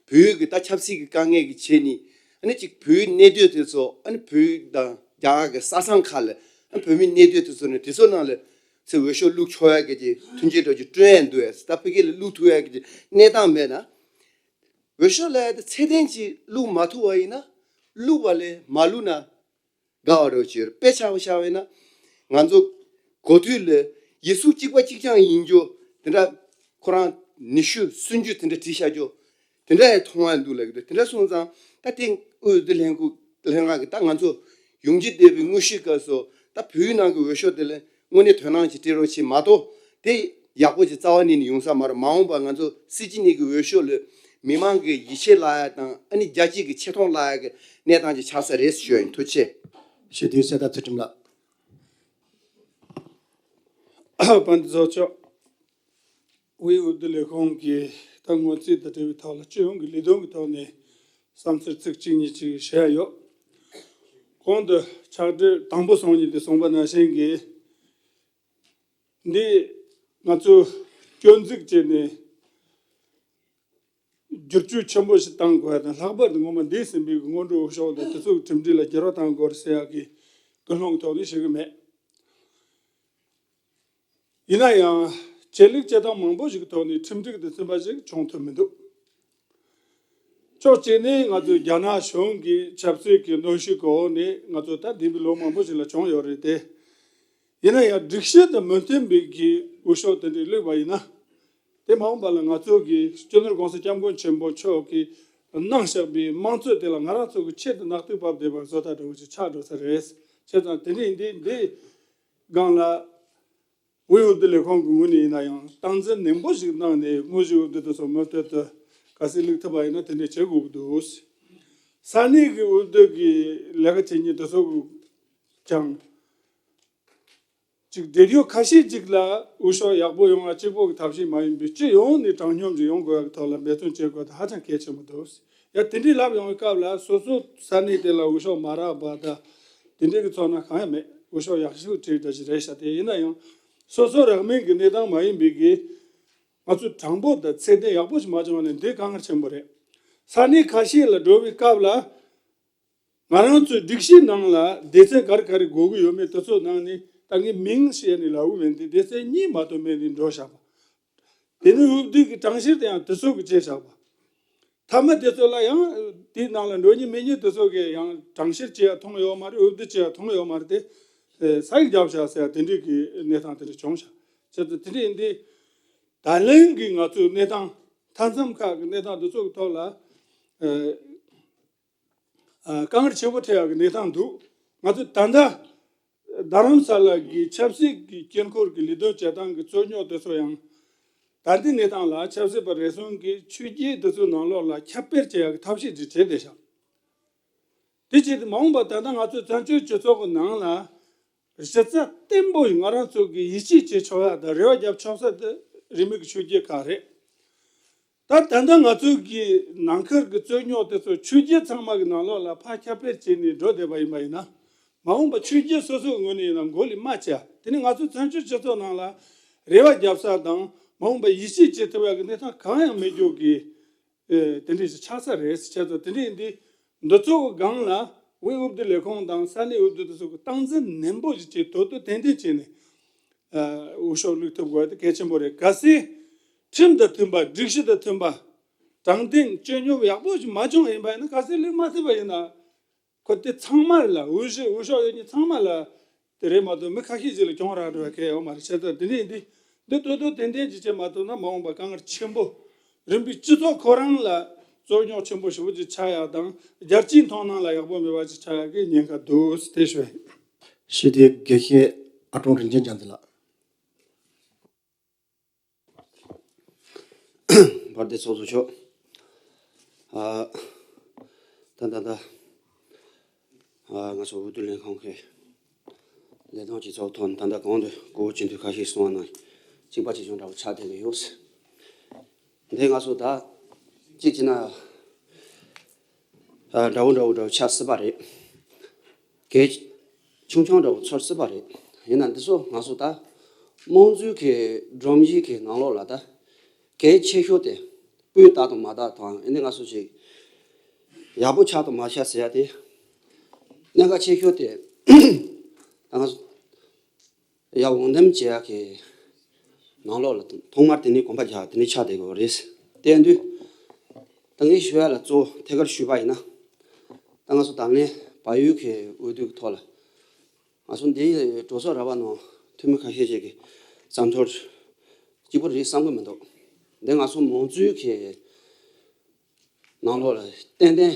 བོད་ཀྱི་ད་ཆབ་སྲིད་ཀྱི་དཀའ་ངལ་གྱི་ཆེད་ནས་ཨ་ནི་ཅིག་བོད་གནས་སྡོད་དེ་ཚོ་ཨ་ནི་བོད་དང་རྒྱ་གར་གྱི་ས་མཚམས་ཁག་ལ་ཨ་བོད་མི་གནས་སྡོད་དེ་ཚོ་ནས་དེ་ཚོ་ནང་ལ་ཚེ་འོས་ཤོག་བླུག་ཆོག་ཡ་གི་ཅིག་མཐུན་རྐྱེན་འདྲ་ཅིག་བསྐྲུན་ཡ་འདུག་ཡ། ད་ཕ་གི་ལ་བླུག་ཐུབ་ཡ་གི་ཅིག་གནས་སྟངས་མེད་ན། འོས་ཤོག་ལ་ཡ་དེ་ཚད་ལྡན་ཅིག་བླུག་མ་ཐུབ་པ་ཡིན་ན། བླུག་པ་ལས་མ་བླུག་ན་དགའ་བ་རོ་ཅིག་ཡོད་རེད། དཔེ་ཆ་བཞག་པ་ཡིན་ན། ང་ཚོ་གོ་ཐོས་ལ་ཡིག་གཟུགས་གཅིག་པ་གཅིག་རྐྱང་ཡིན་རྒྱུ་དེ་འདྲ་ཁོ་རང་ཉི་ཤུ་སུམ་ཅུ་དེ་འདྲ་བྲིས་བཞག་རྒྱུ་དེ་འདྲ་ཡང་མཐོང་བ་འདུག་ལབ་ཀྱི་འདུག་དེ་འདྲ་སོང་ཙང་ད་དེ་དབུས་འོས་བསྡུ་ལྷན་ཁུ་ལྷན་ཁང་གི་ད་ང་ཚོ་ཡོང་རྒྱུ་བསྡད་པའི་དངོས་གཞིའི་སྐབས་སུ་ད་བོད་ནང་གི་འོས་ཤོག་དེ་ལ་དངོས་གནས་དོ་སྣང་ཅིག་སྤྲད་རོགས་བྱེད་མ་གཏོགས། དེ་ཡག་པོ་ཅིག་རྩ་བ་ཉིད་ནས་ཡོང་ས་མ་རེད། མ་འོངས་པ་ང་ཚོ་སྲིད་སྤྱི་གཉིས་ཀྱི་འོས་ཤོག་ལ་མི་མང་གི་ཡིད་ཆེས་བརླག་ཡ་དང་ཨ་ནི་རྒྱལ་སྤྱི་གི་ཆེ་མཐོང་བརླག་ཡ་གི་གནས་སྟངས་ཅིག་ཆགས་ས་རེད་ཞུ་ཡ་ཡིན། ཐུགས་རྗེ་ཆེ། ཞེས་དུས་གསལ་ཐག་ཚུལ་ཁྲིམས་ལགས། དཔལ་ལྡན་ཚོགས་གཙོ། དབུས་འོས་བསྡུ་ལས་ཁུངས་ཀྱི་ད་སྔོན་རྩིས་དང་འབྲེལ་བའི་ཐོག་ལ་སྤྱི་ཡོངས་ཀྱི་ལས་དོན་གྱི་ཐོག་ནས་བསམ་ཚུལ་ཚིག་གཅིག་གཉིས་ཅིག་བཤད་ཡོད། གོང་དུ་ཕྱག་སྦྲེལ་དང་པོ་སོང་ཉིན་དུ་གསུངས་པ་ནང་བཞིན་གྱི། འདི་ང་ཚོས་སྐྱོན་འཛུགས་བྱས་ནས་བསྒྱུར་བཅོས་ཆེན་པོ་ཞིག་བཏང་དགོས་དང་། ལྷག་པར་དུ་སྔོན་མ་འདས་ཟིན་པའི་སྔོན་འགྲོའི་འོས་ཤོག་དང་དེ་ཚོའི་གྲུབ་འབྲས་ལ་འགྱུར་བ་གཏང་དགོས་ཟེར་ཡག་གི་ཀུན་སློང་ཐོག་ནས་ཞུ་གི་མེད། ཡིན་ན་ཡང་ཆེད་ལས་བྱེད་སྟངས་མང་པོ་ཞིག་གི་ཐོག་ནས་ཁྲིམས་སྒྲིག་དང་མཐུན་པ་ཞིག་བྱུང་ཐུབ་མི་འདུག་ཕྱོགས་གཅིག་ནས་ང་ཚོའི་རྒྱ་ནག་གཞུང་གི་ཆབ་སྲིད་ཀྱི་གནོན་ཤུགས་འོག་ནས་ང་ཚོ་ད་འདས་པའི་ལོ་མང་པོ་ཞིག་ལ་བྱུང་ཡོད་རེད་དེ། ཡིན་ན་ཡང་སྒྲིག་གཞི་དང་མི་མཐུན་པའི་གི་འོས་ཤོག་དེ་འདྲ་བླུགས་པ་ཡིན་ན། དེ་མ་འོངས་པ་ལ་ང་ཚོ་གི་སྤྱི་ནོར་༸གོང་ས་༸སྐྱབས་མགོན་ཆེན་པོ་མཆོག་གིས་གནང་བཞག་པའི་དམངས་གཙོ་དེ་ལ་ང་རང་ཚོ་གི་ཆེད་དུ་ནག་ཐིག་ཕབ་བསྡད་པ་བཟོ་ལྟ་འདྲ་བོ་ཞིག་ཆགས་འགྲོ་ས་རེད། བྱས་ཙང་དེ་འདྲ་ཡིན་དུས་འདི་སྒང་ལ། དབུས་འོས་བསྡུ་ལས་ཁུངས་ཀྱི་ངོས་ནས་ཡིན་ན་ཡང་སྟངས་འཛིན་ནན་པོ་ཞིག་གནང་ནས་དངོས་གཞིའི་འོས་བསྡུ་དེ་ཚོ་མུ་མཐུད་དུ་གལ་སྲིད་བླུག་ཐུབ་པ་ཡིན་ན་དེ་འདྲ་བྱེད་དགོས་ཀྱི་འདུག་ས་གནས་ཀྱི་འོས་བསྡུ་གི་ལས་ཀ་བྱེད་མཁན་དེ་ཚོ་ཀྱང་ཅིག་བགྲེས་ཡོད་ཁ་ཤས་ཅིག་ལ་འོས་ཤོག་ཡག་པོ་ཡོང་བ་གཅིག་པོ་གི་ཐབས་ཤེས་མ་ཡིན་པའི་སྤྱི་ཡོངས་ནས་དྲང་སྙོམས་ཤིག་ཡོང་དགོས་ཡག་གི་ཐོག་ལ་འབད་བརྩོན་བྱེད་དགོས་དེ་ཧ་ཅང་གལ་ཆེན་པོ་འདུག་ཡ་དེ་འདྲའི་ལབ་ཡོང་བའི་སྐབས་ལ་སོ་སོ་ས་གནས་དེ་ལ་འོས་ཤོག་མ་རག་པ་དང་དེ་འདྲའི་གི་ཚོར་སྣང་གང་ཡང་མེད། འོས་ཤོག་ཡག་ཤོས་བྲིས་འདྲ་ཞིག་རེད་ཤག་དེ་ཡིན་ན་ཡང་སོ་སོ་རག་མིན་གྱི་གནས་སྟངས་མ་ཡིན་པའི་གི་ང་ཚོ་དྲང་པོ་དང་ཚད་ལྡན་ཡག་པོ་ཞིག་མ་བྱུང་བ་ནི་འདི་དཀའ་ངལ་ཆེན་པོ་རེད། ས་གནས་ཁ་ཤས་ལ་འགྲོ་བའི་སྐབས་ལ་ང་རང་ཚོའི་སྒྲིག་གཞི་ནང་ལ་སྡེ་ཚན་ག་རེ་ག་རེ་དགོས་ཀྱི་ཡོད་མེད་དེ་ཚོ་ནང་ནས་ད་ངས་མིང་བཤད་ནས་ལབ་ཀྱི་མེད་འདི་སྡེ་ཚན་གཉིས་མ་གཏོགས་མེད་ནས་འགྲོ་བཞག་པ། དེ་ནས་འོས་བསྡུ་གི་གྲངས་བཤེར་དེ་ཡང་དེ་ཚོ་གི་བྱས་བཞག་པ། མཐའ་མ་དེ་ཚོ་ལ་ཡང་དེའི་ནང་ལ་འགྲོ་མཁན་མེད་མཁན་དེ་ཚོ་གིས་ཡང་གྲངས་བཤེར་བྱེད་ཡ་མཐོང་ཡོད་མ་རེད། འོས་བསྡུ་བྱེད་ཡ་མཐོང་ཡོད་མ་རེད་དེ། ས་ཡིག་བརྒྱབ་བཞག་ཟེར་ཡ་དེ་འདྲའི་གི་གནས་སྟངས་དེ་འདྲ་བྱུང་བཞག་བྱས་ཙང་དེ་འདྲ་ཡིན་དུས་ད་ལན་གི་ང་ཚོའི་གནས་སྟངས་མཐའ་མཚམས་ཁག་གི་གནས་སྟངས་དེ་ཚོ་གི་ཐོག་ལ་དཀའ་ངལ་ཆེན་པོ་འཕྲད་ཡག་གི་གནས་སྟངས་འདུག་ང་ཚོ་ད་ལྟ་རྡ་རམ་ས་ལ་གི་ཆབ་སྲིད་ཀྱི་དཀྱིལ་འཁོར་གྱི་ལས་དོན་བྱེད་སྟངས་ཀྱི་རྩོད་རྙོག་དེ་ཚོ་ཡང་ད་ལྟའི་གནས་སྟངས་ལ་ཆབ་སྲིད་པ་རེ་ཟུང་གིས་ཆོས་བརྒྱུད་དེ་ཚོའི་ནང་ལོགས་ལ་ཁྱབ་སྤེལ་བྱེད་ཡག་གི་ཐབས་ཤེས་ཅིག་བྱས་བསྡད་ཤག་དེ་བྱས་ཏེ་མ་འོངས་པ་ད་ལྟ་ང་ཚོའི་བཙན་བྱོལ་སྤྱི་ཚོགས་ཀྱི་ནང་ལ་གཞི་རྩ་བརྟན་པོ་ཡིས་ང་རང་ཚོ་གིས་ཡིད་ཆེས་བྱེད་ཆོག་ཡག་དང་རེ་བ་རྒྱབ་ཆོག་ས་དེ་རིས་མེད་ཀྱི་ཆོས་བརྒྱུད་ཁག་རེད། ད་ད་ལྟ་ང་ཚོ་གི་ནང་ཁུལ་གྱི་རྩོད་རྙོག་དེ་ཚོ་ཆོས་བརྒྱུད་ཚང་མ་གི་ནང་ལོགས་ལ་ཕར་ཁྱབ་སྤེལ་བྱས་ནས་འགྲོ་བསྡད་པ་ཡིན་པ་ཡིན་ན། མ་འོངས་པ་ཆོས་བརྒྱུད་སོ་སོའི་ངོས་ནས་ཡིན་ན་མགོ་ལས་མ་བྱས། དེ་ནི་ང་ཚོ་བཙན་བྱོལ་སྤྱི་ཚོགས་ནང་ལ་རེ་བ་རྒྱབ་ས་དང་མ་འོངས་པ་ཡིད་ཆེས་བྱེད་ཐུབ་ཡག་གི་གནས་སྟངས་གང་ཡང་མེད་རྒྱུ་གི་ཨེ་དེ་འདྲ་ཞིག་ཆགས་ས་རེད་ཟེར། བྱས་ཙང་དེ་འདྲ་ཡིན་དུས་འདི་ཚོ་གི་སྒང་ལ་དབུས་འོས་བསྡུ་ལས་ཁུངས་དང་ས་གནས་འོས་བསྡུ་དེ་ཚོ་གི་སྟངས་འཛིན་ནན་པོ་ཞིག་བྱས། དོ་དོ་ཏན་ཏན་བྱས་ནས་ཨ་འོས་ཤོག་བླུག་ཐུབ་དགོས་དེ་གལ་ཆེན་པོ་རེད། གལ་སྲིད་ཁྲིམས་དང་མཐུན་པ། སྒྲིག་གཞི་དང་མཐུན་པ། དྲང་བདེན་སྤྱོད་སྙོམས་ཡག་པོ་ཞིག་མ་བྱུང་བ་ཡིན་པ་ཡིན་ན། གལ་སྲིད་བླུག་མ་ཐུབ་པ་ཡིན་ན། ཁོ་དེ་ཚང་མ་ལ་འོས་གཞི་འོས་ཤོག་ཡོད་མཁན་ཚང་མ་ལ་དེ་རེད་མ་གཏོགས་མི་ཁ་ཤས་ཅིག་ལ་གྱོང་རག་འགྲོ་བ་གལ་ཡོད་མ་རེད། བྱས་ཙང་དེ་འདྲ་ཡིན་དུས་འདི་ཏོག་ཏོག་ཏན་ཏན་ཅིག་བྱེད་མ་ཐུབ་ན་མ་འོངས་པ་དཀའ་ངལ་ཆེན་པོ། རིམ་པས་སྤྱི་ཚོགས་ཁོ་རང་ལ་རྩོད་རྙོག་ཆེན་པོ་ཞེ་པོ་ཅིག་ཆགས་ཡག་དང་རྒྱལ་སྤྱིའི་མཐོང་སྣང་ལ་ཡག་པོ་མེད་པ་ཅིག་ཆགས་ཡག་གི་ཉེན་ཁ་འདུག་དེ་ཞུ་ཡ་ཡིན། ཞུ་དེ་དགེ་བཤེས་ཨ་ཀྲོང་རིན་ཆེན་རྒྱ་མཚོ་ལགས། བར་དེ་ཚོགས་གཙོ་མཆོག་ཨ། ད་ད་ད། ཨ། ང་ཚོ་འོས་བསྡུ་ལྷན་ཁང་གི་ལས་དོན་སྤྱི་ཚོགས་ཐོག་ནས་ད་ལྟ་གོང་དུ་གོ་བོ་ཅན་དུ་ཁ་ཤས་གསུངས་པ་ནང་ གཅིག་པ་གཅིག་རྐྱང་འདྲ་བོ་ཆགས་བསྡད་ཀྱི་ཡོད། འདི་ང་ཚོ་ད་གཅིག་བྱས་ན། ཨ། འདྲ་བོ་འདྲ་བོ་འདྲ་བོ་ཆགས་སྲིད་པ་རེད། གལ་ཆུང་ཆུང་འདྲ་བོ་ཚོར་སྲིད་པ་རེད། ཡིན་ན་འདི་ཚོ་ང་ཚོ་ད་དམངས་གཙོའི་གི་སྒྲོམ་གཞི་གི་ནང་ལོགས་ལ་ད་གལ་ཆེ་ཤོས་དེ་སྤུས་དག་དང་མ་དག་དང་། ཨ་ནི་ང་ཚོ་ཅིག་ཡག་པོ་ཆགས་དང་མ་ཆགས་ཟེར་ཡ་དེ། གནད་འགག་ཆེ་ཤོས་དེ་ད་ང་ཚོ་ཡར་འོང་འདེམས་བྱེད་ཡག་གི་ནང་ལོགས་ལ་ཐོག་མར་དེ་ནས་གོམ་པ་རྒྱག་དེ་ནས་ཆགས་བསྡད་དགོས་རེད། དེ་ཡིན་དུས་ད་ངས་ཞུ་ཡ་ལ་གཙོ་བོ་ཐད་ཀར་ཞུས་པ་ཡིན་ན། ད་ང་ཚོ་ད་ལན་བལ་ཡུལ་གྱི་འོས་བསྡུ་གི་ཐོག་ལ། ང་ཚོ་འདིའི་གྲོས་ཚོགས་ར་བ་ནང་འཐུས་མི་ཁ་ཤས་ཤིག་གི་བསམ་ཚུལ་གཅིག་པ་རེད་བསམ་གི་མི་འདུག་འདི་ང་ཚོ་མང་གཙོའི་གི་ནང་ལོགས་ལ་ཏན་ཏན་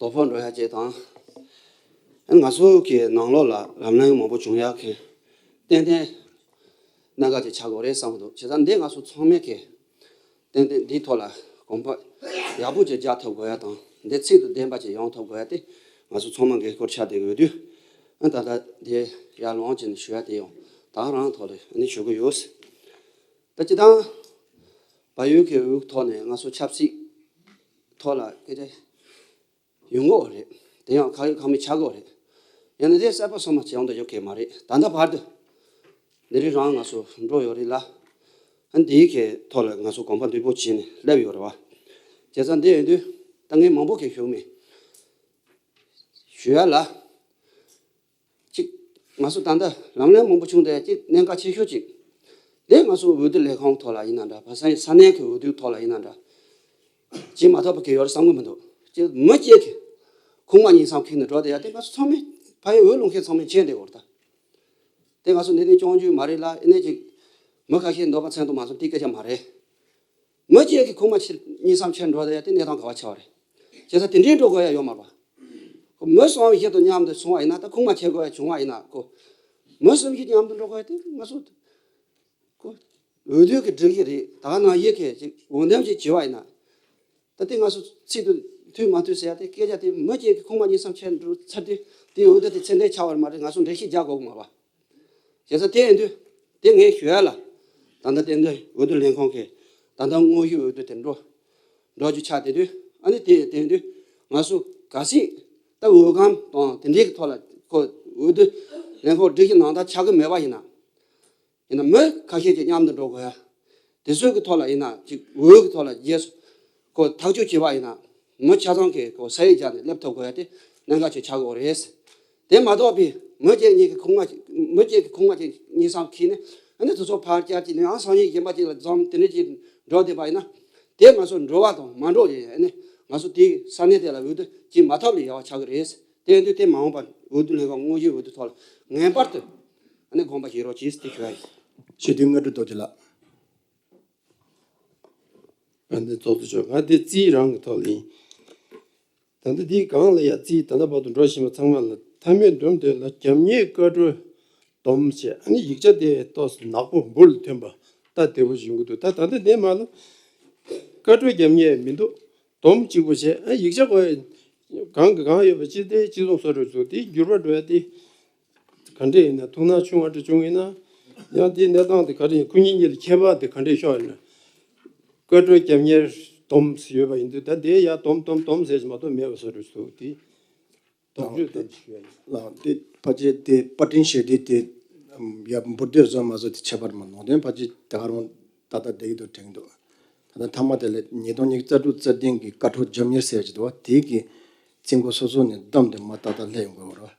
དོ་ཕོག་འགྲོ་ཡ་ཅིག་དང་། ང་ཚོ་གི་ནང་ལོགས་ལ་ལམ་ལྷོང་མང་པོ་བྱུང་ཡ་གི་ཏན་ཏན་གནད་འགག་ཅིག་ཆགས་དགོས་རེད་བསམ་གི་འདུག་བྱས་ཙང་འདི་ང་ཚོ་ཚང་མས་གི་ཏན་ཏན་འདིའི་ཐོག་ལ་གོམ་པ་ཡག་པོ་ཅིག་རྒྱག་ཐུབ་དགོས་ཡ་དང་། འདི་ཚིག་ཏུ་བདེན་པ་ཅིག་ཡོང་ཐུབ་དགོས་ཡ་དེ་ང་ཚོ་ཚང་མ་འགན་ཁུར་ཆགས་བསྡད་ཡོད་དུས། ཨ། ད་ལྟ་འདི་ཡར་ལངས་བྱས་ནས་ཞུ་ཡ་དེ་ཡང་ད་ག་རང་ཐོག་ལ་ཨ་ནི་ཞུ་གི་ཡོད། ད་སྤྱིར་བཏང་བལ་ཡུལ་གྱི་འོས་ཐོག་ནས་ང་ཚོ་ཆབ་སྲིད་ཐོག་ལ་སྐད་ཆ་ཡོང་གི་ཡོད་རེད། དེ་ཡང་ཁག་ཡོད་ཁག་མེད་ཆགས་ཀྱི་ཡོད་རེད། ཡང་ན་དེ་གསར་པ་སོ་མ་བྱེད་ཡོང་དུ་ཡོད་མཁན་མ་རེད། ད་ལྟ་བར་དུ་འདི་རིགས་རང་ང་ཚོ་འགྲོ་ཡོད་རེད་ལ། ཨ། འདིའི་གི་ཐོག་ལ་ང་ཚོ་གོམ་པ་མདུན་སྤོ་བྱས་ནས་སླེབས་ཡོད་རེད་བ། བྱས་ཙང་འདི་ཡིན་དུས་ད་ངས་མང་པོ་གི་ཞུ་མེད། ཞུ་ཡ་ལ། གཅིག་ང་ཚོ་ད་ལྟ་ལམ་ལྷོང་མང་པོ་བྱུང་བསྡད་ཡ་གཅིག་གནད་འགག་ཆེ་ཤོས་གཅིག་འདི་ང་ཚོ་འོས་བསྡུ་ལས་ཁུངས་ཐོག་ལ་ཡིན་ན་འདྲ། ཕ་ས་ས་གནས་ཀྱི་འོས་བསྡུ་ཐོག་ལ་ཡིན་ན་འདྲ། བྱེད་མ་ཐུབ་པ་གི་ཡོད་རེད་བསམ་གི་མི་འདུག་གཅིག་མི་གཅིག་གི་ཁུག་མ་གཉིས་གསུམ་ཁྱེར་ནས་འགྲོ་བསྡད་ཡ་དེ་ང་ཚོ་ཚང་མས་ཕ་ཡུལ་འོས་བླུག་མཁན་ཚང་མས་མཁྱེན་བསྡད་ཡོད་རེད་ད། དེ་ང་ཚོ་འདི་ནས་སྐྱོང་རྒྱུ་མ་རེད་ལ། ཨ་ནི་ཅིག་མི་ཁ་ཤས་འདོད་པ་མཚོན་དུ་མ་སོང་དེ་སྐད་ཆ་མ་རེད། མི་གཅིག་གི་ཁུག་མ་ཕྱིར་གཉིས་གསུམ་ཁྱེར་འགྲོ་བསྡད་ཡ་དེ་གནས་སྟངས་ག་བ་ཆགས་པ་རེད། བྱས་ཙང་དེ་འདྲའི་འགྲོ་དགོས་ཡ་ཡོད་མ་རེད་པ། ཁོ་མི་གསུམ་བཞི་དང་མཉམ་དུ་སོང་བ་ཡིན་ན། ད་ཁུག་མ་ཁྱེར་དགོས་ཡ་བྱུང་བ་ཡིན་ན། ཁོ་མི་གསུམ་བཞི་མཉམ་དུ་འགྲོ་དགོས་ཡ་དེ་ང་ཚོ་ཁོ་འོས་བསྡུ་གི་སྒྲིག་གཞི་རེད། ད་ག་ནང་བཞིན་གྱི་ཅིག་འོས་འདེམས་ཅིག་བྱས་པ་ཡིན་ན། ད་དེ་ང་ཚོ་ཚིག་ཏུ་མཐུན་མ་མཐུན་ཟེར་ཡ་དེ་སྐད་ཆ་དེ་མི་གཅིག་གི་ཁུག་མ་གཉིས་གསུམ་ཁྱེར་འགྲོ་ཚར་དུས་དེ་འོས་བསྡུ་དེ་ཚད་ལྡན་ཆགས་པ་རེད་མ་རེད། ང་ཚོ་འགྲེལ་བཤད་རྒྱག་དགོས་ཀྱི་མ་རེད་པ། བྱས་ཙང་དེ་ཡིན་དུས་དེ་ངས་ཞུ་ཡ་ལ། ད་ལྟ་དེ་འདི་འོས་བསྡུ་ལས་ཁུངས་ཀྱི་ད་ལྟ་དངོས་ཡོད་འོས་བསྡུ་དེ་འགྲོ་འགྲོ་རྒྱུ་ཆགས་བསྡད་དུས། ཨ་ནི་དེ་དེ་ཡིན་དུས་ང་ཚོ་གལ་སྲིད་ད་འོས་སྒམ་དང་དེ་འདྲའི་གི་ཐོག་ལ་ཁོ་འོས་བསྡུ་ལས་ཁུངས་སྒྲིག་གཞི་ནང་ལྟར་ཆགས་ཀྱི་མེད་པ་ཡིན་ན། ཡིན་ན་མི་ཁ་ཤས་ཀྱིས་མཉམ་དུ་འགྲོ་དགོས་ཡ། དེ་ཚོའི་གི་ཐོག་ལ་ཡིན་ན་ཅིག་འོས་གི་ཐོག་ལ་རྗེས་སུ་ཁོ་ཐག་གཅོད་བྱས་པ་ཡིན་ན། མི་ཆ་ཚང་གིས་ཁོ་ས་ཡིག་བརྒྱབ་ནས་སླེབས་ཐུབ་དགོས་ཡ་དེ་གནད་འགག་ཅིག་ཆགས་ཀྱི་ཡོད་རེད། དེ་མ་གཏོགས་པའི་མི་གཅིག་གཉིས་ཀྱི་ཁུག་མ་མི་གཅིག་གི་ཁུག་མ་གཅིག་གཉིས་གསུམ་ཁྱེར་ནས། ཨ་ནི་དེ་ཚོ་ཕར་བསྐྱར་གཅིག་ནས་ཡང་སང་ཉིན་གཞན་པ་གཅིག་ལ་འཛོམས། དེ་འདྲ་ཅིག་འགྲོ་བསྡད་པ་ཡིན་ན། དེ་ང་ཚོ་འགྲོ་བ་དང་མ་འགྲོ་ཡིན། ཨ་ནི་ང་ཚོ་དེའི་ས་གནས་དེ་ལ་འོས་བསྡུ་བྱེད་མ་ཐུབ་ལས་ཡག་པ་ཆགས་ཀྱི་རེད། དེ་ཡིན་དུས་དེ་མ་འོངས་པར་འོས་བསྡུ་ལས་ཁུངས་དངོས་གཞིའི་འོས་བསྡུ་ཐོག་ལ་ངེས་པར་དུ་ཨ་ནི་དགོངས་པ་བཞེས་རོགས་གྱིས་ཟེར་དེ་ཞུ་ཡ་ཡིན། སྤྱི་འཐུས་དངོས་གྲུབ་རྡོ་རྗེ་ལགས། ཨ་ནི་ཚོགས་གཙོ་མཆོག་ང་དེ་རྩིས་རང་གི་ཐོག་ལ་ཡིན། ད་ལྟ་འདི་སྒང་ལ་ཡ་རྩིས་ད་ལྟ་བར་དུ་འགྲོ་བཞིན་པ་ཚང་མ་ལ་མཐའ་མའི་སྒྲོམ་དེ་ལ་རྒྱབ་གཉེར་བཀའ་འཁྲོལ་སྡོམ་བྱས། ཨ་ནི་ཡིག་ཆ་དེ་ཏོག་ཙམ་ནག་པོ་འབུར་ཐོན་པ་ལྟ་བདེ་པོ་ཞིག་ཡོང་གི་འདུག་ད་ད་ལྟ་འདི་མ་ལ་བཀའ་འཁྲོལ་རྒྱབ་གཉེར་མི་འདུག་སྡོམ་གཅིག་པོ་བྱས། ཨ་ཡིག་ཆ་གོ་གང་གི་གང་ཡོད་པ་ཅི་སྟེ་སྤྱི་ཚོགས་སོ་རུ་ཚུགས་དེ་འགྱུར་བ་འགྲོ་ཡ་དེ། ག་འདྲས་ཡིན་ན་ཐུགས་སྣང་ཆུང་བ་འདྲ་བྱུང་ཡིན་ན། ཡང་དེའི་གནས་སྟངས་དེ་ག་རེ་ཡིན། སྐུ་ཉིད་གཉིས་ལ་ཁྱད་པར་དེ་ག་འདྲས་ཤོར་ཡིན་ན། བཀའ་འཁྲོལ་རྒྱབ་གཉེར་སྡོམ་ཡོད་པ་ཡིན་དུས། ད་དེ་ཡང་སྡོམ་སྡོམ་སྡོམ་ཟེར་གྱི་མ་གཏོགས་མེད་པ་བཟོ་འདྲ་ཞིག་འདུག་དེ་སྡོམ་རྒྱུ་དེ་ཞུ་ཡ་ཡིན། ལགས་དེ་ཕལ་ཆེར་དེ་པར་སྐྲུན་བྱས་དུས་དེ་ཡ་འབུར་དོད་བཟོ་མ་བཟོ་དེ་ཁྱད་པར་མ་ནོར། དེ་ཕལ་ཆེར་ད་ག་རང་ད་ལྟ་བསྡད་ཀྱི་འདུག་དྲན་གྱི་འདུག་ད་ལྟ་མཐའ་མ་དེ་ལ་ཉིས་སྟོང་ཉི་ཤུ་རྩ་དྲུག་རྩ་བདུན་གྱི་བཀའ་འཁྲོལ་རྒྱབ་གཉེར་ཟེར་གྱི་འདུག་བ། དེ་གི་རྩིས་འགོ་སོ་སོ་ནས་བདམས་ཏེ་མར་ཏག་ཏག་སླེབས་ཡོང་དགོས་པ་རེད།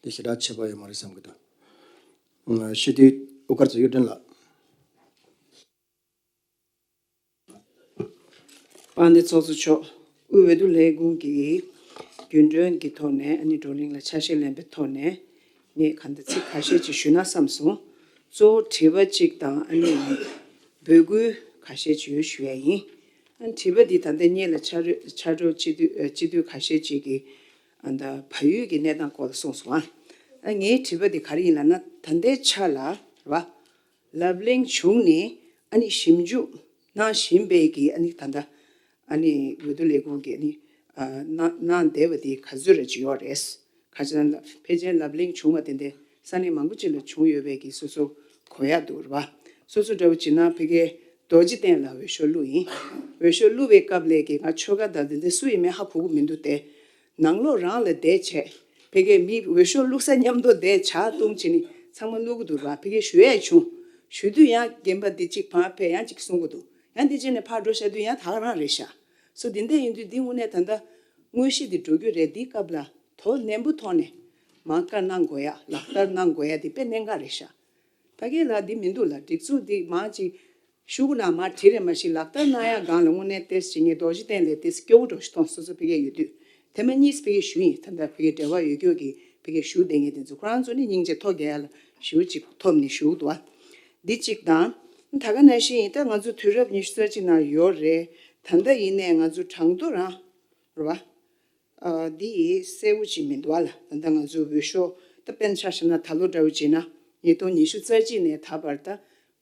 དེ་ཞེ་དྲག་ཁྱད་པར་ཡོད་མ་རེད་བསམ་གྱི་འདུག་ཨ། སྤྱི་འཐུས་དབུ་དཀར་ཚོ་གཡུ་སྒྲོན་ལགས། དཔལ་ལྡན་ཚོགས་གཙོ་མཆོག་དབུས་འོས་བསྡུ་ལས་ཁུངས་ཀྱི་རྒྱུན་གྲོན་གྱི་ཐོག་ནས། ཨ་ནི་བགྲོ་གླེང་ལ་ཆ་ཤས་ལེན་པའི་ཐོག་ནས་ངས་གང་ལྟར་ཚིག་ཁ་ཤས་ཅིག་ཞུས་ན་བསམ་སོང་། གཙོ་བོ་དྲི་བ་གཅིག་དང་ཨ་ནི་འབོད་སྐུལ་ཁ་ཤས་ཅིག་ཡོད་ཞུ་ཡ་ཡིན། ཨ་ནི་དྲི་བ་འདི་ད་ལྟ་སྔོན་ལ་ཕྱག་རོགས་ཕྱག་རོགས་སྤྱི་འཐུས་ཨ་སྤྱི་འཐུས་ཁ་ཤས་ཅིག་གིས་ཨ་ད་བལ་ཡུལ་གྱི་གནས་སྟངས་སྐོར་ལ་གསུངས་སོང་། ཨ་ངའི་དྲི་བ་འདི་ག་རེ་ཡིན་ལབ་ན། ད་ལྟའི་ཆ་ལ་རེད་བ། ལབ་གླེང་བྱུང་ནས་ཨ་ནི་ཞིབ་འཇུག་གནང་བཞིན་པའི་གི་ཨ་ནི་ད་ལྟ་ཨ་ནི་འོས་བསྡུ་ལས་ཁུངས་ཀྱིས་ཨ་ནི་ཨ་གནང་གནང་བསྡད་པ་དེ་ག་ཚོད་རེ་ཅིག་ཡོད་རེད། ག་ཅི་ལབ་ན་ཕལ་ཆེར་ལབ་གླེང་བྱུང་བ་དེ་འདྲ་ས་གནས་མང་པོ་ཅིག་ལ་བྱུང་ཡོད་པའི་གི་སོ་སོ་གོ་ཡ་འདུག་རེད་བ། སོ་སོ་འདྲ་བོ་བྱེད་ན་ཕ་གི་རྡོ་རྗེ་གདན་ལ་འོས་ཤོག་བླུགས་ཡིན། འོས་ཤོག་བླུགས་པའི་སྐབས་ལས་ཀྱི་ང་ཆོལ་ཁ་དང་དེ་འདྲ་སུ་ཡིན་མིན་ཧ་གོ་གི་མི་འདུག་སྟེ། ནང་ལོགས་རང་ལ་བསྡད་བྱས། ཕ་གི་མི་འོས་ཤོག་བླུགས་ས་མཉམ་དུ་བསྡད་ཇ་བཏུང་བྱས་ནི་ཚང་མ་བླུག་གི་འདུག་ར། ཕ་གི་ཞུ་ཡས་བྱུང་། ཞུ་དུས་ཡང་རྒན་པ་འདི་གཅིག་ཕར་ཕེབས་ཡང་གཅིག་གསུང་གི་འདུག་ཡང་འདི་བྱས་ནས་ཕར་འགྲོ་བཞག་དུས་ཡང་ད་ག་རང་རེད་ཤག་སོ་འདི་འདྲ་ཡིན་དུས་འདི་དངོས་གནས་ད་ལྟ་དངོས་གཞི་འདི་འགྲོ་རྒྱུ་རེད། འདིའི་སྐབས་ལ་དོ་ནན་པོ་ཐོག་ནས་མ་བཀའ་གནང་དགོས་ཡ། ལག་བསྟར་གནང་དགོས་ཡ་འདི་དཔེ་གནད་འགག་རེད་ཤག་ཕ་གི་ལ་འདི་མི་འདུག་ལ། སྒྲིག་འཛུགས་འདི་མང་ཅིག་ཞུ་དགོས་ན་མ་བྲིས་རེད། མ་གཞི་ལག་བསྟར་གནང་ཡ་སྒང་ལ་དངོས་གནས་ཏེས་ཅིག་ངས་རྡོ་རྗེ་གདན་ལས་ཏེས་སྐྱོ་བོ་འགྲོ་ཞིག་མཐོང་། སོ་སོ་ཕ་གི་ཡོད་དུས་དེ་མ་གཉིས་ཕ་གི་ཞུ་ཡིན། ད་ལྟ་ཕ་གི་འབྲེལ་བ་ཡོད་རྒྱུ་གི་ཕ་གི་ཞུ་བསྡད་མཁན་དེ་ཚོ་ཁོ་རང་ཚོ་ནི་སྙིང་རྗེ་ཐོག་རྒྱལ་ལ་ཞུ་ཅིག་ཐོབ་ནས་ཞུ་འདུག་བ། འདི་གཅིག་དང་། ད་ག་ནང་བཞིན་ཡིན། ད་ང་ཚོ་དུས་རབས་ཉི་ཤུ་རྩ་གཅིག་ནང་ཡོད་རེད། ད་ལྟ་ཡིན་ནའི་ང་ཚོ་གྲངས་ཐོ་རང་རེད་བ། ཨ། འདི་ཡིས་གསལ་བོ་ཅིག་མི་འདུག་བ་ལ། ད་ལྟ་ང་ཚོ་འོས་ཤོག་ད་དཔེར་ན་ཆ་བཞག་ན་ད་ལོ་འདྲ་བོ་བྱས་ན་ཉིས་སྟོང་ཉི་ཤུ་རྩ་གཅིག་ནས་ད་བར་ད་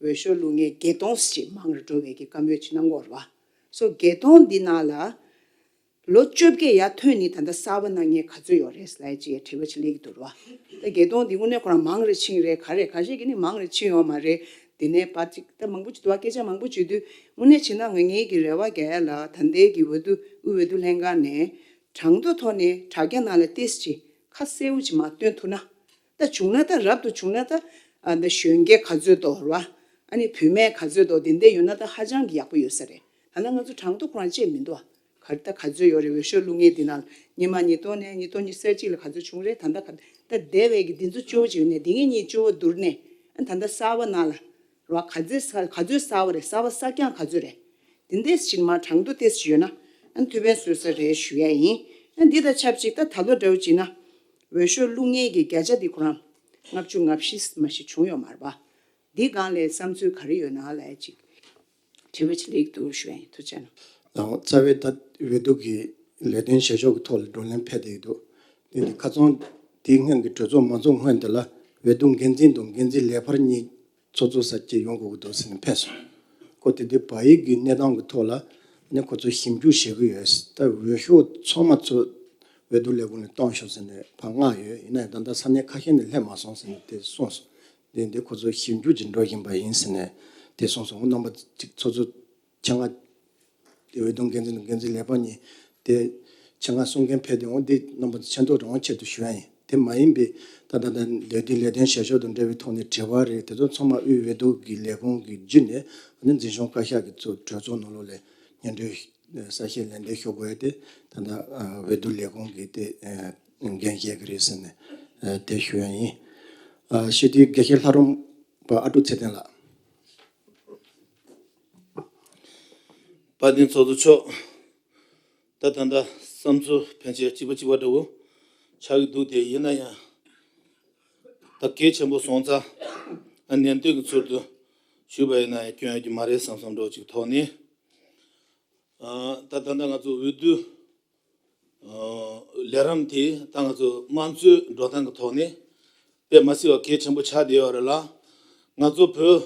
འོས་ཤོག་བླུག་མཁན་བརྒྱད་སྟོང་ཅིག་མང་རུ་འགྲོ་བའི་གི་བཀའ་མོལ་ཅིག་གནང་གི་ཡོད་རེད་བ། སོ་བརྒྱད་སྟོང་འདི་ནང་ལ་ལོ་བཅོ་བརྒྱད་ཡར་ཐོན་ནས་ད་ལྟ་གསར་པ་གནང་མཁན་ག་ཚོད་ཡོད་རེད་ལབ་ཅིག་དྲི་བ་ཅིག་སླེབས་ཀྱི་འདུག་རེད་བ། ད་བརྒྱད་སྟོང་འདི་དངོས་གནས་ཁོ་རང་མང་རུ་ཕྱིན་རེད། ག་རེ་ག་ཤེད་ཀྱི་ནི་མང་རུ་ཕྱིན་ཡོད་མ་རེད། དེ་ནས་པ་ཅིག་ད་མང་པོ་ཅིག་འདུག་བ། སྐད་ཆ་མང་པོ་བྱེད་དུས་དངོས་གནས་བྱས་ན་ང་ངེད་ཀྱི་རེ་བ་རྒྱག་ཡ་ལ་ད་ལྟའི་གི་འོས་བསྡུ་དབུས་འོས་བསྡུ་ལྷན་ཁང་ནས་གྲངས་ཐོ་ཐོག་ནས་དྲ་རྒྱ་ནང་ལ་ཏོག་ཙམ་ཅིག་ཁ་གསལ་བོ་ཅིག་མར་སྟོན་ཐུབ་ན། ད་བྱུང་ན་ད་རབ་ཏུ་བྱུང་ན་ད་ཨ་ད་གཞོན་སྐྱེས་ག་ཚོད་འདུག་རེད་བ། ཨ་ནི་བུད་མེད་ག་ཚོད་འདུག་དེ་འདྲ་ཡོད་ན་ད་ཧ་ཅང་གི་ཡག་པོ་ཡོད་ས་རེད། ད་ལྟ་ང་ཚོ་གྲངས་ཐོ་ཁོ་རང་བཅད་མི་འདུག་བ། ག་རེ་ད་ག་ཚོད་ཡོད་རེད། འོས་ཤོག་བླུག་མཁན་དེ་ནང་སྔོན་མ་ཉིས་སྟོང་ནས་ཉིས་སྟོང་ཉི་ཤུ་རྩ་གཅིག་ལ་ག་ཚོད་བྱུང་རེད། ད་ལྟ་ག་ད་འདས་པའི་གི་འདི་ཚོ་སྐྱོ་བོ་ཅིག་ཡོད་ནས་འདི་ངས་གཉིས་སྐྱོ་བོ་བསྡུར་ནས་ཨ་ད་ལྟ་གསར་པ་ནང་ལ་རེད་བ། ག་ཚོད་གསར་ག་ཚོད་གསར་པ་རེད། གསར་པ་གསར་རྐྱང་ག་ཚོད་རེད། དེ་འདྲས་ཞིག་མར་གྲངས་ཐོ་ཏོག་ཙམ་ཡོད་ན་ཨ་ཐུགས་ཕན་གསོས་ས་རེད་ཞུ་ཡ་ཡིན། ཨ་འདི་དང་ཆབས་ཅིག་ད་ད་ལོ་འདྲ་བོ་བྱས་ན་འོས་ཤོག་བླུག་མཁན་གྱི་བརྒྱ་ཆ་འདི་ཁོ་རང་ལྔ་བཅུ་ང་བཞི་མ་ཞིག་བྱུང་ཡོད་མ་རེད་བ། འདི་སྒང་ལ་བསམ་ཚུལ་ག་རེ་ཡོད་ན་ལབ་ཡ་ཅིག་དྲི་བ་ཅིག་སླེབས་འདུག་ཞུ་ཡ་ཡིན། ཐུགས་རྗེ་གནང་། ཡང་རྩ་བའི་ད་འོས་བསྡུ་གི་ལས་དོན་བྱེད་ཕྱོགས་ཀྱི་ཐོག་ལ་བགྲོ་གླེང་ཕེབས་བསྡད་ཀྱི་འདུག་དེ་ནི་ཁ་སང་དེའི་སྔོན་གྱི་གྲོས་ཚོགས་མ་འཚོགས་སྔོན་དེ་ལ་འོས་བསྡུ་འགན་འཛིན་དང་འགན་འཛིན་ལས་འཕར་གཉིས་ཚོགས་གཙོ་ས་སྐྱེས་ཡོང་དགོས་ཀྱི་འདུག་ཟེར་ནས་ཕེབས་སོང་། ཁོ་དེ་དུས་བལ་ཡུལ་གྱི་གནས་སྟངས་ཀྱི་ཐོག་ལ་ནི་ཁོ་ཚོ་ཞིབ་འཇུག་བྱེད་ཀྱི་ཡོད། ད་འོས་ཤོག་ཚང་མ་ཚུར་འོས་བསྡུ་ལས་ཁུངས་ནས་གཏོང་ཤོག་ཟེར་ནས་ཕར་མངགས་ཡོད། ཡིན་ན་ཡང་ད་ལྟ་ས་གནས་ཁ་ཤས་ནས་སླེབས་མ་སོང་ཟེར་ནས་དེ་གསུངས་སོང་། དེ་འདི་ཁོ་ཚོ་ཞིབ་འཇུག་ཅིག་འགྲོ་བཞིན་པ་ཡིན་ཟེར་ནས་དེ་གསུངས་སོང་། རྣམ་པ་ཚོ་ཚོགས་གཙོ་ཆེད་མངགས་དེ་འོས་བསྡུ་འགན་འཛིན་དང་འགན་འཛིན་ལས་འཕར་གཉིས་དེ་ཆེད་མངགས་གསུང་མཁན་ཕེབས་དུས་འོང་དེ་རྣམ་པ་ཚོ་ཆེ་མཐོང་རང་དབང་ཆེད་དུ་ཞུ་ཡ་ཡིན། དེ་མ་ཡིན་པའི་ད་ལྟ་ད་ལས་དོན་ལས་དོན་བྱེད་ཕྱོགས་དང་འབྲེལ་བའི་ཐོག་ནས་དྲི་བ་རེད། དེ་ཚོ་ཚང་མ་དབུས་འོས་བསྡུ་གི་ལས་ཁུངས་ཀྱི་བརྒྱུད་ནས་ཨ་ནི་འཛིན་སྐྱོང་བཀའ་ཤག་གི་ཚོ་གྲོས་ཚོགས་ནང་ལོགས་ལ་སྙན་སྒྲོན་གསལ་བཤད་ལན་འདེབས་ཞུ་དགོས་ཏེ་ད་ལྟ་འོས་བསྡུ་ལས་ཁུངས་ཀྱི་དེ་འགན་བཞེས་ཀྱི་རེད་ཟེར་ནས་དེ་ཞུ་ཡ་ཡིན། ཞུ་དུས་དགེ་བཤེས་ལྷ་རམས་པ་ཨ་ཀྲུག་ཚེ་བརྟན་ལགས། དཔལ་ལྡན་ཚོགས་གཙོ་མཆོག་ད་ད་ལྟ་བསམ་ཚུལ་ཕན་ཆད་གཅིག་པ་གཅིག་པ་འདྲ་བོ་ཆགས་ཀྱི་འདུག་དེ་ཡིན་ན་ཡང་ད་གལ་ཆེན་པོ་སོང་ཙང་ཨ་ནན་ཏན་གྱི་ཚུལ་དུ་ཞུས་པ་ཡིན་ན་ཡང་སྐྱོན་ཡོད་ཀྱི་མ་རེད་བསམ་བསམ་འདྲ་བོ་ཅིག་ཐོག་ནས། ཨ་ད་ད་ལྟ་ང་ཚོ་འོས་བསྡུ་ཨ་ལས་རིམ་དེ་ད་ང་ཚོ་དམངས་གཙོའི་འགྲོ་སྟངས་ཀྱི་ཐོག་ནས་དཔེ་མ་སྲིད་པ་གལ་ཆེན་པོ་ཆགས་བསྡད་ཡོད་རེད་ལ། ང་ཚོ་བོད་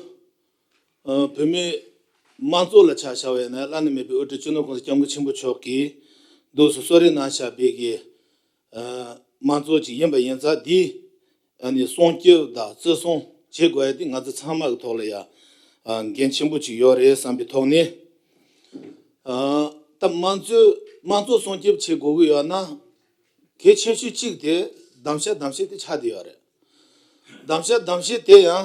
ཨ་བོད་མིའི་དམངས་གཙོ་ལ་ཆ་བཞག་པ་ཡིན་ན་བླ་ན་མེད་པའི་དབུ་ཁྲིད་སྤྱི་ནོར་༸གོང་ས་༸སྐྱབས་མགོན་ཆེན་པོ་མཆོག་གིས་འདུག་སེ་གསོལ་རས་གནང་བཞག་པའི་གི་ཨ་དམངས་གཙོ་ཅིག་ཡིན་པ་ཡིན་ཙང་འདི་ཨ་ནི་སྲུང་སྐྱོབ་དང་བརྩི་སྲུང་བྱེད་དགོས་ཡ་དེ་ང་ཚོ་ཚང་མ་གི་ཐོག་ལ་ཡ་ཨ་འགན་ཆེན་པོ་ཅིག་ཡོད་རེད་བསམ་པའི་ཐོག་ནས། ཨ་ད་དམངས་གཙོ་དམངས་གཙོ་སྲུང་སྐྱོབ་བྱེད་དགོས་ཀྱི་ཡོད་ན་གལ་ཆེ་ཤོས་གཅིག་དེ་གདམ་ག་གདམ་གཤིས་དེ་ཆགས་བསྡད་ཡོད་རེད། གདམ་ག་གདམ་གཤིས་དེ་ཡང་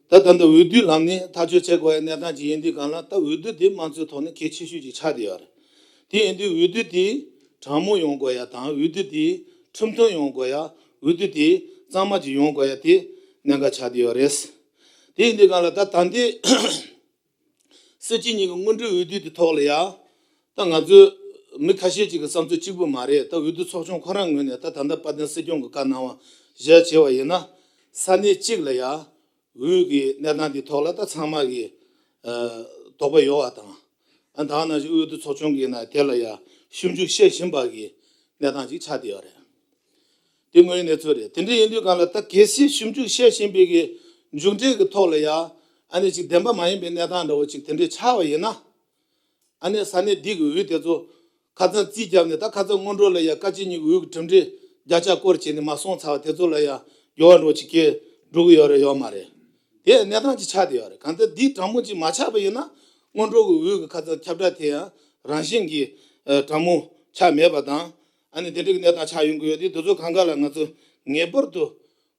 ད་ད་ལྟ་འོས་བསྡུའི་ལམ་ནས་ཐག་གཅོད་བྱེད་དགོས་ཡ་གནས་སྟངས་ཅིག་ཡིན་དུས་སྒང་ལ་ད་འོས་བསྡུ་དེ་དམངས་གཙོའི་ཐོག་ནས་གལ་ཆེ་ཤོས་ཅིག་ཆགས་བསྡད་ཡོད་རེད། དེ་ཡིན་དུས་འོས་བསྡུ་དེ་དྲང་མོ་ཡོང་དགོས་ཡ་དང་འོས་བསྡུ་དེ་ཁྲིམས་མཐུན་ཡོང་དགོས་ཡ་འོས་བསྡུ་དེ་གཙང་མ་ཅིག་ཡོང་དགོས་ཡ་དེ་གནད་འགག་ཆགས་བསྡད་ཡོད་རེད། དེ་ཡིན་དུས་སྒང་ལ་ད་ད་ལྟའི་སྲིད་སྤྱི་གཉིས་ཀྱི་སྔོན་འགྲོའི་འོས་བསྡུ་དེ་ཐོག་ལ་ཡ། ད་ང་ཚོས་མི་ཁ་ཤས་ཅིག་གི་བསམ་ཚུལ་གཅིག་པུ་མ་རེད། ད་འོས་བསྡུ་ཚོགས་ཆུང་ཁོ་རང་ངོས་ནས་ད་ད་ལྟ་དཔལ་ལྡན་སྲིད་སྐྱོང་གི་བཀའ་གནང་བ་གཞིར་བྱས་པ་ཡིན་ན། ས་གནས་གཅིག་ལ་ཡ་འོས་ཀྱི་གནས་སྟངས་དེ་ཐོག་ལ་ད་ཚང་མ་གི་ཨ་དོགས་པ་ཡོད་པ་དང་། ཨ་ད་ག་ནང་བཞིན་འོས་བསྡུ་ཚོགས་ཆུང་གི་ནང་དེ་ལ་ཡ་ཞིབ་འཇུག་བྱེད་བཞིན་པ་གི་གནས་སྟངས་ཅིག་ཆགས་བསྡད་ཡོད་རེད། དེ་དངོས་ཡོད་གནས་ཚུལ་རེད། དེ་འདྲ་ཡིན་དུས་སྒང་ལ་ད་གལ་སྲིད་ཞིབ་འཇུག་བྱེད་བཞིན་པའི་གི་མཇུག་འབྲས་ཀྱི་ཐོག་ལ་ཡ་ཨ་ནི་ཅིག་བདེན་པ་མ་ཡིན་པའི་གནས་སྟངས་འདྲ་བོ་ཅིག་དེ་འདྲས་ཆགས་པ་ཡིན་ན། ཨ་ནི་ས་གནས་འདི་གི་འོས་དེ་ཚོ་ཁ་སང་རྩིས་བརྒྱབ་ནས་ད་ཁ་སང་སྔོན་འགྲོ་ལ་ཡ་བཀའ་སྤྱི་གཉིས་ཀྱི་འོས་ཀྱི་གྲུབ་འབྲས་བརྒྱ་ཆ་སྐོར་བྱས་ནས་མར་སོང་ཚར་བ་དེ་ཚོ་ལ་ཡ་འགྱུར་བ་འདྲ་བོ་ཅིག་སྐྱེ་འགྲོ་གི་ཡོད་རེད་ཡོད་མ་རེད། དེ་གནས་སྟངས་ཅིག་ཆགས་བསྡད་ཡོད་རེད། གང་ལྟར་འདི་དྲང་མོ་ཅིག་མ་ཆགས་པ་ཡིན་ན། སྔོན་འགྲོ་གི་འོས་ཀྱི་ཁ་ཚ་ཁྱབ་བསྒྲགས་དེ་ཡང་རང་བཞིན་གྱིས་ཨ་དྲང་མོ་ཆགས་མེད་པ་དང་། ཨ་ནི་དེ་འདྲ་གི་གནས་སྟངས་ཆགས་ཡོང་གི་ཡོད་དུས། དེ་ཚོ་གང་ག་ལ་ང་ཚོ་ངེས་པར་དུ་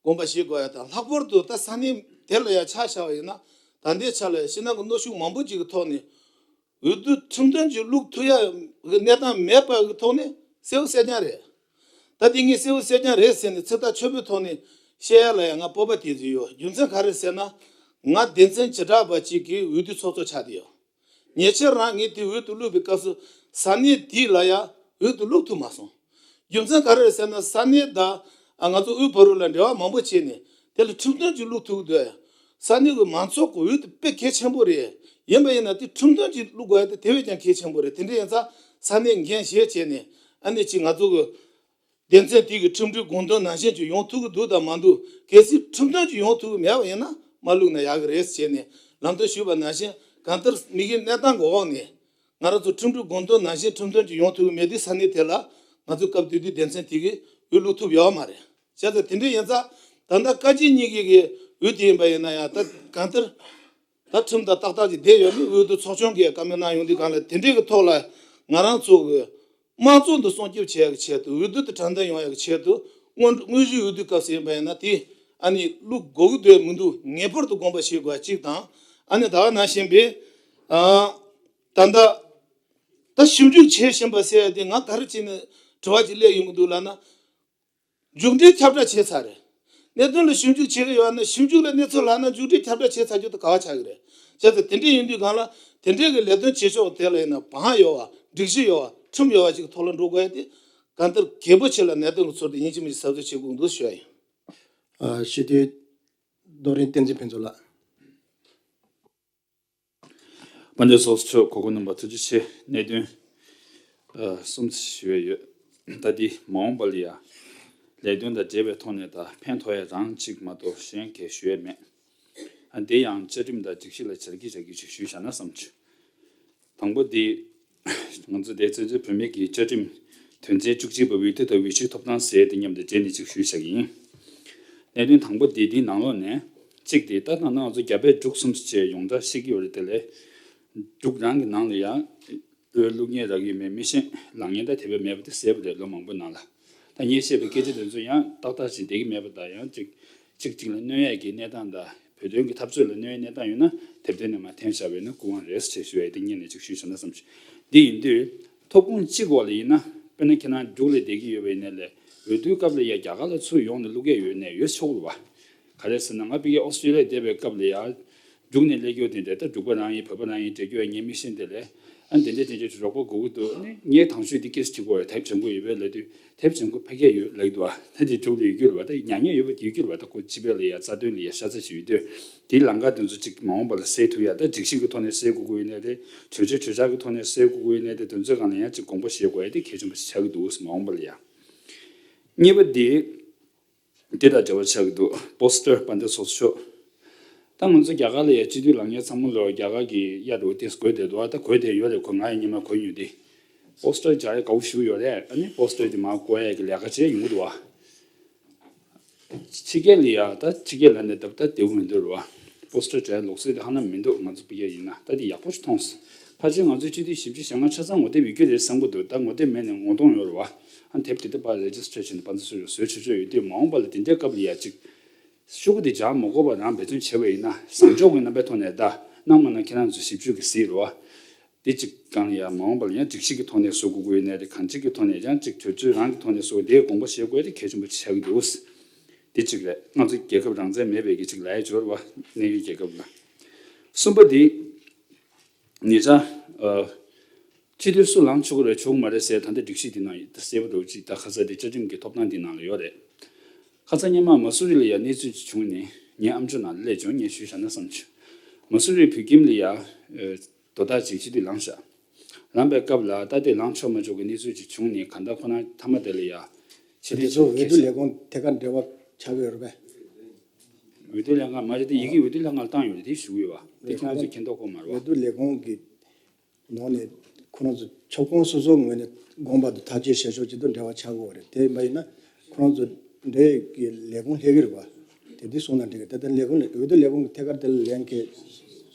དགོངས་པ་བཞེས་དགོས་ཡ་དང་། ལྷག་པར་དུ་ད་ས་གནས་དེ་ལ་ཡང་ཆ་བཞག་པ་ཡིན་ན། ད་ལྟའི་ཆ་ལ་ཕྱི་ནང་གི་གནོན་ཤུགས་མང་པོ་ཅིག་གི་ཐོག་ནས། འོས་བསྡུ་ཁྲིམས་མཐུན་གྱི་བླུག་ཐུབ་ཡ་གི་གནས་སྟངས་མེད་པ་གི་ཐོག་ནས་གསལ་པོ་གསལ་རྐྱང་རེད། ད་དེ་ངས་གསལ་པོ་གསལ་རྐྱང་རེད་ཟེར་ནས་ཚིག་ཐག་ཆོད་པོའི་ཐོག་ནས་བཤད་ཡ་ལ་ཡང་ང་སྤོབས་པ་དེ་ཚོ་ཡོད། རྒྱུ་མཚན་ག་རེ་ཟེར་ན། ང་སྡེ་ཚན་བྱེ་བྲག་པ་ཅིག་གི་འོས་བསྡུ་ཚོགས་གཙོ་ཆགས་བསྡད་ཡོད། ཉེ་ཆར་རང་ངས་དེ་འོས་བསྡུ་བླུགས་པའི་སྐབས་སུ་ས་གནས་དེ་ལ་ཡང་འོས་བསྡུ་བླུག་ཐུབ་མ་སོང་། རྒྱུ་མཚན་ག་རེ་རེད་ཟེར་ན། ས་གནས་དང་ང་ཚོ་དབུས་བར་དུ་ལ་འབྲེལ་བ་མང་པོ་བྱས་ནས་དེ་ལ་ཁྲིམས་མཐུན་གྱི་བླུག་ཐུབ་ཀྱི་འདུག། ས་གནས་ཀྱི་མང་ཚོགས་ཀྱི་འོས་དེ་དཔེ་གལ་ཆེན་པོ་རེད། ཡིན་པ་ཡིན་ན་དེ་ཁྲིམས་མཐུན་གྱི་བླུག་དགོས་ཡ་དེ་དེ་བས་ཀྱང་གལ་ཆེན་པོ་རེད། དེ་འདྲ་ཡིན་ཙང་ས་གནས་འགན་བཞེས་བྱས་ནས། ཨ་ནི་ཅིག་ང་ཚོ་གི་སྡེ་ཚན་དེ་གི་ཁྲིམས་སྒྲིག་དགོངས་དོན་ནང་བཞིན་ཅིག་ཡོང་ཐུབ་ཀྱི་འདུག་དང་མ་འདུག། གལ་སྲིད་ཁྲིམས་མཐུན་ཅིག་ཡོང་ཐུབ་ཀྱི་མེད་པ་ཡིན་ན་མ་བླུག་ན་ཡག་གི་རེད་ཟེར་ནས་ལམ་སྟོན་ཞུས་པ་ནང་བཞིན། གང་ལྟར་དམིགས་ཡུལ་གནས་སྟངས་ཀྱི་འོག་ནས་ང་རང་ཚོ་ཁྲིམས་སྒྲིག་དགོངས་དོན་ནང་བཞིན་ཁྲིམས་མཐུན་ཅིག་ཡོང་ཐུབ་ཀྱི་མེད་དུས། ས་གནས་དེ་ལ་ང་ཚོ་སྐབས་དེ་དུས་སྡེ་ཚན་དེ་གིས་འོས་བླུག་ཐུབ་ཡོད་མ་རེད། བྱས་ཙང་དེ་འདྲ་ཡིན་ཙང་། ད་ལྟ་བཀའ་སྤྱི་གཉིས་ཀྱི་གི་འོས་དེ་ཡིན་པ་ཡིན་ན་ཡང་། ད་གང་ལྟར་ད་ཁྲིམས་དང་ཏག་ཏག་ཅིག་བསྡད་ཡོད་མེད་འོས་བསྡུ་ཚོགས་ཆུང་གིས་བཀའ་མོལ་གནང་ཡོང་དུས་སྒང་ལ། དེ་འདྲའི་གི་ཐོག་ལ་ང་རང་ཚོ་གི་དམངས་གཙོ་འདི་སྲུང་སྐྱོབ་བྱེད་ཡག་གི་ཆེད་དུ། འོས་བསྡུ་དེ་དྲང་བདེན་ཡོང་ཡག་གི་ཆེད་དུ། དངོས་དངོས་གཞིའི་འོས་བསྡུའི་སྐབས་སུ་ཡིན་པ་ཡིན་ན་དེ་ཨ་ནི་བླུག་དགོས་ཀྱི་འདུག་མི་འདུག་ངེས་པར་དུ་དགོངས་པ་བཞེས་དགོས་པ་གཅིག་དང་། ཨ་ནི་ད་ག་ནང་བཞིན་པའི་ཨ་ད་ལྟ་ད་ཞིབ་འཇུག་བྱེད་བཞིན་པ་ཟེར་ཡ་དེ་ང་ག་རེ་བྱས་ནས་དྲི་བ་ཅིག་སླེབས་ཡོང་གི་འདུག་ལབ་ན། མཇུག་འབྲས་ཁྱབ་བསྒྲགས་བྱས་ཚར་རེད། གནད་དོན་ལ་ཞིབ་འཇུག་བྱེད་ཀྱི་ཡོད་ན། ཞིབ་འཇུག་ལ་གནས་ཚུལ་ལྷག་ན་མཇུག་འབྲས་ཁྱབ་བསྒྲགས་བྱས་ཚར་རྒྱུ་དེ་ག་བ་ཆགས་ཀྱི་རེད། བྱས་ཙང་དེ་འདྲ་ཡིན་དུས་སྒང་ལ། དེ་འདྲའི་གི་ལས་དོན་བྱེད་ཕྱོགས་དེ་ལ་ཡིན་ན་བང་ཡོད་པ། སྒྲིག་གཞི་ཡོད་པ། ཁྲིམས་ཡོད་པ་ཅིག་གི་ཐོག་ལ་འགྲོ་དགོས་ཡ་དེ་གང་ལྟར་གལ་པོ་ཆེ་ལ་གནད་དོན་གྱི་ཚུལ་དུ་ཡིན་གཅིག་མིན་གཅིག་གཟབ་གཟབ་བྱེད་དགོས་འདུག་ཞུ་ཡ་ཡིན། ཨ། སྤྱི་འཐུས་རྡོ་རིང་བསྟན་འཛིན་ཕུན་ཚོགས་ལགས། དཔལ་ལྡན་ཚོགས་གཙོ་མཆོག། གོ་སྐབས་གནང་བར་ཐུགས་རྗེ་ཆེ། གནད་དོན་ཨ་གསུམ་ཞུ་ཡས་ཡོད། ད་འདི་མ་འོངས་པ་ལ་ཡ་ལས་དོན་དང་འབྲེལ་བའི་ཐོག་ནས་ད་ཕན་ཐོགས་ཡས་རང་གཅིག་མ་གཏོགས་གཞན་གས་ཞུ་ཡས་མེད། ཨ། དེ་ཡང་བཅའ་ཁྲིམས་དང་སྒྲིག་གཞི་ལ་ཆ་རྒྱུས་ཆ་རྒྱུས་ཅིག་ཞུས་བཞག་ན་བསམ་བྱུང་། དང་པོ་འདི་ང་ཚོ་དེ་བཙན་བྱོལ་བོད་མིའི་གི་བཅའ་ཁྲིམས་དོན་ཚན་བཅུ་གཅིག་པ་འོས་བསྡུ་དང་འོས་གཞིའི་ཐོབ་ཐང་ཟེར་དེ་མཉམ་དུ་འབྲེལ་ནས་ཅིག་ཞུས་བཞག་གི་ཡིན། གནད་དོན་དང་པོ་འདི་འདིའི་ནང་ལོགས་ནས་གཅིག་དེ་ད་ནང་ང་ཚོ་རྒྱ་བལ་འབྲུག་གསུམ་ཅེས་ཡོངས་གྲགས་ཤེས་ཀྱི་ཡོད་རེད། དེ་ལས་འབྲུག་རང་གི་ནང་ལ་ཡང་འོས་བླུག་མཁན་རག་གི་ཡོད་མེད་མི་ཤེས། ལངས་མཁན་ད་དེ་བས་མེད་པ་དེ་གསལ་པོ་རེད། ལོ་མང་པོའི་ནང་ལ། ད་ངས་བཤད་པའི་སྐད་ཆ་དེ་ཚོ་ཡང་ཏག་ཏག་ཅིག་བསྡད་ཀྱི་མེད་པ་དང་། ཡང་ཅིག་གཅིག་གཅིག་ལ་གནོད་ཡས་ཀྱི་གནས་སྟངས་དང་། བོད་དོན་གྱི་འཐབ་རྩོད་ལ་གནོད་ཡས་གནས་སྟངས་ཡོད་ན་དེབ་དེ་ནས་མར་འཐེན་བཞག་པ་ཡིན་ན་སྐུ་དབང་རེད་ཅེས་ཞུ་ཡས་དེ་སྔོན་ནས་ཅིག་ཞུས་བཞག་ན་བསམ་བྱུང་། འདི་ཡིན་དུས་ཐོབ་ཁུངས་གཅིག་འོག་ལ་ཡིན་ན། དཔེར་ན་ཁྱེད་རང་འབྲུག་ལ་བསྡད་ཀྱི་ཡོད་པ་ཡིན་ན་ལས། འོས་བསྡུའི་སྐབས་ལ་ཡ་རྒྱ་གར་ལ་ཚུར་ཡོང་ནས་བླུག་ཡས་ཡོད་ན་ཡོད་ཆོག་རེད་བ། ག་རེ་ཟེར་ན། ང་ཕ་གིར་ཨོ་སི་ཀྲི་ལི་ཡ་བསྡད་པའི་སྐབས་ལ་ཡ། འབྲུག་ནས་སླེབས་རྒྱུ་དེ་འདྲ། ད་འབྲུག་པ་རང་ཡིན་བོད་པ་རང་ཡིན་འབྲེལ་རྒྱུ་ཡང་ངས་མི་ཤེས། དེ་ལས་ཨ་འདི་འདྲ་དེ་འདྲ་རོགས་པ་དགོས་ཀྱི་འདུག། ཨ་ནི་ངས་དང་ཤོས་འདི་ཀེ་སི་བྲིས་དགོས་རེད། དེབ་བྱང་ཁུག་ཡོད་པས་ལབ་དུས། དེབ་བྱང་ཁུག་ཕ་གིར་ཡོད་ལབ་ཀྱི་འདུག་བ། ད་དེ་འབྲུག་ལ་ཡོད་རྒྱུ་རེད་བ། ད་ཉག་ཉག་ཡོད་པ་ཡོད་རྒྱུ་རེད་བ། ད་ཁོ་སྤྱི་པའི་ལ་ཡ་རྩ་དོན་ལ་ཡ་ཤ་ཚ་ཞིག་ཡོད་དུས། དེའི་ལམ་ཁ་དེ་ཚོ་ཅིག་མ་འོངས་པ་ལ་སེལ་ཐུབ་ཡ། ད་སྒྲིག་གཞི་གི་ཐོག་ནས་སེལ་དགོས་ཀྱི་ཡོད་ནའི་རེད། གྲོས་ཆོད་གྲོས་འཆར་གྱི་ཐོག་ནས་སེལ་དགོས་ཀྱི་ཡོད་ནའི་རེད། དེ་ཚོའི་སྒང་ལ་ཡང་ཅིག་དགོངས་པ་བཞེས་དགོས་ཡ་དེ་གལ་ཆེན་པོ་ཞིག་ཆགས་ཀྱི་འདུག། མ་འོངས་པ་ལ་ཡ། གཉིས་པ་དེ། དེ་དང་འབྲེལ་བ་ཆགས་ཀྱི་འདུག། པོ་སི་ཊར་དཔལ་ལྡན་ཚོགས་གཙོ་མཆོག། ད་ང་ཚོ་རྒྱ་གར་ལ་ཡ་སྤྱི་འཐུས་ལངས་མཁན་ཚང་མ་ལོ་རྒྱ་གར་གྱི་གཡའ་འགྲོ་དེ་དགོས་བསྡད་འདུག། ད་དགོས་བསྡད་ཡོད་རེད། ཁོ་ང་ཡང་སྔོན་མ་གོ་མྱོང་དེ། པོ་སི་ཊར་སྦྱར་ཡ་དགའ་པོ་ཞེ་པོ་ཡོད་རེད། ཨ་ནི་པོ་སི་ཊར་དེ་མར་བཀོད་ཡ་གི་ལས་ཀ་བྱས་ཡོང་གི་འདུག་བ། ཕྱི་རྒྱལ་ལ་ཡ། ད་ཕྱི་རྒྱལ་ལ་ནས་ད་ད་བདེ་པོ་མི་འདུག་རེད་བ། པོ་སི་ཊར་སྦྱར་ཡ་ལུགས་སྲོལ་དེ་ཧ་ལམ་མི་འདུག། ང་ཚོ་ཕ་གིར་ཡིན་ན། ད་དེ་ཡག་པོ་ཞིག་མཐོང་སོང་། ཕལ་ཆེར་ང་ཚོའི་སྤྱི་འཐུས་བཞི་བཅུ་ཞེ་ལྔ་ཆ་ཚང་ངོ་དེབ་ཡོད་ཀྱི་རེད་བསམ་གྱི་འདུག། ད་ངོ་དེབ་མེད་ནས་ངོ་གདོང་ཡོད་རེད་བ། ཨ་ནི་དེབ་དེ་ད་ཕར་རེ་ཇི་སི་ཊི་རེ་ཤན་དང་དཔལ་ལྡན་ཚོགས་གཙོས་བཟོས་ཆོག་ཆོག་ཡོད་དུས། མ་འོངས་པ་ལ་དེ་འདྲའི་སྐབས་ལ་ཡ་ཅིག་ཤོག་གུ་དེ་སྦྱར་མ་དགོས་པ་རང་འབད་བརྩོན་བྱས་པ་ཡིན་ན། བཟང་ཕྱོགས་ཀྱི་རྣམ་པའི་ཐོག་ནས། ད་གནང་མ་གནང་ཁྱེད་རང་ཚོ་ཞིབ་འཇུག་གི་གཟིགས་རེད་བ། དེ་གཅིག་སྒང་ལ་ཡ་མ་འོངས་པ་ལ་ཡང་སྒྲིག་གཞི་གི་ཐོག་ནས་བཟོ་དགོས་ཀྱི་ཡོད་ནའི་རེད། གང་ཅིའི་ཐོག་ནས་ཡང་ཅིག་གྲོས་ཚོད་རང་གི་ཐོག་ནས་བཟོ་དགོས། དེའི་དགོངས་པ་བཞེས་དགོས་དེ་གལ་ཆེན་པོ་ཆགས་ཀྱི་འདུག། དེ་གཅིག་རེད། ང་ཚོ་རྒྱལ་ཁབ་རང་བཙན་མེད་པའི་གི་ཅིག་ལབ་ཡ་ཅིག་ཡོད་རེད་བ། གནས་ཡུལ་རྒྱལ་ཁབ་ལ། གསུམ་པ་དེ། ཉེ་ཆར་ཨ་སྤྱི་འཐུས་སུ་ལངས་ཆོག་གི་རེད་ཆོག་གི་མ་རེད་ཟེར། ད་ལྟ་སྒྲིག་གཞི་དེ་ནང་གསལ་པོ་འདྲ་བོ་ཅིག། ད་ཁ་ས་དེ་བཅའ་ཁྲིམས་ཀྱི་ཐོབ་ཐང་དེ་ནང་ལ་ཡོད་རེད། ཁ་ས་སྔོན་མ་མ་སུ་རི་ལ་ཡ་གནས་ཚུལ་ཅིག་བྱུང་ནས་ངའི་ཨམ་ཅོག་ནང་ལ་སླེབས་བྱུང་། ངས་ཞུས་བཞག་ན་བསམ་བྱུང་། མ་སུ་རི་བོད་ཁྱིམ་ལ་ཡ་ཨ་དོ་བདག་ཅིག་སྤྱི་འཐུས་ལངས་བཞག། ལངས་པའི་སྐབས་ལ་ད་དེ་ལངས་ཆོག་མ་ཆོག་གི་གནས་ཚུལ་ཅིག་བྱུང་ནས། གང་ལྟར་ཁོ་རང་མཐའ་མ་དེ་ལ་ཡ་སྤྱི་འཐུས་དེ་ཚོ་འོས་བསྡུ་ལས་ཁུངས་དེ་ག་འབྲེལ་བ་ཆགས་ཀྱི་ཡོད་རེད་པས། འོས་བསྡུ་ལས་ཁུངས་མ་རེད་དེ། ཡི་གེ་འོས་བསྡུ་ལས་ཁུངས་ལ་བཏང་ཡོད་རེད། དེ་ཞུ་གི་ཡོད་པ་དེ་ཁྱེད་རང་ཚོས་མཁྱེན་མདོག་ཁ་པོ་མ་རེད་བ། འོས་བསྡུ་ལས་ཁུངས་ཀྱི་ནང་ནས་ཁོ་རང་ཚོ་ཁྱབ་ཁོངས་སོ་སོའི་ངོས་ནས་དགོངས་པ་དང་ཐག་གཅོད་བྱེད་ཕྱོགས་ཅིག་ཏུ་འབྲེལ་བ་ཆགས་ཀྱི་ཡོད་རེད། དེ་ཡིན་པ་ཡིན་ན་ཁོ་རང་ཚོ་འབྲེལ་ཡོད་ཀྱི་ལས་ཁུངས་སླེབས་ཀྱི་རེད་པ། དེ་འདི་གསུངས་ན་འགྲིག་གི། ད་ལྟ་ལས་ཁུངས་ལ་འོས་བསྡུ་ལས་ཁུངས་ཀྱི་ཐད་ཀར་དེ་ལ་ལན་གྱི་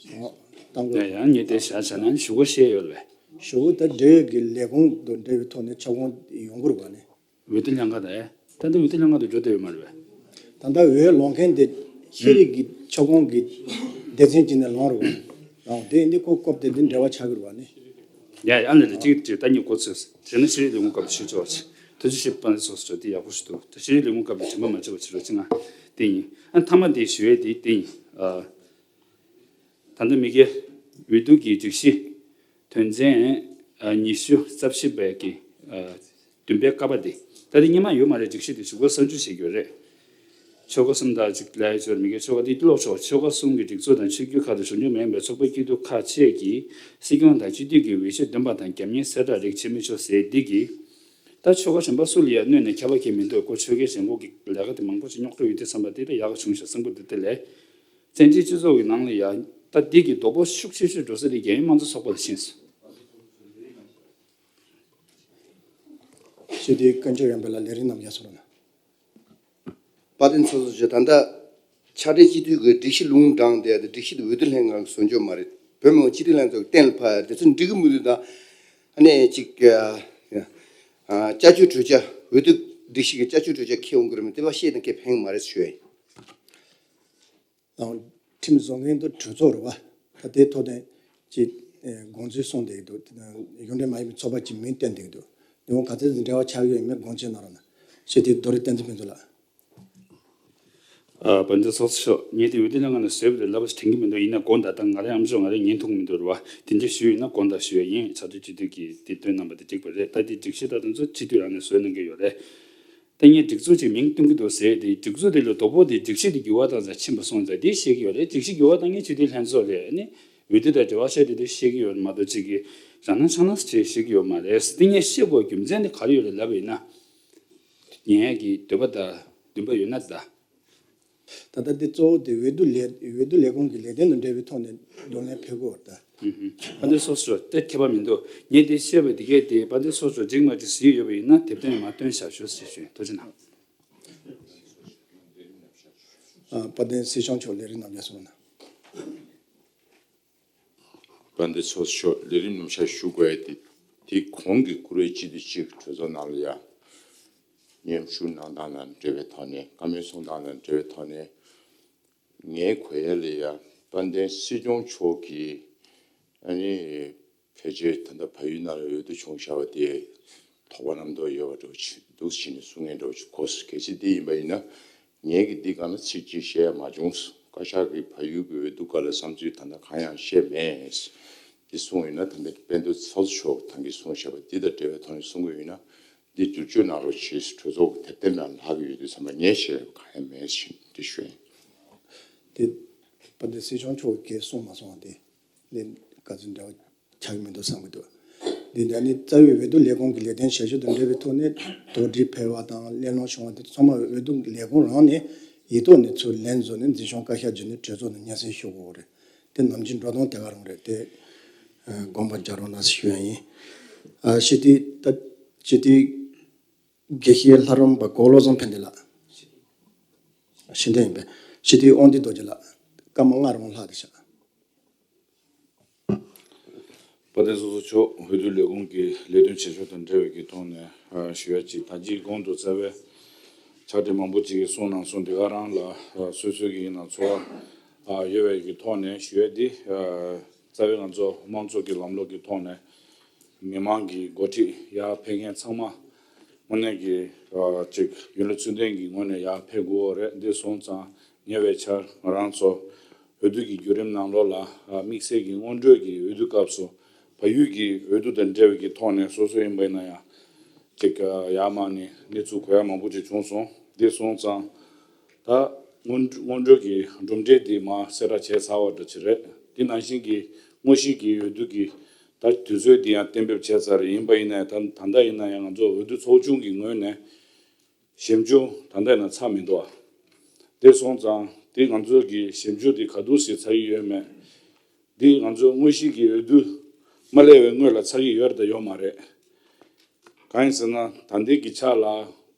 གཏང་དགོས། ཡང་ཡང་ངས་དེ་བཞག་བྱས་ན་ཞུ་སྒོ་བཤད་ཡོད་རེད། ཞུ་སྒོ་ད་འབྲེལ་ཡོད་ཀྱི་ལས་ཁུངས་དང་འབྲེལ་བའི་ཐོག་ནས་ཁྱབ་ཁོངས་ཡོང་གི་རེད་པ་ནི། འོས་བསྡུ་ལྷན་ཁང་དང་། ད་ལྟ་འོས་བསྡུ་ལྷན་ཁང་དུ་འགྲོ་བསྡད་ཡོད་མ་རེད་པས། ད་ལྟ་འོས་ལོངས་མཁན་དེ་ཤེས་རིག་གི་ཁྱབ་ཁོངས་ཀྱི་སྡེ་ཚན་གཅིག་ནས་ལོངས་རེད་པ། ལོངས་དེ་འདི་ཁོ་སྐབས་དེ་འདི་འབྲེལ་བ་ཆགས་ཀྱི་རེད་པ་ནི། ཡ་ཡ་ལས་ལས་གཅིག་དེ་ད་ཉིད་གོ་ཚོད་དེ་ནི་ཤེས་རིག་ལས་ཁུངས་སྐབས་དུ་ཞུ་ཆོག་ཅིག་ཐུགས་རྗེ་ཆེ། པ་ནི་སོགས་སུ་དེ་ཡག་པོ་ཞིག་འདུག་ད་ཤེས་རིག་ལས་ཁུངས་སྐབས་དུ་དྲན་པ་མ་བརྗེད་པ་བྱེད་རོགས་ཅིག་ང་དེ་ཡིན། ཨ་མཐའ་མ་དེ་ཞུ་ཡས་དེ་དེ་ཡིན། ཨ། ད་ལྟ་མི་སྒེར་འོས་བསྡུ་གི་སྒྲིག་གཞི་དོན་ཚན་ཉི་ཤུ་རྩ་བཞི་པའི་གི་བདུན་པའི་ཀ་པ་དེ། ད་ལྟ་སྔོན་མ་ཡོད་མ་རེད། སྒྲིག་གཞི་དེ་ཞུ་སྒོ་གསར་འཇུག་བྱེད་རྒྱུ་རེད། ཆོལ་ཁ་གསུམ་དང་གཅིག་ལས་ཆོལ་མི་སྒེར་ཆོལ་ཁ་དེ་ཀློག་ཆོག་ཆོལ་ཁ་གསུམ་གྱི་སྒྲིག་འཛུགས་དང་ཆོས་བརྒྱུད་ཁག་དང་གཞུང་འབྲེལ་མ་ཡིན་པའི་ཚོགས་པ་སྐྱིད་སྡུག་ཁག་བཅས་ཀྱི་སྲིད་སྐྱོང་དང་སྤྱི་འཐུས་ཀྱི་འོས་ཆོས་བདུན་པ་དང་རྒྱབ་གཉེར་གསལ་བསྒྲགས་རིགས་བྱེད་མི་ཆོག་ཟེར་འདི་གིས། ད་ཆོལ་ཁ་གཞན་པ་སུ་ལ་ཡང་གནོད་ནས་ཁྱབ་པ་གང་མི་འདུག་ཁོ་ཆོལ་ཁའི་ཞེན་ཁོག་གི་ལས་ཀ་དེ་མང་པོ་ཞིག་རྙོག་དྲ་ཡོད་དུས་ཙམ་པ་དེ་ད་ཡག་ག་བྱུང་ཤག་བསམ་གི་འདུག་དེ་ལས། བཙན་བྱོལ་སྤྱི་ཚོགས་ཀྱི་ནང་ལ་ཡང་ད་འདི་གི་རྡོག་པོ་ཤུགས་ཆེ་ཤོས་འགྲོ་ས་དེ་རྒྱལ་ཡོངས་དམངས་གཙོ་ཚོགས་པ་ལ་ཕྱིན་སོང་། ཞེས་དེ་བཀའ་འགྱུར་ཡང་པ་ལ་ལས་རིམ་རྣམས་ཡར་སོང་ན། དཔལ་ལྡན་ཚོགས་གཙོ་མཆོག་ད་ལྟ་ཕྱག་སྦྲེལ་སྤྱི་འཐུས་ཀྱི་སྒྲིག་གཞི་ལུང་དྲངས་ཏེ་སྒྲིག་གཞི་དེ་འོས་བསྡུ་ལྷན་ཁང་གིས་བཟོ་འཇོག་མ་རེད། བོད་མི་མང་སྤྱི་འཐུས་ལྷན་ཚོགས་ཀྱིས་གཏན་ལ་ཕབ་ཡ་དེ་ཚོ་འགྲིག་གི་མི་འདུག་ད་ཨ་ནི་ཅིག་ཨ་ཨ་བསྐྱར་བཅོས་གྲོས་འཆར་འོས་བསྡུ་སྒྲིག་གཞི་གི་བསྐྱར་བཅོས་གྲོས་འཆར་འཁྱེར་ཡོང་གི་རེད་མི་དེ་བ་བཤད་ན་ཁེ་ཕན་མ་རེད་ཞུ་ཡ་ཡིན། ཁྲིམས་བཟོ་མཁན་དང་གྲོས་ཚོགས་རེད་བ། ད་ལྟའི་ཐོག་ནས་ཀྱི་དགོངས་ཚུལ་གསུངས་བསྡད་ཀྱི་འདུག་གཞུང་འབྲེལ་མ་ཡིན་པའི་ཚོགས་པ་ཅིག་མིང་བཏོན་བསྡད་ཀྱི་འདུག་འདི་འོང་ག་ཚོད་འབྲེལ་བ་ཆགས་ཡོད་མེད་དགོངས་འཆར་གནང་རོགས་གནང་། ཞེས་དེ་རྡོ་རི་བསྟན་འཛིན་ཕུན་ཚོགས་ལགས། ཨ་དཔལ་ལྡན་ཚོགས་གཙོ་མཆོག་ངས་དེ་འོས་བསྡུ་ལྷན་ཁང་ནས་བཟོས་པ་དེ་ལབ་པ་ཞིག་དྲན་གྱི་མི་འདུག་ཡིན་ན་དགོངས་དག་ད་ང་རང་ཨམ་ཅོག་ང་རང་ཉན་ཐུབ་མི་འདུག་རེད་བ། དེ་འདྲ་ཞུས་ཡིན་ན་དགོངས་དག་ཞུ་ཡ་ཡིན། ཕྱག་སྦྲེལ་སྤྱི་འཐུས་ཀྱིས་དེ་བཏོན་གནང་པ་དེ་འགྲིག་པ་རེད། ད་དེ་སྒྲིག་གཞི་ད་དུང་ཚོ་སྤྱི་འཐུས་རང་ནས་བཟོས་གནང་གི་ཡོད་རེད། ད་ངས་སྒྲིག་འཛུགས་ཅིག་མིང་བཏོན་གྱི་འདུག་ཟེར་དེ་སྒྲིག་འཛུགས་དེ་ལ་དོ་ཕོག་དེ་སྒྲིག་གཞི་དེ་འགྱུར་བ་བཏང་ཙང་ཕྱིན་པ་སོང་ཙང་དེ་བཤད་ཀྱི་ཡོད་རེད། སྒྲིག་གཞི་འགྱུར་བ་བཏང་མཁན་སྤྱི་འཐུས་ལྷན་ཚོགས་རེད། ཨ་ནི་འོས་བསྡུ་དང་འབྲེལ་བ་བཤད་དེ་དེ་བཤད་ཀྱི་ཡོད་མ་གཏོགས་ཅིག་གི་རང་སྣང་ཆ་སྣང་ཟེར་བཤད་ཀྱི་ཡོད་མ་རེད། དེ་ངས་བཤད་དགོས་རྒྱུ་མཚན་དེ་ག་རེ་ཡོད་རེད་ལབ་པ་ཡིན་ན། ཉན་ཡག་གི་འདོད་པ་དང་འདུན་པ་ཡོད་ན་ད། ད་ལྟ་འདི་གཙོ་བོ་དེ་འོས་བསྡུ་ལས་འོས་བསྡུ་ལས་ཁུངས་ཀྱི་ལས་དོན་དང་འབྲེལ་བའི་ཐོག་ནས་གདོང་ལེན་ཕེབས་དགོས་པ་རེད་ད། དཔལ་ལྡན་ཚོགས་གཙོ་དེ་ཁྱད་པར་མི་འདུག་ངས་དེ་བཤད་པ་དེ་གས་དེ་དཔལ་ལྡན་ཚོགས་གཙོ་འགྲིག་མ་འགྲིག་ཟེར་ཡོད་པ་ཡིན་ན་དེབ་ཐེར་མ་བཏོན་བཞག་ཤོག་ཞེས་ཞུ། ཐུགས་རྗེ་གནང་། ཨ་དཔལ་ལྡན་སྲིད་སྐྱོང་མཆོག་ལས་རིམ་རྣམས་ཡར་སོང་ན། དཔལ་ལྡན་ཚོགས་གཙོ་མཆོག་ལས་རིམ་རྣམས་ཕྱག་ཞུ་དགོས་ཡ་དེ་དེ་གོང་གི་བཀུར་འོས་སྤྱི་འཐུས་གཅིག་གྲོས་ཚོགས་ནང་ལ་ཡ་མཉམ་ཞུགས་གནང་སྟངས་དང་འབྲེལ་བའི་ཐོག་ནས་བཀའ་མོལ་གསུང་སྟངས་དང་འབྲེལ་བའི་ཐོག་ནས། ངའི་གོ་ཡ་ལ་ཡ་དཔལ་ལྡན་སྲིད་སྐྱོང་མཆོག་གིས་ཨ་ནི་ཕལ་ཆེར་ད་ལྟ་བལ་ཡུལ་ནང་ལ་འོས་བསྡུ་བྱུང་བཞག་པ་དེ་དོགས་པ་རྣམ་རྟོག་ཡོད་པ་འདྲ་བོ་ཅིག་འདུག་ཟེར་ནས་གསུང་མཁན་འདྲ་བོ་ཅིག་གོ་སོང་། གལ་སྲིད་འདི་ཡིན་པ་ཡིན་ན་ངས་ཀྱི་འདི་སྒང་ལ་ཚིག་གཅིག་བཤད་ཡ་མ་བྱུང་། བཀའ་ཤག་གིས་བལ་ཡུལ་གྱི་འོས་བསྡུ་སྐོར་ལ་བསམ་ཚུལ་ད་ལྟ་གང་ཡང་བཤད་མེད། འདི་གསུངས་ཡོད་ན་ད་ལྟ་དཔལ་ལྡན་ཚོགས་གཙོ་མཆོག་ད་གིན་གསུངས་བཞག་པ་འདི་དང་འབྲེལ་བའི་ཐོག་ནས་གསུང་གི་ཡོད་ན། འདི་བསྒྱུར་བཅོས་གནང་རོགས་བྱེད། གྲོས་ཚོགས་ཀྱི་དེབ་ཐེར་ནང་ལྷག་གི་ཡོད་དུས་ཙམ་པ་ངས་བཤད་ཡག་གང་ཡང་མེད་ཞེས་འདི་ཞུ་ཡིན། དེ་དཔལ་ལྡན་སྲིད་སྐྱོང་མཆོག་གིས་གསུངས་མ་སོང་བ་དེ་ལན་ག་ཚོད་འདྲ་བ་ཆགས་ཀྱི་མི་འདུག་བསམ་གྱི་འདུག་འདི་འདྲ་ནི་རྩ་བའི་འོས་བསྡུ་ལས་ཁུངས་ཀྱི་ལས་དོན་བྱ་ཞུ་དང་འབྲེལ་བའི་ཐོག་ནས་དོགས་འདྲི་ཕེབས་པ་དང་གླེང་སློང་བྱུང་བ་དེ་ཚང་མ་འོས་བསྡུ་ལས་ཁུངས་རང་ནས་ཡིག་ཐོག་ནས་ཚུར་ལན་བཟོ་ནས་འཛིན་སྐྱོང་བཀའ་ཤག་བརྒྱུད་ནས་གྲོས་ཚོགས་ནང་སྙན་སེང་ཞུ་དགོས་རེད། དེ་ནམ་རྒྱུན་འགྲོ་སྟངས་དེ་ག་རང་རེད་དེ། ཨ་དགོངས་པ་འཇགས་རོགས་གནང་ཞུ་ཡ་ཡིན། ཨ་སྤྱི་འཐུས་ད་སྤྱི་འཐུས་དགེ་བཤེས་ལྷ་རམས་པ་གོ་བློ་བཟང་ཕན་བདེ་ལགས། ཤེས་ལྡན་ཡིན་པས་སྤྱི་འཐུས་དབང་འདུས་རྡོ་རྗེ་ལགས། སྐར་མ་ལྔ་རིང་ལྷག་དེ་བཞག་དཔལ་ལྡན་ཚོགས་གཙོ་མཆོག་འོས་བསྡུ་ལས་ཁུངས་ཀྱི་ལས་དོན་བྱེད་ཕྱོགས་དང་འབྲེལ་བའི་གི་ཐོག་ནས་ཨ་ཞུ་ཡ་གཅིག་ད་ཅིའི་གོང་དུ་རྩ་བའི་ཕྱག་སྦྲེལ་མང་པོ་ཅིག་གིས་གསུངས་གནང་སོང་། འདི་ག་རང་ལ་ཨ་སོ་སོའི་གི་ཡིན་ན་ཚོར་བ་ཨ་ཡོད་པའི་གི་ཐོག་ནས་ཞུ་ཡ་འདི་ཨ་རྩ་བའི་ང་ཚོ་དམངས་གཙོ་གི་ལམ་ལུགས་ཀྱི་ཐོག་ནས་མི་མང་གི་འགོ་ཁྲིད་ཡར་ཕེབས་མཁན་ཚང་མ་དངོས་གནས་ཀྱི་ཨ་ཅིག་ཡུན་རིང་ཚུལ་ལྡན་གྱི་ངོས་ནས་ཡར་ཕེབས་དགོས་རེད། འདི་སོང་ཙང་ཉེ་བའི་ཆར་ང་རང་ཚོ་འོས་བསྡུ་གི་བརྒྱུད་རིམ་ནང་ལོགས་ལ་ཨ་དམིགས་བསལ་གྱི་སྔོན་འགྲོའི་གི་འོས་བསྡུ་སྐབས་སུ་བལ་ཡུལ་གྱི་འོས་བསྡུ་དང་འབྲེལ་བའི་གི་ཐོག་ནས་སོ་སོ་ཡིན་པ་ཡིན་ན་ཡང་ཅིག་ཡར་མར་ནས་གནས་ཚུལ་གོ་ཡ་མང་པོ་ཅིག་བྱུང་སོང་། འདི་སོང་ཙང་ད་སྔོན་སྔོན་འགྲོའི་གི་གྲུབ་འབྲས་འདི་མར་གསལ་བསྒྲགས་བྱས་ཚར་བ་འདྲ་ཅིག་རེད། འདི་ནང་བཞིན་གྱི་དངོས་གཞིའི་གི་འོས་བསྡུ་གི་ད་དུས་ཚོད་འདི་ཡང་གཏན་འབེབས་བྱས་ཚར་རེད། ཡིན་པ་ཡིན་ན་ཡང་ད་ད་ལྟ་ཡིན་ན་ཡང་ང་ཚོ་འོས་བསྡུ་ཚོགས་ཆུང་གི་ངོས་ནས་ཞིབ་འཇུག་ད་ལྟ་ཡིན་ན་ཚར་མི་འདུག་ཨ། དེ་སོང་ཙང་དེ་ང་ཚོ་གི་ཞིབ་འཇུག་དེ་ག་དུས་ཞིག་ཚར་གྱི་ཡོད་མེད། འདི་ང་ཚོ་དངོས་གཞི་གི་འོས་བསྡུ་མ་སླེབས་པའི་སྔོན་ལ་ཚར་གྱི་ཡོད་རེད་དང་ཡོད་མ་རེད། གང་ཡིན་ཟེར་ན་ད་ལྟའི་གི་ཆ་ལ་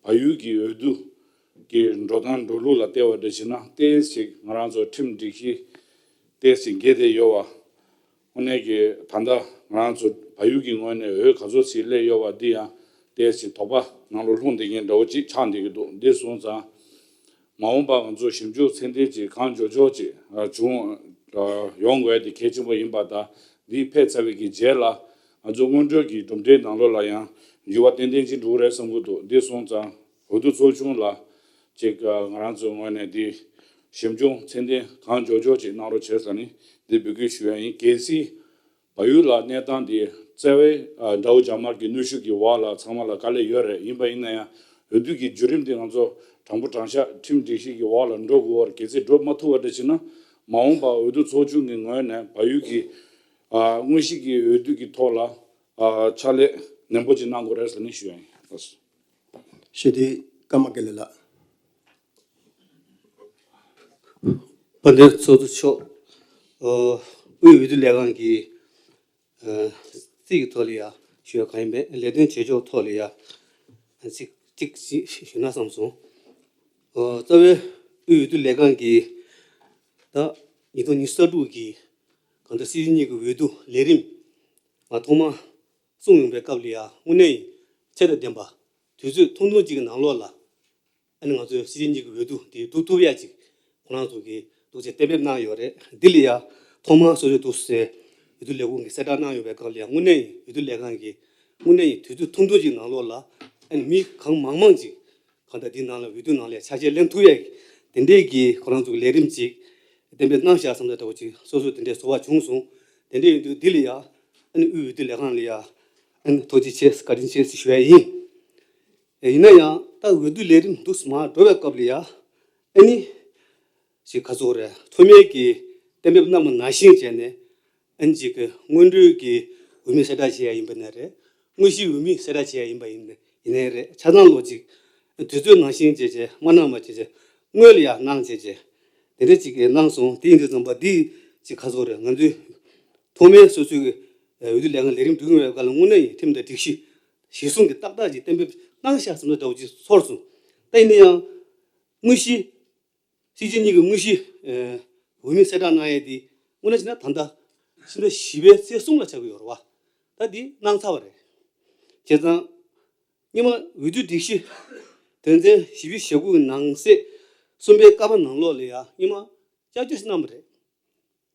བལ་ཡུལ་གྱི་འོས་བསྡུ་ གི་འགྲོ་སྟངས་འགྲོ་ལུགས་ལ་བལྟས་པ་འདྲ་བྱས་ན་ཏོག་ཙམ་ང་རང་ཚོ་ཁྲིམས་སྒྲིག་གཞི་ཏོག་ཙམ་འགལ་བསྡད་ཡོད་པ། དངོས་གནས་ཀྱི་ད་ལྟ་ང་རང་ཚོ་བལ་ཡུལ་གྱི་ངོས་ནས་འོས་ག་ཚོད་ཅིག་སླེབས་ཡོད་པ་འདི་ཡང་ཏོག་ཙམ་དོགས་པ་ནང་ལ་ལྷུང་བསྡད་མཁན་འདྲ་བོ་ཅིག་ཆགས་བསྡད་ཀྱི་འདུག་འདི་སོང་ཙང་། མ་འོངས་པར་ང་ཚོ་ཞིབ་འཇུག་ཚད་ལྡན་ཅིག་གང་མགྱོགས་མགྱོགས་ཅིག་ཨ་བྱུང་ཨ་ཡོང་དགོས་དེ་གལ་ཆེན་པོ་ཡིན་པ་དང་། འདི་ཕེབས་ཚར་བའི་གི་རྗེས་ལ་ང་ཚོ་སྔོན་འགྲོའི་གི་གྲུབ་འབྲས་ནང་ལོགས་ལ་ཡང་འགྱུར་བ་ཏན་ཏན་ཅིག་འགྲོ་གི་རེད་བསམ་གྱི་འདུག་འདི་སོང་ཙང་འོས་བསྡུ་ཚོགས་ཆུང་ལ་ཅིག་ཨ་ང་རང་ཚོའི་ངོས་ནས་འདི་ཞིབ་འཇུག་ཚད་ལྡན་གང་མགྱོགས་མགྱོགས་ཅིག་གནང་རོགས་བྱེད་ཟེར་ནས་འདི་འབོད་སྐུལ་ཞུ་ཡ་ཡིན། གལ་སྲིད་བལ་ཡུལ་ལ་གནས་སྟངས་དེ་རྩ་བའི་ཨ་དགྲ་བོ་རྒྱ་དམར་གྱི་གནོན་ཤུགས་ཀྱི་འོག་ལ་ཚང་མ་ལ་དཀའ་ལས་ཡོད་རེད། ཡིན་པ་ཡིན་ན་ཡང་འོས་བསྡུ་གི་བརྒྱུད་རིམ་དེ་ང་ཚོ་དྲང་པོ་དྲང་བཞག་ཁྲིམས་སྒྲིག་གཞི་གི་འོག་ལ་འགྲོ་དགོས་པར་གལ་སྲིད་འགྲོ་མ་ཐུབ་པ་འདྲ་བྱས་ན། མ་འོངས་པར་འོས་བསྡུ་ཚོགས་ཆུང་གི་ངོས་ནས་བལ་ཡུལ་གྱི་ཨ་དངོས་གཞི་གི་འོས་བསྡུ་གི་ཐོག་ལ་ཨ་ཕྱག་ལས་ནན་པོ་ཅིག་གནང་དགོས་རེད་ཟེར་ནས་ཞུ་ཡ་ཡིན། ཞུ་དེ་ཀརྨ་དགེ་ལེགས་ལགས། དཔལ་ལྡན་ཚོགས་གཙོ་མཆོག་ཨོ། དབུས་འོས་བསྡུ་ལས་ཁང་གི་ཨ་རྩིས་ཀྱི་ཐོག་ལ་ཡ་ཞུ་ཡ་གང་ཡིན་པས་ལས་དོན་བྱེད་ཕྱོགས་ཐོག་ལ་ཡ་ཚིག་གཅིག་ཞུ་ན་བསམ་སོང་། ཨོ། རྩ་བའི་དབུས་འོས་བསྡུ་ལས་ཁང་གིས་ད་ཉིས་སྟོང་ཉི་ཤུ་རྩ་དྲུག་གི་གང་ལྟར་སྲིད་སྤྱི་གཉིས་ཀྱི་འོས་བསྡུ་ལས་རིམ་ང་ཐོག་མ་གསུངས་ཡོང་པའི་སྐབས་ལ་ཡ་དངོས་གནས་ཡིན་ཚད་དང་ལྡན་པ་དུས་ཚོད་ཐུང་ཐུང་ཅིག་གི་ནང་ལོགས་ལ། ཨ་ནི་ང་ཚོའི་སྲིད་སྤྱི་གཉིས་ཀྱི་འོས་བསྡུ་དེ་བསྡུ་ཐུབ་ཡ་ཅིག་ཁོ་རང་ཚོ་གིས་འདུག་ཅེས་གཏན་འབེབས་གནང་ཡོད་རེད། འདི་ལ་ཡ་ཐོག་མར་སོ་སོའི་འདུག་སེ་འོས་བསྡུ་ལས་ཁུངས་ཀྱིས་གསལ་བསྒྲགས་གནང་ཡོད་པའི་སྐབས་ལ་ཡ་དངོས་གནས་ཡིན་འོས་བསྡུ་ལས་ཁང་གིས་དངོས་གནས་ཡིན་དུས་ཚོད་ཐུང་ཐུང་ཅིག་ནང་ལོགས་ལ་ཨ་ནི་མི་གང་མང་མང་ཅིག་གང་ལྟར་འདི་ནང་ལ་འོས་བསྡུ་ནང་ལ་ཡ་ཆ་ཤས་ལེན་ཐུབ་ཡ་དེ་འདྲས་ཀྱི་ཁོ་རང་ཚོ་གི་ལས་རིམ་ཅིག་གཏན་འབེབས་གནང་བཞག་བསམ་ས་འདྲ་བོ་ཅིག་སོ་སོ་དེ་འདྲས་ཚོར་བ་བྱུང་སོང་། དེ་འདྲས་ཡིན་དུས་འདི་ལ་ཡ་ཨ་ནི་དབུས་འོས་བསྡུ་ལས་ཁང་ལ་ཡ་ཨ་ནི་ཐུགས་རྗེ་ཆེ་བཀའ་དྲིན་ཆེ་ཞུ་ཡ་ཡིན། ཡིན་ན་ཡང་ད་འོས་བསྡུ་ལས་རིམ་འདུག་སེ་མར་འགྲོ་བའི་སྐབས་ལ་ཡ་ཨ་ནི་ཞིག་ག་ཚོད་རེད། ཐོག་མའི་གི་གཏན་འབེབས་གནང་བ་ནང་བཞིན་བྱས་ནས་ཨ་ནི་ཅིག་གི་སྔོན་འགྲོའི་གི་འོས་མི་གསལ་བསྒྲགས་བྱེད་ཡ་ཡིན་པ་ནས་རེད། དངོས་གཞིའི་འོས་མི་གསལ་བསྒྲགས་བྱེད་ཡ་ཡིན་པ་ཡིན་ཡིན་ནའི་རེད། ཆ་ཚང་ལོ་ཅིག་དུས་ཚོད་ནང་བཞིན་བྱས་བྱས་མ་གནང་བ་བྱས་བྱས་སྔོན་ལ་ཡ་གནང་བྱས་བྱས་དེ་འདྲ་ཅིག་གི་གནང་སོང་། དེ་ཡིན་དུས་ཙམ་པ་འདི་ཅིག་ག་ཚོད་རེད། ང་ཚོའི་ཐོག་མའི་སོ་སོའི་གི་འོས་བསྡུ་ལས་ཁང་ལས་རིམ་སྒྲིག་ཡོང་བའི་སྐབས་ལ་དངོས་གནས་ཡིན་ཁྲིམས་དང་སྒྲིག་གཞི་གཞིར་བཟུང་གི་ཏག་ཏག་ཅིག་གཏན་འབེབས་གནང་བཞག་བསམ་ཚུལ་འདྲ་བོ་ཅིག་ཚོར་སོང་། ད་ཡིན་ན་ཡང་དངོས་གཞི་སྲིད་སྤྱི་གཉིས་ཀྱི་དངོས་གཞི་ཨ་འོས་མི་གསལ་བསྒྲགས་གནང་ཡས་དེ་དངོས་གནས་བྱས་ན་ད་ལྟ་ཕྱི་ཟླ་བཞི་པའི་ཚེས་གསུམ་ལ་ཆགས་ཀྱི་ཡོད་རེད་བ། ད་འདི་གནང་ཚར་བ་རེད། བྱས་ཙང་སྔོན་མ་འོས་བསྡུ་སྒྲིག་གཞི་དོན་ཚན་བཞི་བཅུ་ཞེ་དགུ་གི་ནང་གསེས་གསུམ་པའི་ཀ་པ་ནང་ལོགས་ལ་ཡ་སྔོན་མ་བསྐྱར་བཅོས་ཤིག་གནང་བ་རེད།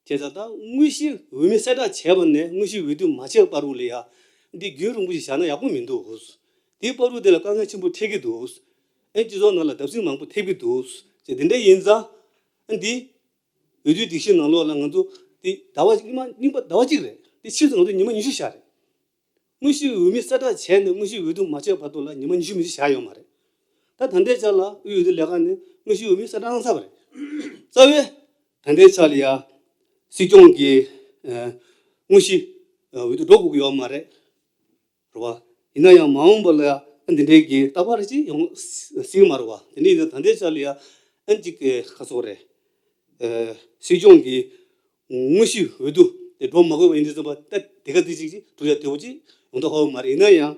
བྱས་ཙང་ད་དངོས་གཞི་འོས་མི་གསལ་བསྒྲགས་བྱས་པ་ནས་དངོས་གཞི་འོས་བསྡུ་མ་བྱས་བར་དུ་ལ་ཡ་འདི་རྒྱུན་རིང་པོ་ཞིག་བཞག་ན་ཡག་པོ་མི་འདུག་དེའི་བར་དུ་དེ་ལ་དཀའ་ངལ་ཆེན་པོ་འཕྲད་ཀྱི་འདུག་ཨེ་སྤྱི་ཚོགས་ནང་ལ་བརྡབ་གསིག་མང་པོ་ཐེབས་ཀྱི་འདུག་ཅེས་དེ་འདྲ་ཡིན་ཙང་ཨ་འདི་འོས་བསྡུའི་སྒྲིག་གཞི་ནང་ལོགས་ལ་ང་ཚོ་འདི་ཟླ་བ་གཉིས་མ་གཉིས་པ་ཟླ་བ་གཅིག་རེད། འདི་ཕྱིས་སུ་ང་ཚོ་ཉི་མ་ཉི་ཤུ་བཞག་རེད། དངོས་གཞིའི་འོས་མི་གསལ་བསྒྲགས་བྱས་ནས་དངོས་གཞིའི་འོས་བསྡུ་མ་བྱས་བར་དུ་ལ་ཉི་མ་ཉི་ཤུ་མི་ཤི་བཞག་ཡོད་མ་རེད། ད་ད་ལྟའི་ཆ་ལ་དབུས་འོས་བསྡུ་ལས་ཁང་ནས་དངོས་གཞིའི་འོས་མི་གསལ་བསྒྲགས་གནང་ཚར་བ་རེད། རྩ་བའི་ད་ལྟའི་ཆ་ལ་ཡ་སྲིད་སྐྱོང་གི་ཨ་དངོས་གཞི་ཨ་འོས་བསྡུ་འགྲོ་དགོས་ཀྱི་ཡོད་མ་རེད། རེད་བ། ཡིན་ན་ཡང་མ་འོངས་པ་ལ་ཡ་འདི་འདྲའི་གི་རྟག་པར་ཅིག་ཡོང་སྲིད་ཀྱི་མ་རེད་བ། དེ་འདྲ་ཡིན་ན་ད་ལྟའི་ཆ་ལ་ཡ་ཨ་ཅིག་གི་ཁ་སོག་རེད། ཨ་སྲིད་སྐྱོང་གི་དངོས་གཞི་འོས་བསྡུ་དེ་འགྲོ་མ་དགོས་པ་ཡིན་དུས་ཙམ་པ་ད་དེ་ག་དེ་ཅིག་ཅིག་གྲུབ་ཡ་དེ་བོ་ཅིག་ཡོང་ཐབས་ཧ་གོ་མ་རེད། ཡིན་ན་ཡང་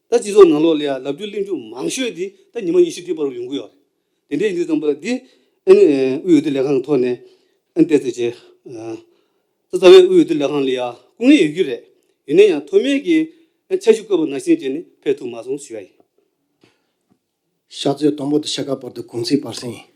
ད་སྤྱི་ཚོགས་ནང་ལོགས་ལ་ཡ་ལབ་རྒྱུ་གླེང་རྒྱུ་མང་ཤོས་དེ་ད་ཉི་མ་ཉི་ཤུ་དེའི་བར་དུ་ཡོང་གི་ཡོད་རེད། དེ་འདྲ་ཡིན་དུས་ཙམ་པ་ལ་འདི་ཨ་ནི་དབུས་འོས་བསྡུ་ལས་ཁང་གི་ཐོག་ནས་ཨ་ནི་བལྟས་ཚེ་བྱས་ཨ་རྩ་བའི་དབུས་འོས་བསྡུ་ལས་ཁང་ལ་ཡ་སྐུ་ངལ་ཡོད་རྒྱུ་རེད། ཡིན་ན་ཡང་ཐོག་མའི་གི་ཨ་འཆར་གཞི་བཀོད་པ་ནང་བཞིན་བྱས་ནས་ཕེབས་ཐུབ་མ་སོང་ཞུ་ཡ་ཡིན། ཕྱག་ཚོད་དང་པོ་དང་ཕྱེད་ཀ་བར་དུ་གུང་ཚིགས་བར་གསེང་ཡིན།